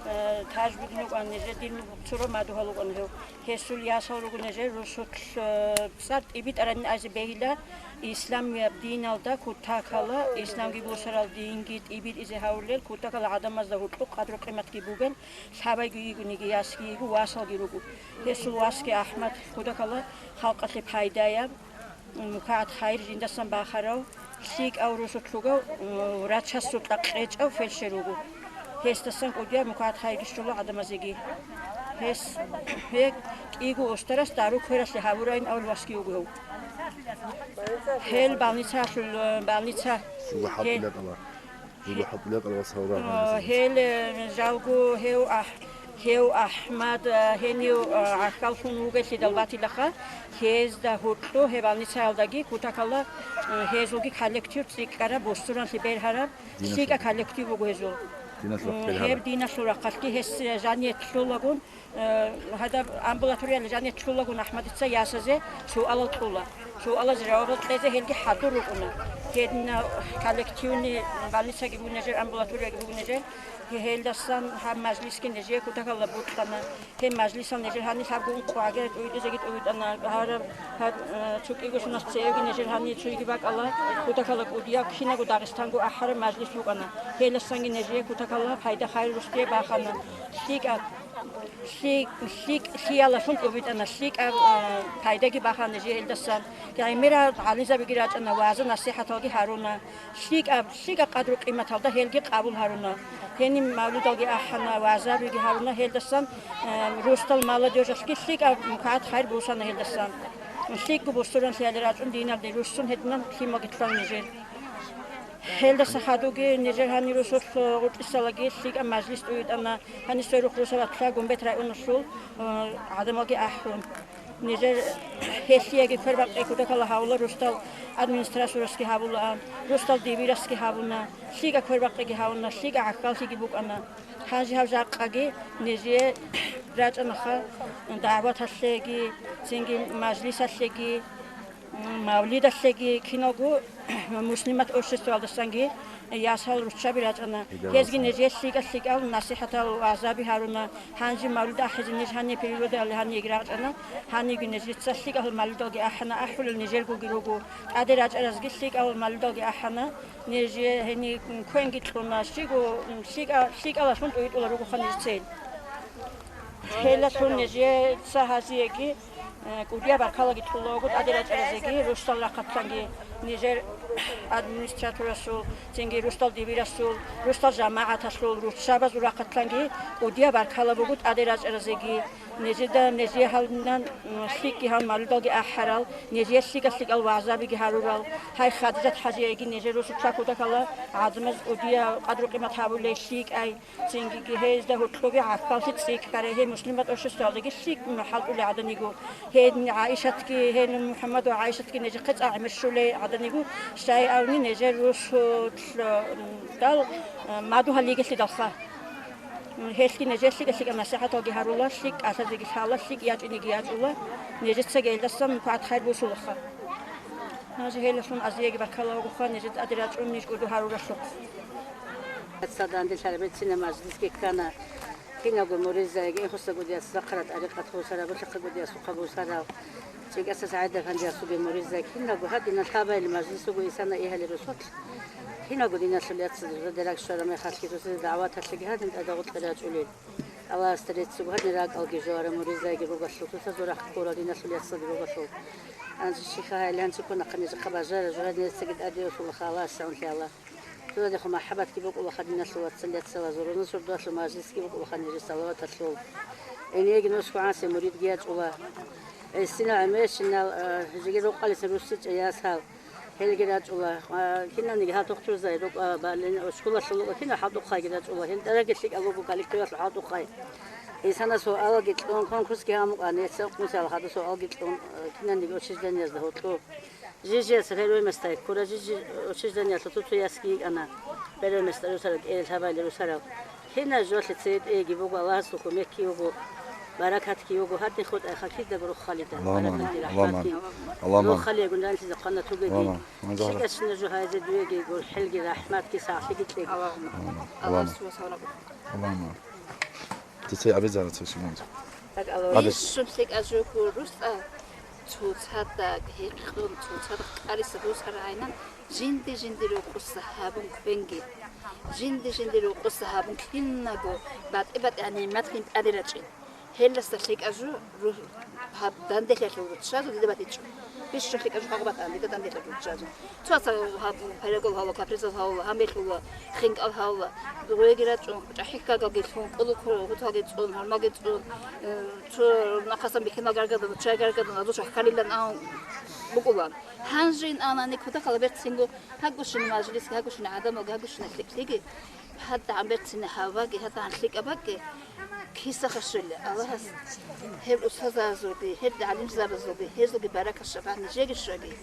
э, тажбудин рукӀан нижее дин цуро мадугьал рукӀана гьев. Гьесул ясал руго нижее русулъ, э, цӀар тӀибитӀарабин азе бегьила, исламияб диналда кутакала, исламги бусарал динги тӀибитӀизе гьавулел, кутакала гӀадамазда гьоркьоб къадру-къиматги бугел, лъабайги йигониги, ясги йиго, васалги руго. Гьесул васги АхӀмад кутакала халкъалъе пайдаяб, мукагӀат хайир жиндасан бахарав, лъикӀав русулъ ругав, рачасукьа къечӀав фельдшер руго. Гьесдасан кӀудияб мукагӀат хайир щола гӀадамазеги. Гьес, гьеб кӀиго устарас дару квералъе гьабурайин авул васги вуго гьев. Гьел больницаялъул, больница, Суга гьел хӀалтӀилатӀала. Жуга хӀалтӀилатӀал ва савра О, гьанжезе. Гьел, э, жалго гьев Ах-, гьев АхӀмад, э, гьенив, э, гӀахьаллъун вугелъидал батилаха, гьезда гьоркьо гьеб больницаялдаги кутакалда, э, гьезулги коллектив цӀикӀкӀараб, бусуралъе бергьараб, Диналъул. ЛъикӀа коллектив буго гьезул. Диналъул М, бергьараб. Гьеб диналъул рахъалъги гьес, э, жаният лъулагун, Э, гьадаб амбулаториялда жаният лъулагун АхӀмадица ясазе суалал кьула. Суалазе жавабал кьезе гьелги хӀадур рукӀуна. Гьедина коллективный больницаги бугин нижер, амбулаторияги бугин нижер. Гьелдасан гьаб мажлисги нижее кутакалда букьана. Гьеб мажлисал нижер гьанир гьаб гун къвагӀаги тӀуйдизеги тӀуйдана. Гьараб гьаб, э, цо кӀиго соналъ цееги нижер гьанир цойги бакӀала. Кутакалда кӀудияб кинабго Дагъистанго ахӀараб мажлис букӀана. Гьелдасанги нижее кутакалда пайда-хайир русде бахана. ЛъикӀаб ЛъикӀ-, лъикӀ-, лъиялалъун тӀубитӀана, лъикӀаб, а, пайдаги бахана жегьелдасан. ГӀемерал гӀалимзабиги рачӀана, вагӀза-насихӀаталги гьаруна. ЛъикӀаб, лъикӀаб къадру-къиматалда гьелги къабул гьаруна. Гьениб мавлидалги ахӀана, вагӀзабиги гьаруна гьелдасан, а, русдал молодёжалъги лъикӀаб мукагӀат хайир бусана гьелдасан. ЛъикӀго бусуран лъиялде рачӀун диналде руссун гьединаб лъималги лъугьана нижер. Гьелдаса хадуги нижер гьанир русулъ гъутӀисалаги лъикӀаб мажлис тӀубитӀана. Гьанисул рухъ Русабатла Гумбет районалъул, э, гӀадамалги ахӀун. Нижер гьелъиеги квербакъи кутакалда гьавула, русдал администрациясги гьабула, русдал дибирасги гьабуна, лъикӀаб квербакъиги гьавуна, лъикӀаб гӀахьаллъиги букӀана. Гьанже гьаб жакъаги нижее рачӀанаха дагӀваталъеги, цинги мажлисалъеги. Мавлидалъеги киналго Муслимат обществалдасанги ясал руччаби рачӀана. Гьезги нижее лъикӀа-лъикӀал насихӀатал вагӀзаби гьаруна. Гьанже мавлид ахӀизе ниж гьаниб переводалде гьаниб рачӀана. Гьанибги нижеца лъикӀал мавлидалги ахӀана, ахӀулел нижергоги руго. ТӀаде рачӀаразги лъикӀал мавлидалги ахӀана. Нижее гьениб квенги кьуна, щиго лъикӀа-, лъикӀалалъун тӀуйитӀула ругоха нижецин. Гьелалъун нижеца гьазиеги, э, кӀудияб баркалаги кьулаго тӀаде рачӀаразеги, русдал рахъалъанги, нижер администраторасул, цинги русдал дибирасул, русдал жамагӀаталъул, руччабазул рахъалъанги кӀудияб баркала буго тӀаде рачӀаразеги. Нижеда, нижее гьалнан, м, лъикӀги гьал мавлидалги ахӀарал, нижее лъикӀа-лъикӀал вагӀзабиги гьарурал, гьай Хадижат хӀажияйги нижер русуца кутакалда гӀадамаз кӀудияб къадру-къимат гьабулей лъикӀай. Цинги гьезда гьоркьоги гӀахьаллъи цӀикӀкӀарай, гьеб Муслимат обществалдаги лъикӀ хӀалтӀулей гӀадан йиго. Гьедин ГӀайшатги, гьенив МухӀаммад ва ГӀайшатги нижехъе цӀа гӀемер щолей гӀадан йиго, щай абуни нижер русулъ, м, дал, м, мадугьал йигелъидалха. Гьелъги нижер лъикӀа-лъикӀа насихӀаталги гьарула, лъикӀ кӀалъазеги лъала, лъикӀ ячӀинеги ячӀула, нижеца гьелдасан мунпагӀат хайр бусулаха. Нижер гьелалъун азиеги баркала вугоха, нижер тӀаде рачӀун ниж кӀуду гьаруралъухъ. Цадахъ данделъараб берцинаб мажлисги ккана. Киналго муридзаги, хусагудияс рахъараб тӀарикъат бусарал, рухӀахъагудияс рухъа бусарал, ЧӀикӀаса СагӀид-эфендиясулги муридзаги, киналго гьадинал лъабабилеб мажлис буго Исана игьалеб росулъ. Киналго диналъул яцал жузаде ракӀ щвараб мехалъги, жузаде дагӀваталъеги гьадин тӀадагъукьа рачӀулел. Аллагьасда реццго гьадин ракӀалги жугьарал муридзаги ругалъул, цоцазул рахъ ккурал диналъул яцалги ругалъул. Анжи щиха гьайиланчи ккун ахъа нижехъа бажара, жугьар нецаги тӀадиялъулаха Аллагьасда унлъи Аллагь. Цо-цояхъ махӀаббатги букӀулаха диналъул вацал яцала, зурузул сордоялъул мажлисги букӀулаха нижер салаваталъул. Гьениеги нусго гӀаси муридги ячӀула. ГӀисинал гӀемерщинал, а, жеги рукъалисан руссичӀа ясал. Гьелги рачӀула. А, кинаниги гьал тухтурзай рукъа балин, школалъул рукъа кинал хӀалтӀухъайги рачӀула. Гьел дараги лъикӀал руго коллективалъул хӀалтӀухъай. Исана суалги кьун, конкурсги гьамукъан, гьесда ункънусиялда хадуб суалги кьун, а, кинаниги учреждениязда гьоркьоб. Жижияс гьерой местай ккура, жижи учреждениялъул цо-цо ясги йикӀана, гьерой местай русарал, кӀел лъабабилел русарал. Кинай жоялъе цере тӀеги буго, Аллагьасул кумекги буго, баракатги буго, гьадин хутӀа хъа кидаго рохалида, Аллагьумма амин. Баракатги, Аллагьумма амин. Рахматги. Аллагьумма амин. Рохалиягун ранлъизехъана тугеги. Аллагьумма амин. ЩикӀа щина жо гьайзе дуеги, гурхӀелги, рахматги, сагълъиги кьеги. Аллагьумма амин. Аллагьумма амин. Аллагьас ва салам. Аллагьумма амин. Дица абизарацев симонза. Абе. Бищун лъикӀа жугьу русла цоцазда гьекъон, цоцазда къариса русаргӀайнан, жинди-жинди рокъоса гьабун квенги. Жинди-жинди рокъоса гьабун кинаго батӀи-батӀи гьаниб матгин тӀаде рачӀин. Гьелдаса лъикӀа жу ру-, гьаб данделъиялъул руччазул дида батичӀо. Бищун лъикӀа жу гьаб батан дида данделъиялъул руччазул. Цоца гьаб, перегол гьавула, капризал гьавула, гьамбелъула, хинкӀал гьавула, дугӀеги рачӀун, чӀахӀихьагалги лъун, кӀулухъ гьуталги цӀун, гьармалги цӀун, э, цо нахъасан бихьинал гаргадун, чай гаргадун, азу чахкалилан ан букӀулан. Гьанже ин анани кутакала берцинго, гьагушин мажлисги, гьагушин гӀадамалги, гьагушин лъикӀлъиги, гьадагӀан берцина гьаваги, гьадагӀан лъикӀабаги, киса хашули, Аллагьас гьеб устазазулги, гьеб гӀалимзабазулги, гьезулги баракат шабагь нижеги щвеги.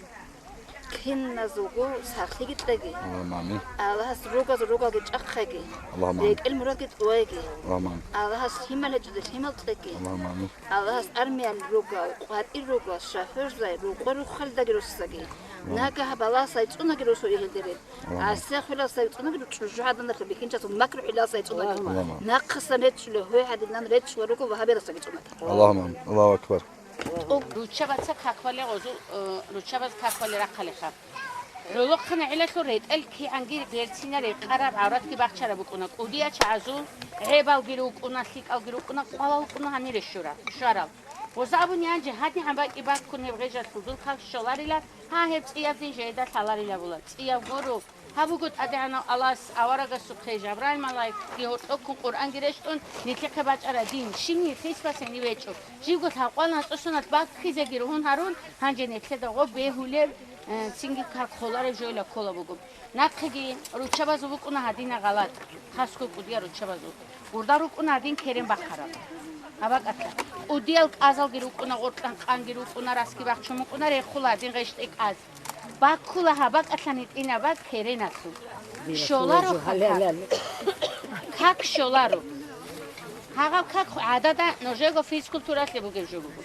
Киназулго сахлъиги кьеги. Аллагьумма амин. Аллагьас ругаз ругалги чӀахъеги. Аллагьумма амин. РекӀел мурадги тӀуеги. Аллагьумма амин. Аллагьас лъимал гьечӀоде лъимал кьеги. Аллагьумма амин. Аллагьас армиял ругал, къватӀир ругал, шофёрзай, рукъо-руххалдаги руссаги. Аллагьумма амин. Нагагь баласай цӀунаги русу игьелдерин. Аллагьумма амин. ГӀасихӀиласай цӀунаги чӀужугӀаданалъул бихьинчасул макрухӀиласай цӀунаги. Аллагьумма амин. Нахъасан речӀчӀулев гьой гьадинан речӀчӀула руго вагьабирасаги цӀунаги. Аллагьумма амин. Аллагьу акбар. Руччабаца каквали гъозул, э, руччабаз каквали рахъалиха. ГӀолохъана гӀелалъул ретӀел кигӀанги берцина рекъараб гӀавратги бахчараб букӀуна, кӀудиял чагӀазул гӀебалги рукӀуна, лъикӀалги рукӀуна, къвалал рукӀуна гьанире щура-, щварал. Гъоза абуни гьанже гьадигӀан бакӀи баккун гьеб гъежалъул дул как щоларила, гьа, гьеб цӀияб дин жейда лъаларила була. ЦӀияб гуро, Гьаб буго ТӀадегӀанав Аллагьас аварагасухъе Жабраил малаикги гьоркьоккун Къуръанги рещтӀун, нилъехъе бачӀарай дин, щиб нилъ хисбасени вечӀо. Живго лъабкъоялда анцӀго соналъ баккизеги ругьун гьарун, гьанже нилъеда гъоб бегьулеб, э, цинги как холареб жойила ккола буго. Нахъеги руччабазул букӀуна гьадинаб гъалатӀ, хасго кӀудиял руччабазул. Гъурда рукӀуна гьадин керен бахъараб. Гьаб бакӀалъа. КӀудиял кӀазалги рукӀуна, гъоркьан къанги рукӀуна, расги бахчун букӀуна, рехула гьадин гъештӀи кӀаз. Баккула гьаб бакӀалъан гьитӀинаб бакӀ кереналъул. Щоларо как. Как щоларо. Гьагъаб как гӀадада нужего физкультуралъе бугеб жо буго.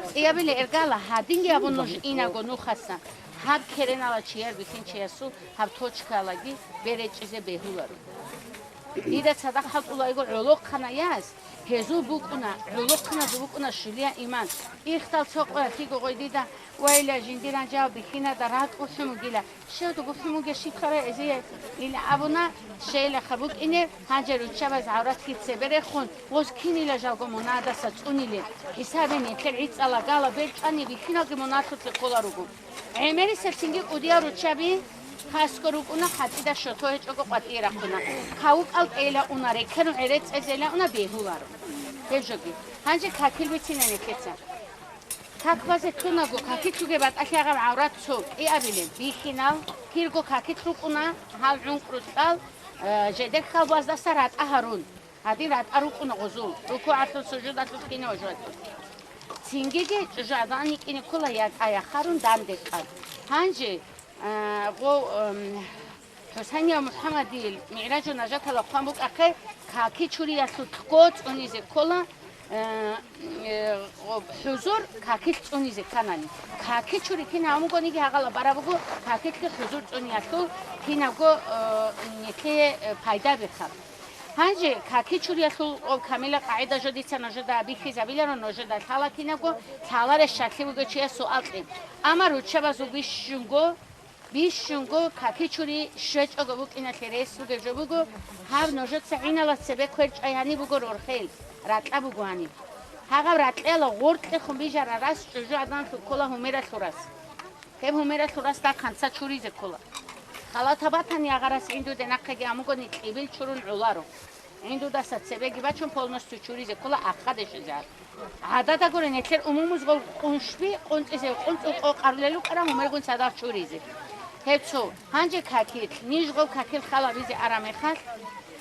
ЦӀиябиле эргала, гьадинги абун нуж инаго нухаса, гьаб керенала чияр бихьинчиясул гьаб точкалаги беречӀизе бегьуларо. Дида цадахъ гьабулайго гӀолохъанаяс, гьезул букӀуна, гӀолохъаназул букӀуна щулия иман. Ихтал цо къоялъ гьиго гъой дида, вайла, жиндир гьанжал бихьинада ракӀ бухӀун бугила, щивдаго бухӀун бугеб щиб хара эзие, ила абуна, щейилаха букӀине, гьанже руччабаз гӀавратлъи цебе рехун, гъоз кинила жалго мунадаса цӀунилин. Гьисабе нилъер гӀицӀала гала белчӀани бихьиналги мунадлъулъе ккола руго. ГӀемерисел цинги кӀудиял руччаби хасго рукӀуна, хӀатӀида щолъо гьечӀого къватӀие рахъуна. Кавукъал тӀейила уна, рекерун гӀере цӀезейила уна, бегьуларо. Гьеб жоги. Гьанже какил бицина нилъеца. Как базе лъунаго, какилъуге батӀалъи гьагъаб гӀаврат цо кӀиабилеб, бихьинал, кирго какилъ рукӀуна, гьал гӀункӀру кьал, э, жедер хьалбаздаса ратӀа гьарун. Гьадин ратӀа рукӀуна гъозул, рукугӀалъул, сужудалъул, кинав жоялъул. Цингиги чӀужугӀадан йикӀине ккола ятӀа яхарун данде кьад. Гьанже, а, гъо-, ам, Санияв МухӀаммадил МигӀражу нажатала хъван букӀахъе, каки чуриялъул ккола цӀунизе ккола, э, э, хӀузур какилъ цӀунизе кканани. Каки чури кинаб гьабунгониги гьагъала бараб буго, какилъги хӀузур цӀуниялъул кинабго, э, нилъее, э, пайда бихъаб. Гьанже каки чуриялъул гъоб камила къагӀида жо дица нужеда бихьизабиларо, нужеда лъала кинабго, лъалареб щалъи бугев чияс суал кье. Амма руччабазул бищунго, бищунго каки чури щвечӀого букӀиналъе рес бугеб жо буго, гьаб нужеца гӀиналас цебе квер чӀвай гьаниб буго рорхел, ракьа буго гьаниб. Гьагъаб ракьала гъоркьехун бижарарас чӀужу гӀаданалъул ккола гьумералъул рас. Гьеб гьумералъул рас дагь хъанца чуризе ккола. Халатаб батани, агъарас гӀиндуде нахъеги амугони кьибил чурун гӀоларо. ГӀиндудаса цебеги бачун полностью чуризе ккола ахъа дешизе гьаб. ГӀадада гури, нилъер умумузго къуншби къунцӀизе, къунцӀул къокъарулел рукӀарал гьумергун цадахъ чуризе. Гьеб цо, гьанже какилъ, ниж гъов какилъ халабизе араб мехалъ,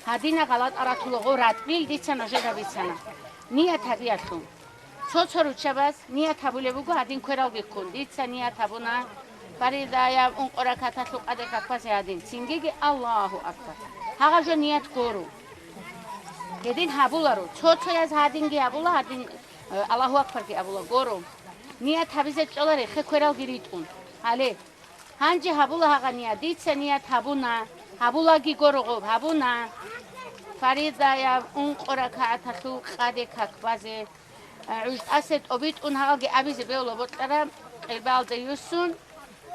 гьадина гъалатӀа ратулаго ратӀбил дица нужеда бицана. Ният гьабиялъул. Цо-цо руччабаз ният гьабулеб буго гьадин квералги ккун. Дица ният гьабуна, фаридаяб ункъо ракаталъул къаде какбазе гьадин. Цингиги Аллагьу акбар. Гьагъаб жо ният гуро. Гьедин гьабуларо. Цо-цояз гьадинги гьабула, гьадин, э, Аллагьу акбарги абула, гуро. Ният гьабизе чӀола рехе квералги ритӀун. Гьале. Гьанже гьабула гьагъа ният. Дица ният гьабуна. Гьабулаги гуро гъоб, гьабуна. Фаридаяб ункъо ракагӀаталъул къаде какбазе. ГӀужтӀасе тӀобитӀун гьалги абизе бегьула бокьараб къилбаалда юссун,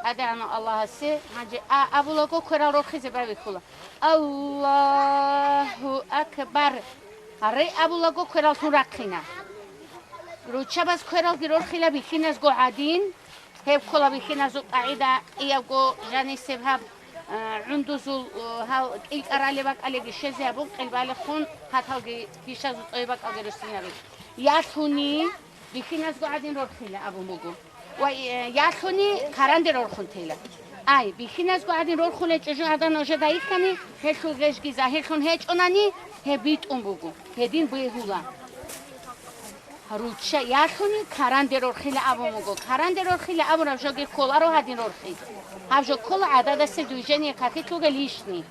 ТӀадегӀанав Аллагьасе, гьанже а абулаго кверал рорхизе бавихьула. Аллагьу акбар! Ре абулаго кверал лъун рахъина. Руччабаз квералги рорхила бихьиназго гӀадин, гьеб ккола бихьиназул къагӀида, кӀиябго жанисеб гьаб, а, гӀундузул, а, гьал кӀилкӀа ралеб бакӀалеги щвезе гьабун, къилбалехун хаталги кишазул тӀой бакӀалги руссинаби. Ялъуни бихьиназго гӀадин рорхила абун буго. Ва, э, ялъуни каранде рорхун тела. Ай, бихьиназго гӀадин рорхулел чӀужу гӀадан нужеда йихьани, гьелъул гъежги загьирлъун гьечӀонани, гьеб битӀун буго. Гьедин бегьула. Ручча ялъуни каранде рорхила абун буго. Каранде рорхила абураб жоги кколаро гьадин рорхи. Гьаб жо ккола гӀададасеб движение какилъуга лишний.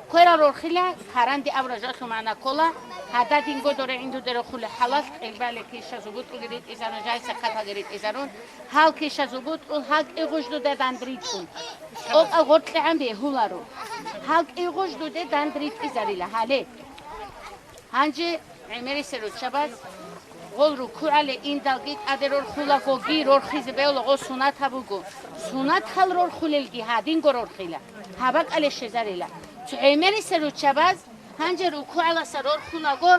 Кверал рорхила каранде абураб жоялъул магӀна ккола, гьададинго доре гӀиндуде рохулеб хӀалалъ къилбале кишазул бутӀруги ритӀизарун, жайса хъаталги ритӀизарун, гьал кишазул бутӀрул гьал кӀигъуж дуда дандритӀун. ТӀокӀал гъоркьегӀан бегьуларо. Гьал кӀигъуж дуде дандритӀизарила гьале. Гьанже гӀемерисел руччабаз гъол рукугӀале индалги тӀаде рорхулагоги рорхизе бегьула, гъол сунатаб буго. Сунатал рорхулелги гьадинго рорхила, гьаб бакӀале щвезарила. Цо гӀемерисел руччабаз гьанже рукугӀаласа рорхулаго,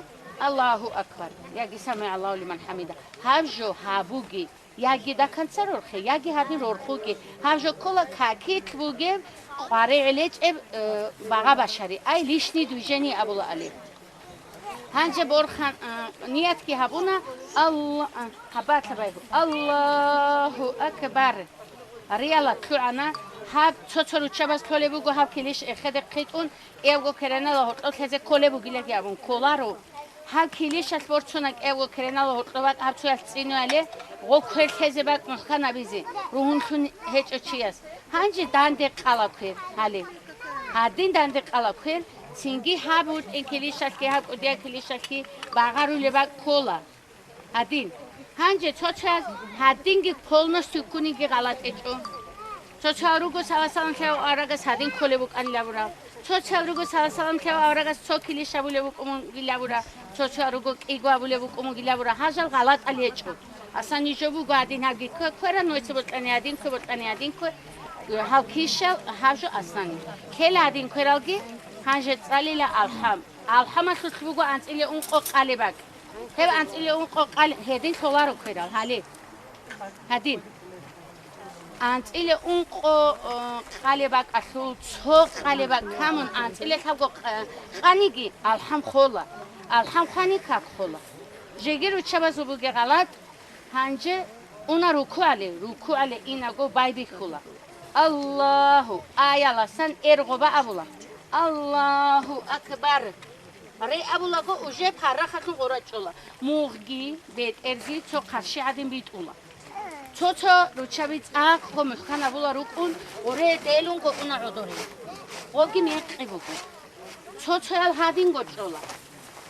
Аллагьу акбар, яги самигӀаллагьу лиман хӀамида, гьаб жо гьабуги. Яги даканца рорхе, яги гьадин рорхуге. Гьаб жо ккола какилъ бугеб, къваригӀел гьечӀеб, э, багъа башари. Ай, лишний движение абула гьале. Гьанже борхан, э, ниятги гьабуна, Алла-, э, гьабатлъа байгу. Аллагьу акбар. Рияла лъугӀана, гьаб цо-цо руччабаз лъолеб буго, гьаб килищ эхеде хъитӀун, кӀиябго керенала гьоркьоб лъезе кколеб бугилаги абун кколаро. Гьаб килищалъ борцуна кӀиябго керенала гьоркьоб бакӀ гьаб цоялъ цӀинуяле, гъо квер лъезе бакӀ мухӀканабизе, ругьунлъун гьечӀо чияс. Гьанже данде къала квер гьале. Гьадин данде къала квер, цинги гьаб гьуртӀин килищалъги, гьаб кӀудиял килищалъги багъарулеб бакӀ ккола. Гьадин. Гьанже цо-цояз гьадинги полностью ккунинги гъалатӀ гьечӀо. Цо-цоял руго салам-салам лъев аварагас гьадин кколеб букӀанила бура. Цо-цоял руго салам-салам лъев аварагас цо килищ абулеб букӀун бугила бура. Цо-цоял руго кӀиго абулеб букӀун бугила бура. Гьажал гъалатӀал гьечӀо. Асан нижо буго гьадин гьабги ккве-, кверан нойца бокьани гьадин ккве, бокьани гьадин ккве. Гьал кишал гьаб жо аслани. Ккела гьадин квералги, гьанже цӀалила алхӀам. АлхӀамалъулъ буго анцӀила ункъо къалеб бакӀ. Гьеб анцӀила ункъо къал-, гьедин лъоларо кверал, гьале. Гьадин. АнцӀила ункъо, о, къалеб бакӀалъул цо къалеб бакӀ камун анцӀила лъабго къ-, къаниги алхӀам хола. АлхӀам хвани как хола. Жеги руччабазул бугеб гъалатӀ, гьанже уна рукугӀале, рукугӀале инаго байбихьула. Аллагьу, аяласан эр гъоба абула. Аллагьу акбар! Ре абулаго уже парахалъун гъорачӀола. Мугъги, бетӀерги цо хъарщи гӀадин битӀула. Цо-цо руччаби цӀакъго мухӀкан абула рукӀун, гъоре делунго уна гӀодоре. Гъоги мекъи буго. Цо-цоял гьадинго чӀола.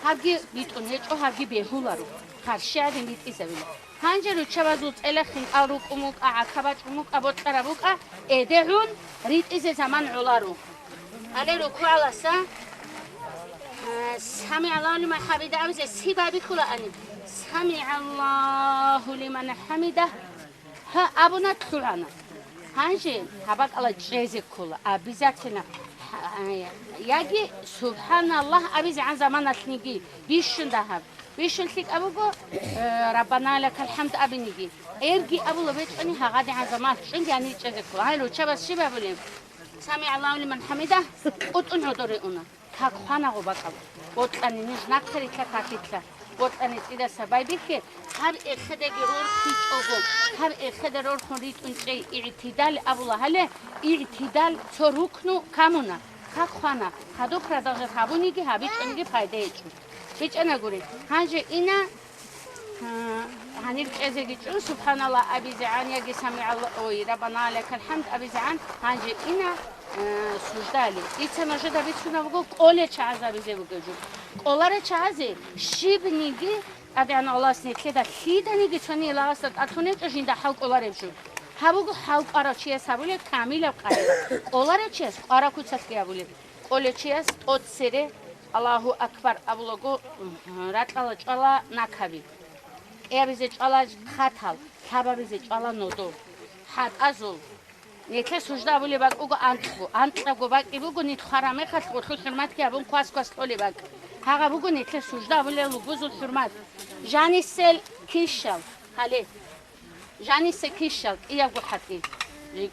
Гьабги битӀун гьечӀо, гьабги бегьуларо. Къарщи гьадин битӀизабила. Гьанже руччабазул цӀела хинкӀал рукӀун букӀа, гӀака бачӀун букӀа, бокьараб букӀа, эдегӀун ритӀизе заман гӀоларо. Гьале рукугӀаласа, э, сами Аллагьу лиман хӀамида абизе си байбихьулаани? Сами Аллагьу лиман хӀамида. Гьа, абуна, лъугӀана. Гьанже гьаб бакӀалда чӀезе ккола, обязательно. Гьа, яги «Субханаллагь» абизегӀан заманалъниги, бищун дагьаб. Бищун лъикӀаб буго, э, «Раббана лакал хӀамд» абиниги. Эрги абула бечӀани гьагъадегӀан заманалъ чӀунги гьанир чӀезе ккола. Гьай, руччабаз щиб абулеб? «Сами Аллагьу лиман хӀамида», кӀутӀун гӀодоре уна. Как хвана гъоб бакӀал. Бокьани нуж нахъе рилълъа, какилъа. Бокьани цӀидаса байбихье, гьаб эхедаги рорхичӀого, гьаб эхеда рорхун ритӀун чӀей, игӀтидал абула гьале, игӀтидал цо рукну камуна, как хвана, гьадухъ радал жал гьабуниги гьабичӀониги пайда гьечӀо. БичӀана гури, гьанже ина, Гьа, гьанир чӀезеги чӀун, субханаллагь абизегӀан яги самигӀалла-, ой, раббана лакал хӀамд абизегӀан, гьанже ина, э, суждали. Дица нужеда бицунеб буго, кӀолел чагӀазабизе бугеб жо. КӀоларел чагӀазе щибниги, ТӀадегӀан Аллагьас нилъеда лъиданиги цониги лагъасда тӀад лъун гьечӀо жинда хӀал кӀолареб жо. Гьаб буго хӀал кӀварав чияс гьабулеб камилаб къагӀида. КӀоларев чияс кӀвараб куцалъги гьабулеб. КӀолев чияс тӀоцере «Аллагьу акбар» абулаго, ракьалда чӀвала накаби, кӀиабизе чӀвала хъатал, лъабабизе чӀвала нодо, хӀатӀазул. Нилъер сужда абулеб бакӀ буго анкьго, анкьабго бакӀги буго, нилъ хвараб мехалъ гъолъул хӀурматги гьабун квас-квас лъолеб бакӀ. Гьагъаб буго нилъер сужда абулел лугбузул хӀурмат. Жанисел кишал, гьале. Жаниса кишал, кӀиябго хӀатӀи,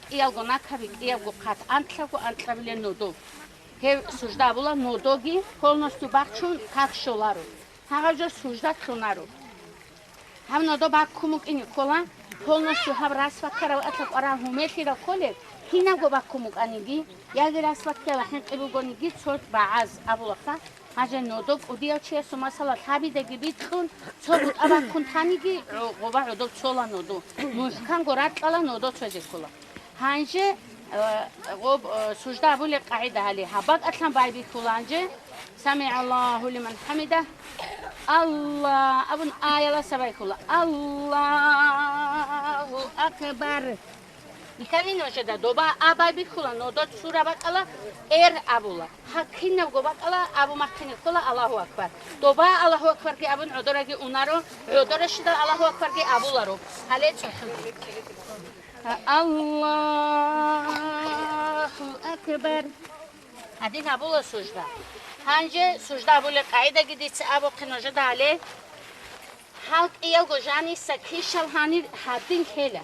кӀиялго накаби, кӀиябго хъат, анкьабго анкьабилеб нодо. Гьеб сужда абула, нодоги полностью бахчун как щоларо. Гьагъаб жо сужда лъунаро. Гьаб нодо баккун букӀине ккола, полностью гьаб рас баккараб атӀа кӀвараб гьумерлъи ракколеб, кинабго баккун букӀаниги, яги рас баккараб хӀинкъи бугониги цо багӀаз абулаха, Гьанже нодо кӀудияв чиясул масала лъабидаги бикьун, цо бутӀа баккун таниги, гъо-, гъоба гӀодоб цола нодо. МухӀканго ракьала нодо цо жеккула. Гьанже, э, гъоб, э, сужда абулеб къагӀида гьали. Гьаб бакӀалъан байбихьула гьанже. Сами Аллагьу лиман хӀамида. Алла абун аяласа байхьула. Аллагьу акбар. Итани нужеда доба а байбихьула, нодо цура бакӀала, эр абула. Гьаб кинабго бакӀала, абу махъине ккола Аллагьу акбар. Доба Аллагьу акбарги абун гӀодораги унаро, гӀодоращидал Аллагьу акбарги абуларо. Гьале цохӀо. Аллагьу акбар. Гьадин абула сужда. Гьанже сужда абулеб къагӀидаги дица абухъе нужеда гьале. Гьал кӀиялго жаниса кишал гьанир гьадин ккела.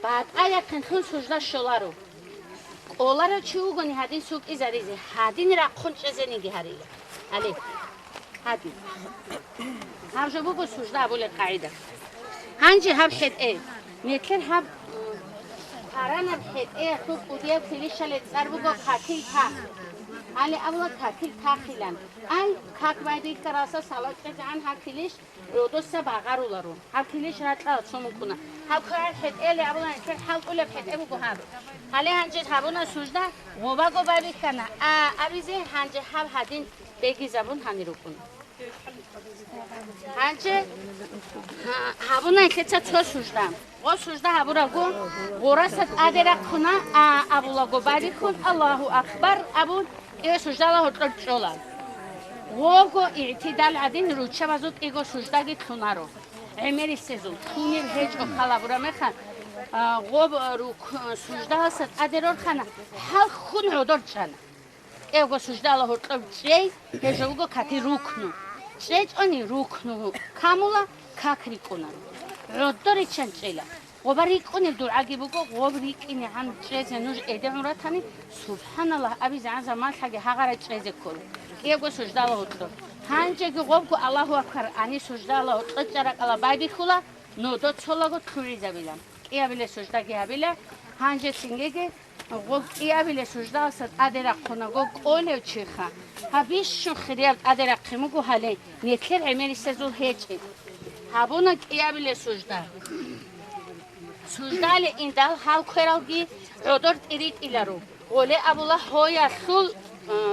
БатӀа якъинлъун сужда щоларо. КӀоларав чи вугони гьадин сукӀизаризе, гьадин рахъун чӀезениги гьарила. Гьале. Гьадин. Гьаб жо буго сужда абулеб къагӀида. Гьанже гьаб хӀетӀе. Нилъер гьаб, м, паранаб хӀетӀеялъул кӀудияб килищалде цӀар буго какил тах. Гьале абула какил тахилан. Ай, как байдиккаралса салат кьезегӀан гьаб килищ гӀодоса багъаруларо. Гьаб килищ ракьалда цо мукӀуна. Гьаб квегӀаб хӀетӀеялде абула, нилъер хӀалтӀулеб хӀетӀе буго гьаб. Гьале гьанже гьабуна сужда, гъобаго байбихьана, а, абизе гьанже гьаб гьадин бегизабун гьанир рукӀуна. Гьанже гьа-, гьабуна нилъеца цо сужда. Гъо сужда гьабурабго, гъораса тӀаде рахъуна, а, абулаго байбихьун, Аллагьу акбар абун, кӀиго суждала гьоркьоб чӀола. Гъого игӀтидал гӀадин руччабазул кӀиго суждаги лъунаро. ГӀемерисезул, лъунир гьечӀо халабура мехалъ, а, гъоб рук-, суждаласа тӀаде рорхана, хӀалхьун гӀодор чӀана. КӀиябго суждала гьоркьоб чӀей, гьеб жо буго какил рукну. ЧӀечӀони рукну камула, как рикӀкӀуна. ГӀодор риччан чӀела. Гъоба рикӀкӀунеб дугӀаги буго, гъоб рикӀкӀинегӀан чӀезе нуж эдегӀун ратани, субханаллагь абизегӀан заманалъги гьагъарай чӀезе ккола. КӀиябго суждала гьоркьоб. Гьанжеги гъобго Аллагьу акбар ани суждала гьоркьоб чӀаракӀала байбихьула, нодо цолаго лъугӀизабила. КӀиабилеб суждаги гьабила, гьанже лъингеги Гъоб кӀиабилеб суждаласа тӀаде рахъунаго кӀолев чиха. Гьаб бищун хирияб тӀаде рахъин буго гьале, нилъер гӀемерисезул гьечӀеб. Гьабуна кӀиабилеб сужда. Суждале индал гьал квералги гӀодор тӀиритӀиларо. Гъоле абула гьоялъул, э,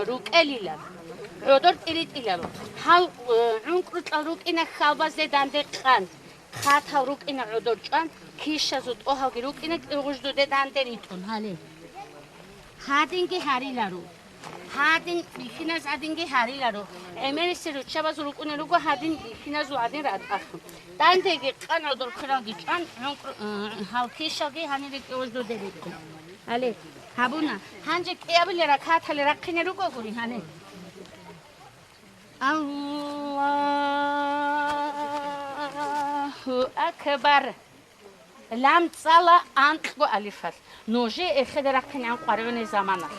рукӀелилан, гӀодор тӀиритӀиларо. Гьал, э, гӀункӀрукьал рукӀина хьалбазде данде къан, хъатал рукӀина гӀодор чӀван, кишазул тӀогьалги рукӀина кӀиргъуждуде данде ритӀун. Гьале. Гьадинги гьариларо. Гьадин, бихьиназ гьадинги гьариларо. ГӀемерисел руччабазул рукӀунел руго гьадин бихьиназул гьадин ратӀалъун. Дандеги къан гӀодор квералги чӀван, гӀункӀру-, э, гьал кишалги гьанир рекӀе вождуде ритӀун. Гьале, гьабуна. Гьанже кӀиабиле ракагӀатали рахъине ругогури гьале. Аллагьу акбар! Лам цӀала анкьго алифалъ. Нужее эхеде рахъинегӀан къваригӀуней заманалъ.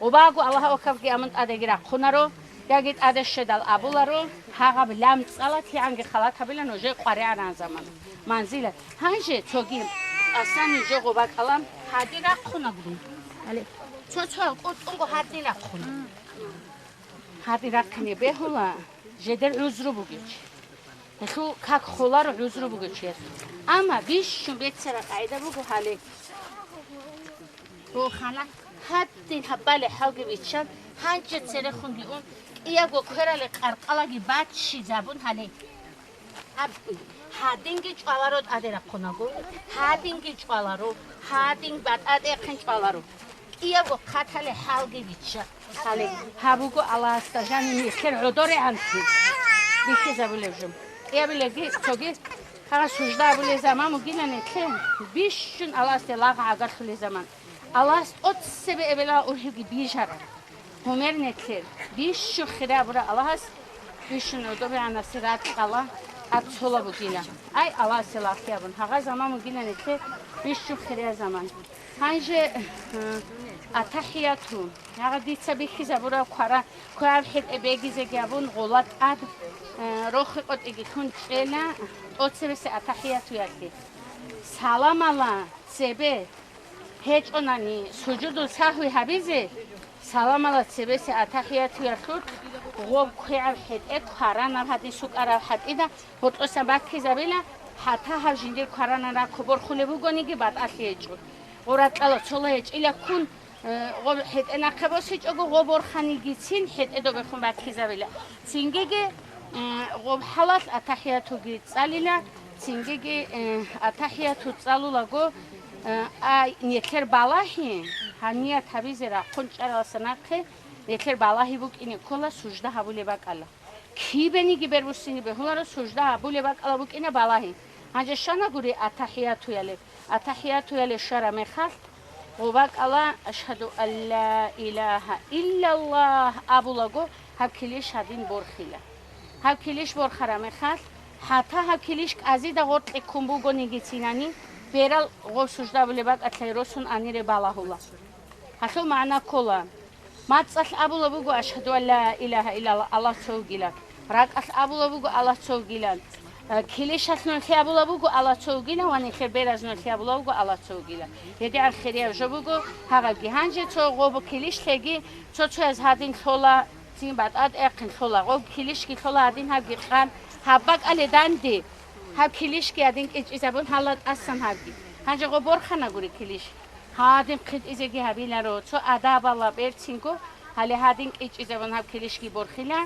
Убаго Аллагь акбарги абун тӀадеги рахъунаро, яги тӀаде щведал абуларо, гьагъаб лам цӀала кигӀанги халат гьабила нужее къваригӀаран замана. Манзила. Гьанже цоги асан нужего бакӀалан гьадин рахъунагурун. Гьале, цо-цо кӀутӀунго гьадин рахъуна. Гьадин рахъине бегьула, жедер гӀузру бугев чи. Гьелъул как холаро гӀузру бугев чиясул. Амма бищун беццараб къагӀида буго гьале. Гьо, хана, гьадин гьабали хӀалги биччан, гьанже церехунги ун, кӀиябго кверали къаркъалаги баччизабун гьале. Гьаб-, гьадинги чӀваларо тӀаде рахъунаго, гьадинги чӀваларо, гьадин батӀа-тӀехъин чӀваларо. КӀиябго хъатали хӀалги бичча. Гьале, гьаб буго Аллагьасда жаниб нилъер гӀодорегӀанлъи бихьизабулеб жо. КӀиабилеги цоги гьагъа сужда абулей заман бугилан нилъе, бищун Аллагьасде лагъ гӀагарлъулей заман. Аллагьас тӀоцебе эбелал ургьибги бижараб. Гьумер нилъер, бищун хире абураб Аллагьас, бищун гӀодобегӀанасе ракьала, тӀад цола бугила. Ай, Аллагьасе лагълъи абун, гьагъа заман бугила нилъер, бищун хире заман. Гьанже, э, атахӀияту, гьагъа дица бихьизабураб квара, квараб хӀетӀе бегизеги абун, гъола тӀад, э, рохи къотӀиги лъун чӀела, тӀоцебесе атахӀиятуялъе. Саламала цебе гьечӀонани сужудул сагьви гьабизе, саламала цебесе атахӀиятуялъулъ гъоб квегӀаб хӀетӀе кваранаб гьадин сукӀараб хӀатӀида гьоркьосан баккизабила, хӀатта гьаб жиндир кваранан ракку борхулеб бугониги батӀалъи гьечӀо. Гъоракьала цола гьечӀилаккун, э, гъоб хӀетӀе нахъе босичӀого, гъоб борханигицин хӀетӀе добехун баккизабила. Цингиги, э, гъоб хӀалалъ атахӀиятуги цӀалила, цингиги, э, атахӀияту цӀалулаго, э, ай, нилъер балагьи, гьаният гьабизе рахъун чӀараласа нахъе, нилъер балагьи букӀине ккола сужда гьабулеб бакӀала. Кибениги бербуссине бегьуларо сужда гьабулеб бакӀала букӀина балагьи. Гьанже щванагури атахӀиятуяле. АтахӀиятуяле щвараб мехалъ, гъоб бакӀала, «Ашгьаду ан ла илагьа иллаллагь», абулаго, гьаб килищ гьадин борхила. Гьаб килищ борхараб мехалъ, хӀатта гьаб килищ кӀазида гъоркье ккун бугонигицинани, берал гъоб сужда абулеб бакӀалъай росун анире балагьула. Гьалъул магӀна ккола. МацӀалъ абула буго, «Ашгьаду ан ла илагьа иллаллагь», Аллагь цо вугилан. РакӀалъ абула буго, «Аллагь цо вугилан». Э, килищалъ нугӀлъи абула буго, «Аллагь цо вугилан», ва нилъер бераз нугӀлъи абула буго, «Аллагь цо вугилан». ГьедигӀан хирияб жо буго гьагъабги. Гьанже цо гъоб килищлъеги цо-цояз гьадин лъола, цин батӀа-тӀехъин лъола, гъоб килищги лъола гьадин гьабги къан, гьаб бакӀале данде, гьаб килищги гьадин кӀичӀизабун гьала тӀасан гьабги. Гьанже гъоб борханагури килищ. Гьадин хъитӀизеги гьабиларо, цо адабала берцинго, гьале гьадин кӀичӀизабун гьаб килищги борхила.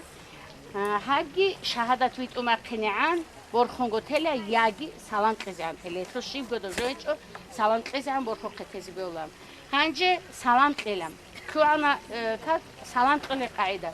А, гьабги шагьадат витӀун бахъинегӀан борхунго тела яги салам кьезегӀан тела. Гьелъул щибго доб жо гьечӀо, салам кьезегӀан борхухъе тезе бегьула. Гьанже салам кьела. ЛъугӀана, э, как салам кьолеб къагӀида.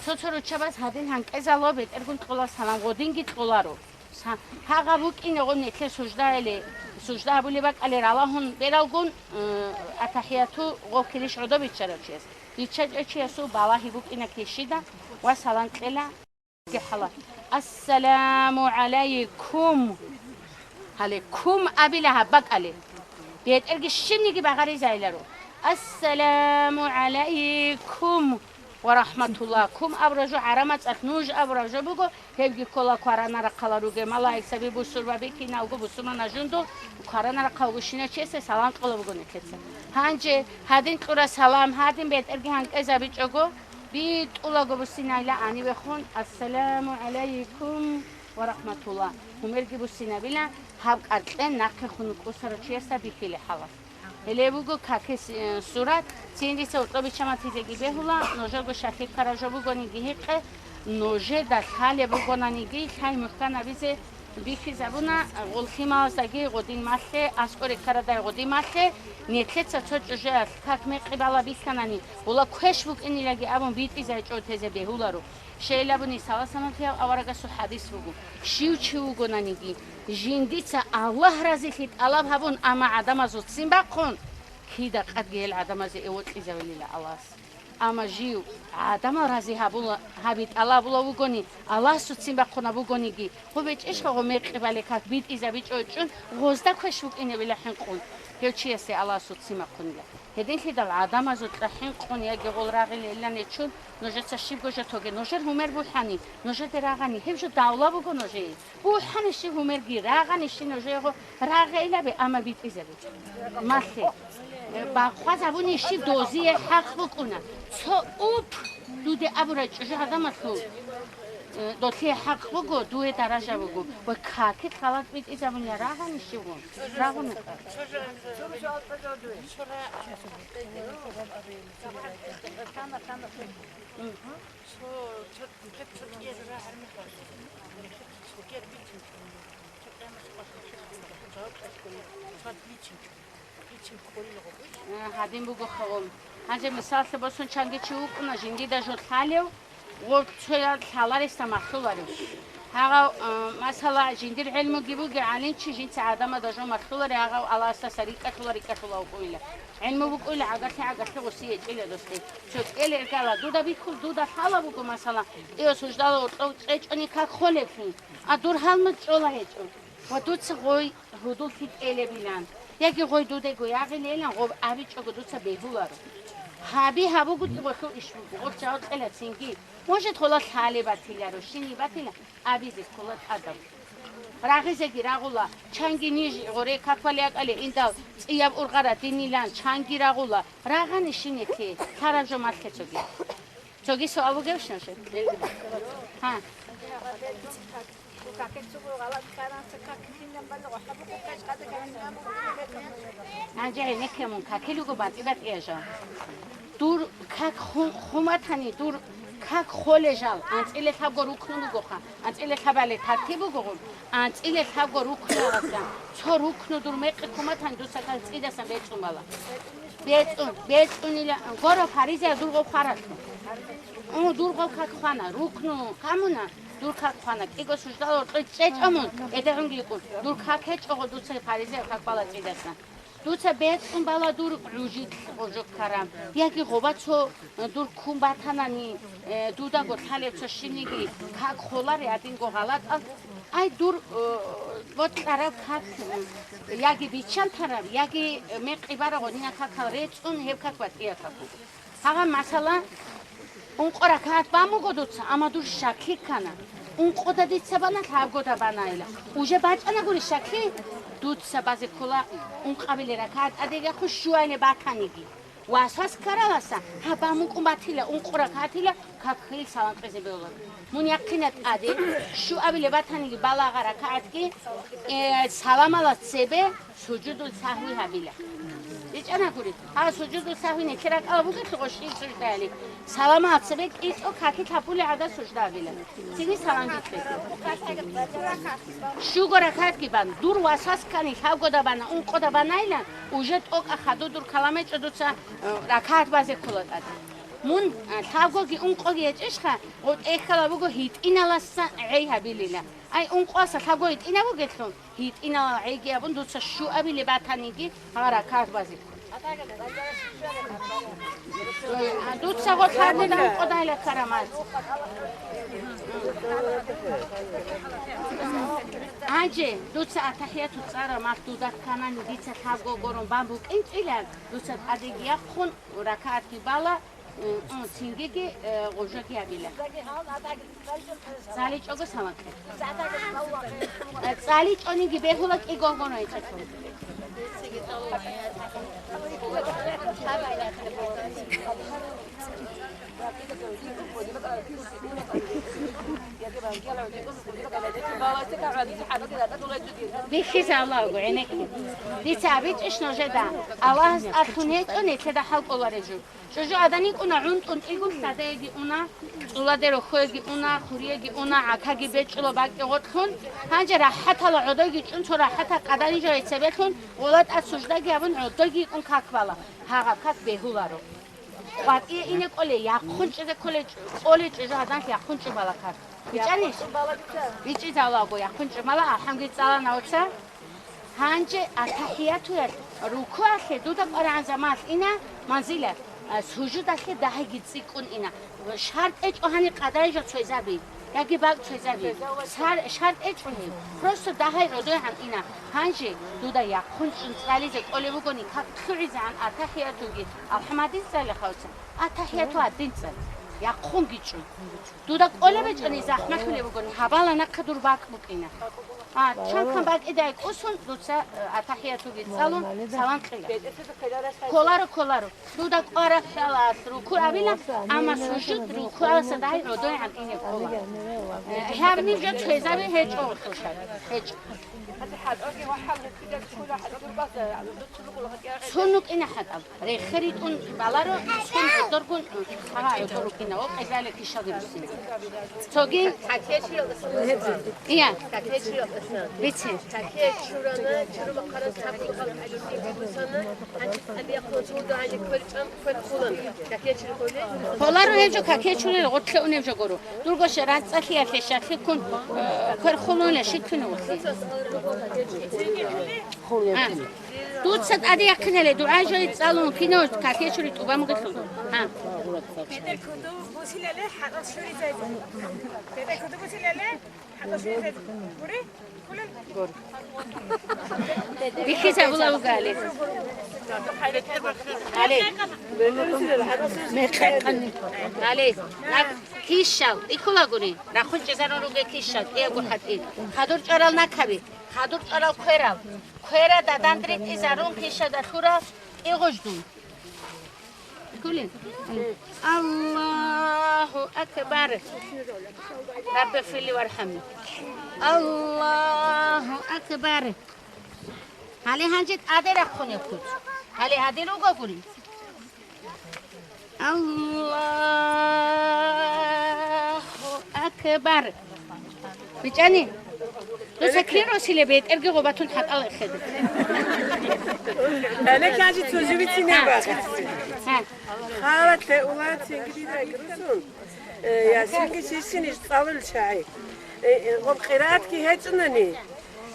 Цо-цо руччабаз гьадин гьанкӀезало бетӀергун кьола салам, гъодинги кьоларо. Са-, гьагъа букӀине гъо нилъер суждаяле, сужда гьабулеб бакӀале ралагьун бералгун, э, атахӀияту гъо килищ гӀодо биччарав чияс. БиччачӀев чиясул балагьи букӀина килищида ва салам кьела. Ассаламу гӀалайкум. Гьале кум абила гьаб бакӀале. БетӀерги щибниги багъаризайиларо. Ассаламу гӀалайкум ва рахӀматуллагь. Кум абураб жо гӀараб мацӀалъ нуж абураб жо буго, гьебги ккола кваранаб рахъалда ругел малаикзаби, бусурбаби киналго бусурманал жундул кваранаб рахъалда вугевщинав чиясе салам кьола буго нилъеца. Гьанже гьадин кьура салам, гьадин бетӀерги гьанкӀезабичӀого, битӀулаго буссинайила гьанибехун, Ассаламу гӀалайкум ва рахӀматуллагь. Гьумерги буссинабила гьаб кӀаркьен нахъе хун кӀусарав чиясда бихьилеб хӀалалъ. Гьеле буго каки с-, э, сурат, цин дица гьоркьоб бичча матизеги бегьула, нужерго шакир ккараб жо бугониги гьикъе, нужеда лъалеб бугонаниги, лъай мухькан абизе бихьизабуна, гъол лъималаздаги гъодин малъе, аскӀоре ккарадай гъодин малъе, нилъеца цо чӀужуялъ как мекъи бала бихьанани, гъола квеш букӀинилаги абун битӀизайчӀо тезе бегьуларо. Щайилабуни саласамалъияв аварагасул хӀадис буго, щив чи вугонаниги, жиндица Аллагь разилъи тӀалаб гьабун, амма гӀадамазул ццин бахъун, кида къадги гьел гӀадамазе эвокьизавилила Аллагьас. Амма жив гӀадамал рази гьабула, гьаби тӀалабула вугони, Аллагьасул ццин бахъуна бугониги, гъо бечӀищха гъо мекъи бале как битӀизабичӀо чӀун, гъозда квеш букӀинебила хӀинкъун, гьев чиясе Аллагьасул ццин бахъунила. Гьединлъидал гӀадамазул кьа хӀинкъун яги гъол рагъилейилан ичун, нужеца щибго жо тоге, нужер гьумер бухӀани, нужеде рагъани, гьеб жо давла буго нужее. БухӀани щиб гьумерги, рагъани щиб нужего рагъейилаби, амма битӀизаби. Малъе. Э, бахъвазабуни щиб дозие хӀакъ букӀуна. Цо уп дуде абурай чӀужу гӀадамалъул. Э, долъие хӀакъ буго, дуе даража буго. Ва каки халат битӀизабуни рагъани щиб гун. Рагъуна. Гьадин буго хавун. Гьанже мисаллъи босун чанги чи вукӀуна, жиндида жо лъалев, гъо цоял лъаларесда махлуларев. Гьагъав, э, масала, жиндир гӀелмуги бугев гӀалимчи жинца гӀадамада жо махлуларе, гьагъав Аллагьасдаса рикӀкӀалъула, рикӀкӀалъула вукӀуила. ГӀелму букӀуила гӀагарлъи-гӀагарлъи гъуси гьечӀила досде. Цо кӀеле иргала, дуда бихьул, дуда лъала буго, масала, тӀио суждала гьоркьов чӀечӀони как холеблъи, а дур гьалмагъ чӀола гьечӀо. Ва дуца гъой гьудуллъи тӀелебилан, яги гъой дудего ягъилейилан гъоб абичӀого дуца бегьуларо. Гьаби гьабугутӀи гъолъул иш буго, гъоб жаваб кьела цинги. Может, гъола лъалеб батиларо, щиниб батила, абизе ккола тӀадаб. Рагъизеги рагъула, чанги ниж гъоре каквали акӀале индал цӀияб ургъара динилан чанги рагъула, рагъани щинихъе, лъараб жо малъе цоги. Цоги суал бугебищ нуша? Гьа. Гьанже гьенекке мун какил руго батӀи-батӀияжал. Дур как ху-, хуматани, дур как холежал, анцӀила лъабго рукну бугоха, анцӀила лъабале тартиб бугогъун, анцӀила лъабго рукну гьаласан, цо рукну дур мекъи хуматани дуца как цӀидасан бецӀун бала. БецӀун, бецӀунила, горо, фаризиял дурго хваралъу. Ун, дурго как хвана, рукну камуна, дур как хвана, кӀиго суждал оркьи чӀечӀо мун, эдегӀунги йикӀун, дур как гьечӀого дуца фаризиял как бала цӀидасан. Дуца бецӀун бала дур гӀужил гъожо ккараб, яги гъоба цо дур ккун батанани, э, дудаго лъалеб цо щиниги как холаре гьадинго гъалатӀал, ай дур, э, бокьараб как, э, яги биччан тараб, яги мекъи бараб гъодинаб какал рецӀун гьеб как батӀияб как буго. Гьагъаб масала, ункъо ракагӀат бан буго дуца, амма дур щаклъи ккана. Ункъода дица бана, лъабгода банайила. Уже бачӀана гури щаклъи, дуца базе ккола ункъабиле ракагӀат тӀадегахъу щуайле батаниги. Васвас ккараласа, гьаб бан букӀун батила, ункъо ракагӀатила, как хил салам кьезе бегьуларо. Мун яхъина тӀаде, щуабиле батаниги балагъа ракагӀатги, э, саламала цебе, Сужудул сагьви гьабила. РичӀана гури, гьав сужудул сагьви нилъер ракӀалда бугелъул гъо щиб суждаялин. Саламал цебе кӀицӀо каки лъабули гӀада сужда гьабила. Цини салам бихье. Щуго ракагӀатги бан, дур васас ккани лъабгода бана, ункъода банайилан, уже тӀокӀа хадур дур каламечӀо дуца, э, ракагӀат базе ккола тӀаде. Мун, э, лъабгоги ункъоги гьечӀищха, гъо тӀехьала буго гьитӀиналаса гӀей гьабилила. Ай, ункъоса лъабго гьитӀина бугелъул, гьитӀинал гӀейги абун, дуца щуабилеб батаниги гьаракат базе. А дуца гъо лъабгода ункъодайла карамат. Гьанже дуца атахӀияту цӀара мах дуда кканани, дица лъабго горун бан букӀинчӀилан, дуца тӀадеги яхъун, ракагӀатги бала, м, м, цингиги, э, гъужаги гьабила. ЦӀаличӀого салам кье. Э, цӀаличӀониги бегьула кӀи гогоно гьечӀелъул. Бихьизавлаго гӀенекке. Дица абичӀищ нужеда. Аллагьас тӀалъун гьечӀо нилъеда хӀалкӀолареб жо. ЧӀужугӀадан йикӀуна гӀунтӀун, кӀиго лъадайги уна, цӀуладе рохьойги уна, хурияги уна, гӀакаги бечӀчӀула бакӀги гъоркьлъун. Гьанже рахӀатала гӀодойги чӀун, цо рахӀатал къадарин жо гьецебелъун, гъола тӀад суждаги гьабун, гӀодойги йикӀун как бала. Гьагъаб как бегьуларо. КъватӀие ине кӀоле, яхъун чӀезе кколе, кӀоле чӀужугӀадан яхъун чӀубала как. БичӀчӀани? БичӀчӀизавлаго яхъун чӀубала, алхӀамдулиллагь цӀалана оца. Гьанже атахӀиятуялъ, рукугӀалъе дуда къварагӀан заманалъ ина манзилат, а, сужудалъе дагьайги цӀикӀкӀун ина. ШартӀ гьечӀо гьаниб къадарин жо цойзаби, яги бакӀ цойзаби. Сар-, шартӀ гьечӀо гьеб. Просто дагьай гӀодойгӀан ина. Гьанже дуда яхъун чӀун цӀализе кӀолеб бугони, как лъугӀизегӀан атахӀиятуги, алхӀамдулиллагь цӀалихъа оца. АтахӀияту гьадин цӀал. Яхъунги чӀун. Дуда кӀолеб гьечӀони, захӀмалъулеб бугони, гьабала нахъа дур бакӀ букӀина. А, чанкан бакӀидай кӀусун, дуца, э, атахӀиятуги цӀалун, салам кьела. Кколаро, кколаро. Дуда къвараб хӀалалъ рукугӀ абила, амма сужуд рукугӀаласа дагьай гӀодойгӀан ине ккола. Э, гьаб ниб жо цойзаби гьечӀо гьелъул шартӀ. ГьечӀо. Цун рукӀина хӀатӀаб. Рехе ритӀун баларо, цун гӀодоргун, гьагъа гӀодор рукӀина, о, къезалихъ ишалги руссин. Цоги? Ия. Бице. Холаро гьеб жо каке чурел, гъотлъе унеб жо гуро. Дурго ше рацӀцӀалъиялъе щаклъи ккун, э, квер холуна шиклъуна гъотлъе. А. Дуца тӀаде яхъинали, дугӀа жо цӀалун, кинав каке чури тӀубан бугелъул. А. Бетер куду бусилали хӀатӀал шури зайди. Бетер куду бусилали хӀатӀал шури зайди. Гури? Гур. Бихьизабула бугали. Гьале. Гьале. Нак кишал, икулагури. Рахъун чӀезарун руге кишал, кӀиябго хӀатӀи. Хадур чӀарал накаби. Хадур чӀарал кверал. Квера дадандри тӀизарун кишада лъура кӀигъуждун. Кулин. Аллагьу акбар. Рабби гъфирли вархӀамни. Аллагьу акбар. Гьале гьанже тӀаде рахъунеб куц. Гьале гьадин ругогури. Аллагьу акбар. БичӀани? Дуца кин росилеб, бетӀерги гъобатун хӀатӀал эхеде. Гьале хӀажи цо живицин гьаб. Гьа. Халат ле ула цинги дида грусун. Э, ясинги сисин иш цӀалул чагӀи. Э, э, гъоб къираатги гьечӀунани.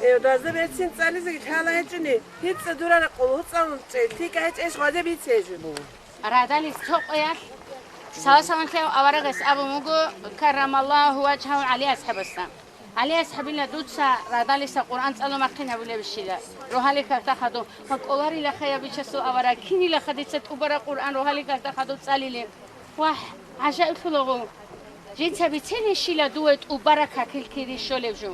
Э, дазда бецин цӀализеги лъала гьечӀуни. ГьицӀа дурара къулгьу цӀалун чӀел, лъикӀа гьечӀ иш гъозе бицежун. Радалис цо къоялъ, саласаланлъияв аварагас абун буго, каррамаллагьу важгьагьу, ГӀали асхӀабасда. ГӀали асхӀабила дуца радалиса Къуръан цӀалун вахъин гьабулебищила, рогьалил какда хадуб, ва кӀоларилаха я бичасул авараг, кинилаха дица тӀубара Къуръан рогьалил какда хадуб цӀалилин. Вагь, гӀажаиблъулаго! Жинца бицинищила дуе тӀубара какил кири щолеб жо.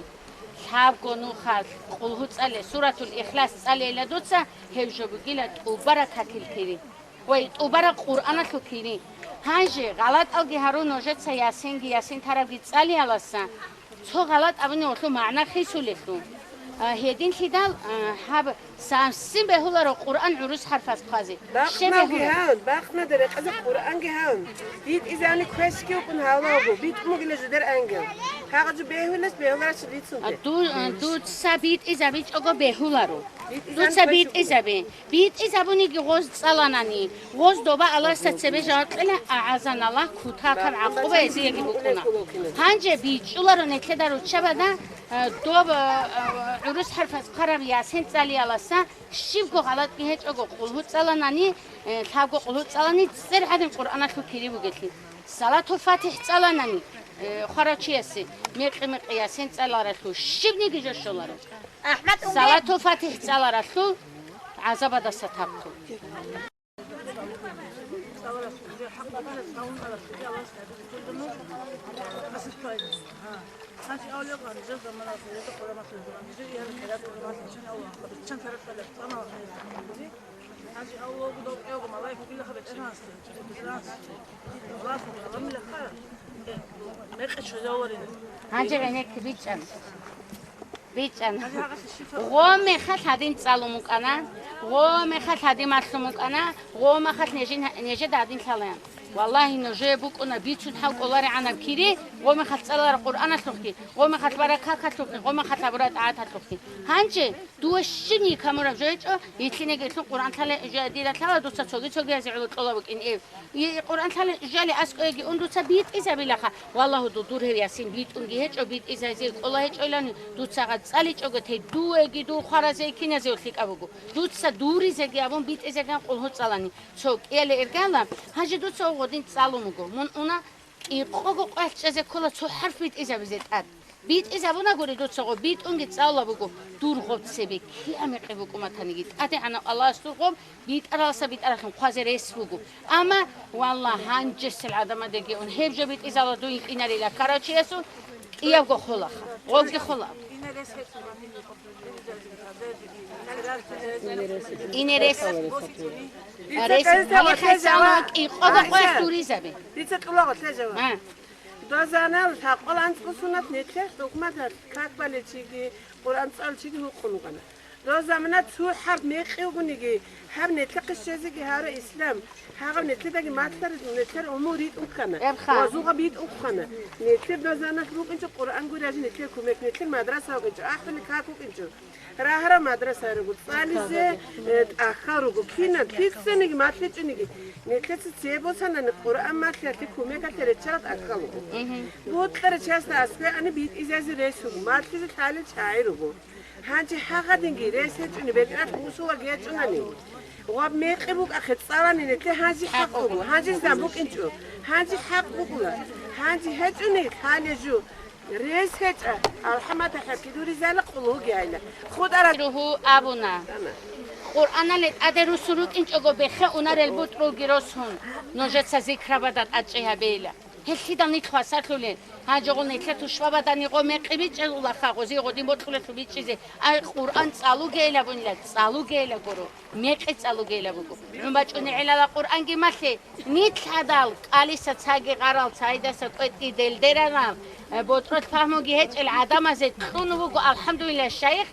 Лъабго нухалъ къулгьу цӀале, Суратул Ихлас цӀалейила дуца, гьеб жо бугила тӀубара какил кири. Вай, тӀубараб Къуръаналъул кири. Гьанже гъалатӀалги гьарун нужеца Ясинги, Ясин тарабги цӀалияласа, цо гъалатӀ абуни гъолъул магӀна хисулелъул. А, гьединлъидал, а, гьаб самсин бегьуларо Къуръан гӀурус хӀарфаз хъвазе. Щиб бахъналги бегьула? Гьан, бахънада рекъезаб Къуръанги гьан. БитӀизани квешги вукӀун гьавлаго, битӀун бугила жидер ангел. Гьагъа жо бегьулес бегьулараш бицунде. А, ду-, а, дуца битӀизабичӀого бегьуларо. Дуца битӀизабе. БитӀизабуниги гъоз цӀаланани, гъоз доба Аллагьасда цебе жаваб кьела, агӀазаналлагь, кутакаб гӀакъуба гьезиеги букӀуна. Гьанже бичӀчӀуларо нилъеда руччабада, э, доб, э, э, гӀурус хӀарфаз хъвараб Ясин цӀалияласа, щибго гъалатӀги гьечӀого къулгьу цӀаланани, э, лъабго къулгьу цӀалани, цӀер гӀадин Къуръаналъул кири бугелъи. Салатул ФатихӀ цӀаланани, э, хварачиясе, мекъи-мекъи Ясин цӀаларалъул щибниги жо щоларо. Салатул ФатихӀ цӀаларалъул гӀазабадаса тапхъу. Гьанже гӀенекке бичӀчӀана. БичӀчӀана. Гъомехалъ гьадин цӀалун букӀана, гъомехалъ гьадин малъун букӀана, гъомехалъ нежин-, нежеда гьадин лъалаян. Валлагьи, нужее букӀуна бицун гьав кӀоларегӀанаб кири, гъомехалъ цӀалараб Къуръаналъухъги, гъомехалъ бараб какалъухъги, гъомехалъ гьабураб тӀагӀаталъухъги. Гьанже дова щибниги камураб жо гьечӀо, гьелъинеги илъун Къуръан лъалей жо дира лъала, дуца цоги-цогиязе гӀоло кьола букӀин эб. И Къуръан лъалей жали аскӀоеги ун дуца битӀизабилаха. Валлагьу, дур гьев Ясин битӀунги гьечӀо, битӀизайзе кӀола гьечӀойлани, дуца гъад цӀаличӀого те дуеги дур хваразеги киназего лъикӀаб буго. Дуца дуризеги абун битӀизеган къулгьу цӀалани. Цо кӀияле иргала, гьанже дуца гъодин цӀалун вуго. Мун уна, кӀикъого къвалъ чӀезе ккола цо хӀарф битӀизабизе тӀад. БитӀизабунагури дуца гъо, битӀунги цӀалула буго, дур гъоб цебе кигӀан мекъи букӀуматаниги, ТӀадегӀанав Аллагьас дур гъоб битӀаралдаса битӀаралъун хъвазе рес буго. Амма, валла, гьанжесел гӀадамадеги ун гьеб жо битӀизабула дуе инарила ккарав чиясул кӀиябго холаха, гъобги холаб. Ине рес. Дица Рес-, гьанихъе цӀалуна кӀикъого къоялъ дуризаби. Дица кьулагъо лъе жаваб. Гьа. Дозанал лъакъал анцӀго сунат нилъер хӀукуматалъ как балев чиги, Къуръан цӀалев чиги гьукъун вукӀана. Дозамана цо хӀарп мекъи вугониги, гьаб нилъехъе щвезеги гьавра ислам, гьагъаб нилъедаги малъараб нилъер умул ритӀун ккана, Эрха. Ва зугъа битӀун ккана. Нилъер дозаналъ букӀинчӀо Къуръан гурай жи нилъер кумек, нилъер мадраса вукӀинчӀо, ахӀуни как вукӀинчӀо. Рагьараб мадраса руго, цӀализе, э, тӀахьал руго, кинаб, кицаниги, малъичӀониги. Нилъеца цебе босанани Къуръан малъиялъе кумекалъе реччарал тӀахьал руго. Мгм. Бокьарав чиясда аскӀове ани битӀизазе рес руго, малъизе лъалел чагӀи руго. Гьанже гьагъадинги рес гьечӀони, бетӀералъ бусулаг гьечӀонани. Гъаб мекъи букӀахъе цӀалани нилъе гьанже хӀакъ буго, гьанже зан букӀинчӀо, гьанже хӀакъ бугула, гьанже гьечӀони лъалел жо. Рес гьечӀа, алхӀамада хӀакъи дуризайла къулгьуги гьайла. ХутӀара ругьу абуна. Къуръанале тӀаде русун рукӀинчӀого бехе унарел бутӀрулги росун, нужеца зикрабада тӀадчӀей гьабейла. Гьелъидал нилъ хвасарлъулел, гьанжегъул нилъер тушбабадани гъо мекъи бичӀчӀулаха, гъози гъодин бокьулелъул бичӀчӀизе, ай Къуръан цӀалугейилабунила, цӀалугейила гуро. Мекъи цӀалугейилаб буго. ГӀумачӀуни гӀелала Къуръанги малъе, нилъ гьадал кӀалиса цаги гъарал, цайдаса кӀветӀги делдеранал, э, ботӀрол пагьмуги гьечӀел гӀадамазе кьун вуго, алхӀамдулиллагь, шайих,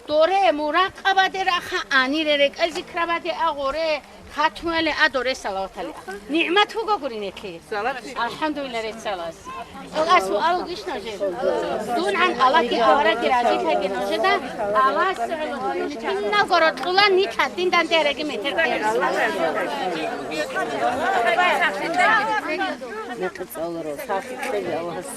доре муракъабаде раха, анире рекӀел зикрабаде а гъоре, хатмуяле а доре салаватале. НигӀмат вуго гури нилъее. АлхӀамдулилла, рецц Аллагьас. Аллагь суал гишна же. ДунгӀан Аллагьги аварагги разилъаги нужеда. Аллагьас киналго рокьула нилъ гьадин данде гьараги метер къиямас. Мекъи цӀаларо, сахлъи кьеги Аллагьас.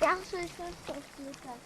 Яхшы, что слушать.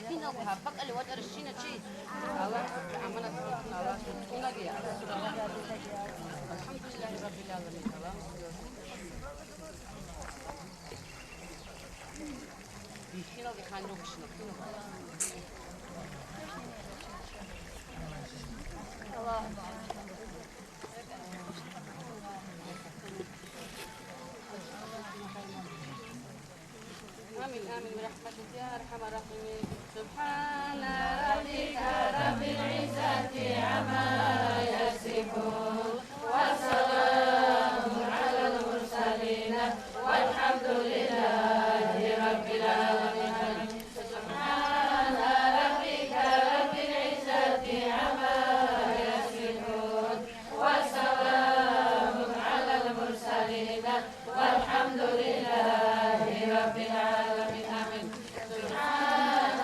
Киналго гьаб бакӀалде вачӀаращинав чи Аллагьасда аманат гьабун, Аллагьасда цӀунаги. АлхӀамдулиллагьи раббил гӀаламин. Аллагьасда Бихьиналги ханрухъ шинаб кинаб. آمين، آمين، برحمتك يا أرحم الراحمين. سبحان ربك رب العزة عما يصفون. وسلام على المرسلين والحمد لله رب العالمين. سبحان ربك رب العزة عما يصفون. وسلام على المرسلين والحمد لله رب العالمين. آمين. سبحان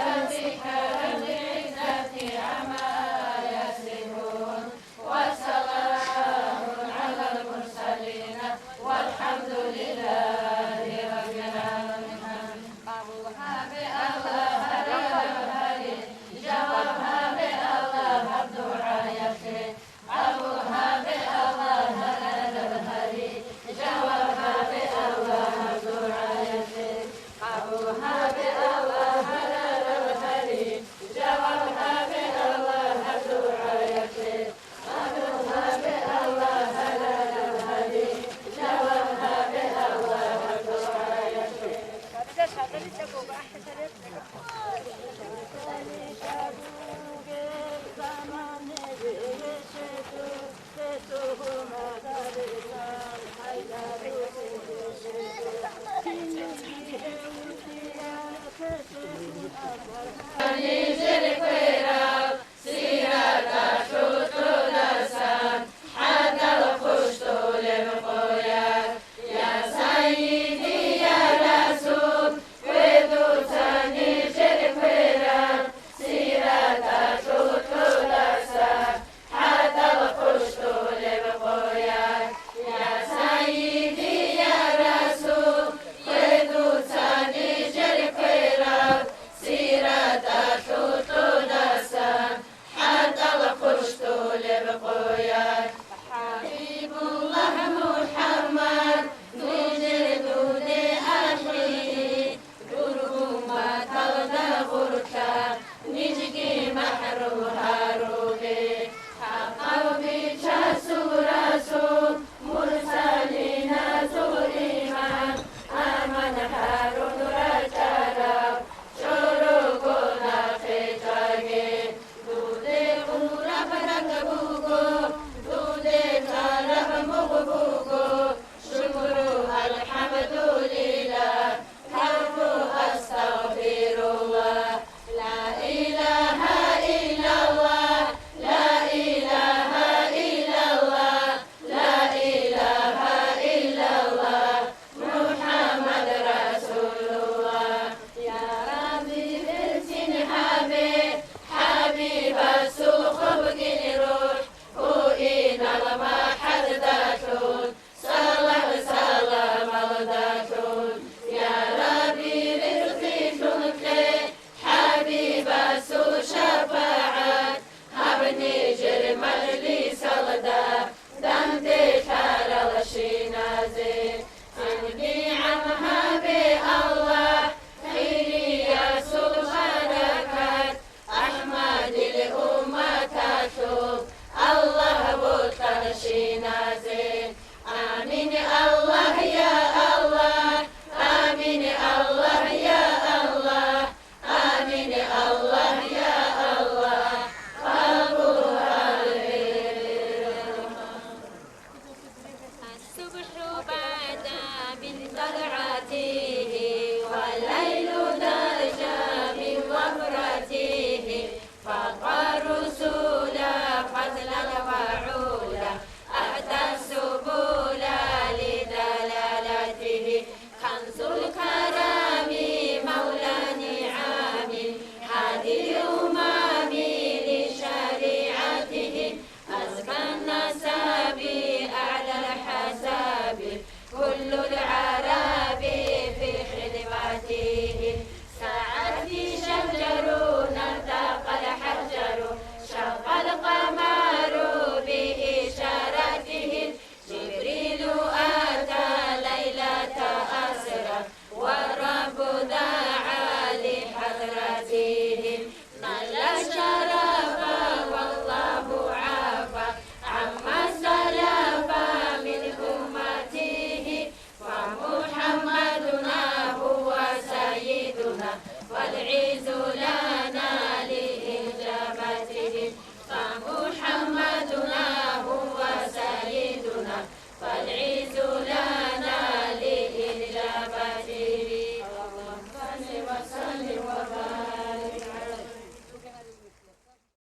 ربك رب العزة عما يصفون. وسلام على المرسلين والحمد لله رب العالمين. قبول هب الله هدايا الهادي، جواب هب الله الدعاء يكفي. قبول هب الله هدايا الهادي، جواب هب الله الدعاء يكفي. قبول هب الله هدايا الهادي، جواب هب الله الدعاء يكفي. Нижер кверал сираталъул тӀудасан хӀадал хъущтулеб къоялъ, я Сайиди, я Расул, квер дуца нижер кверал сираталъул тӀудасан хӀадал хъущтулеб къоялъ, я Сайиди, я Расул,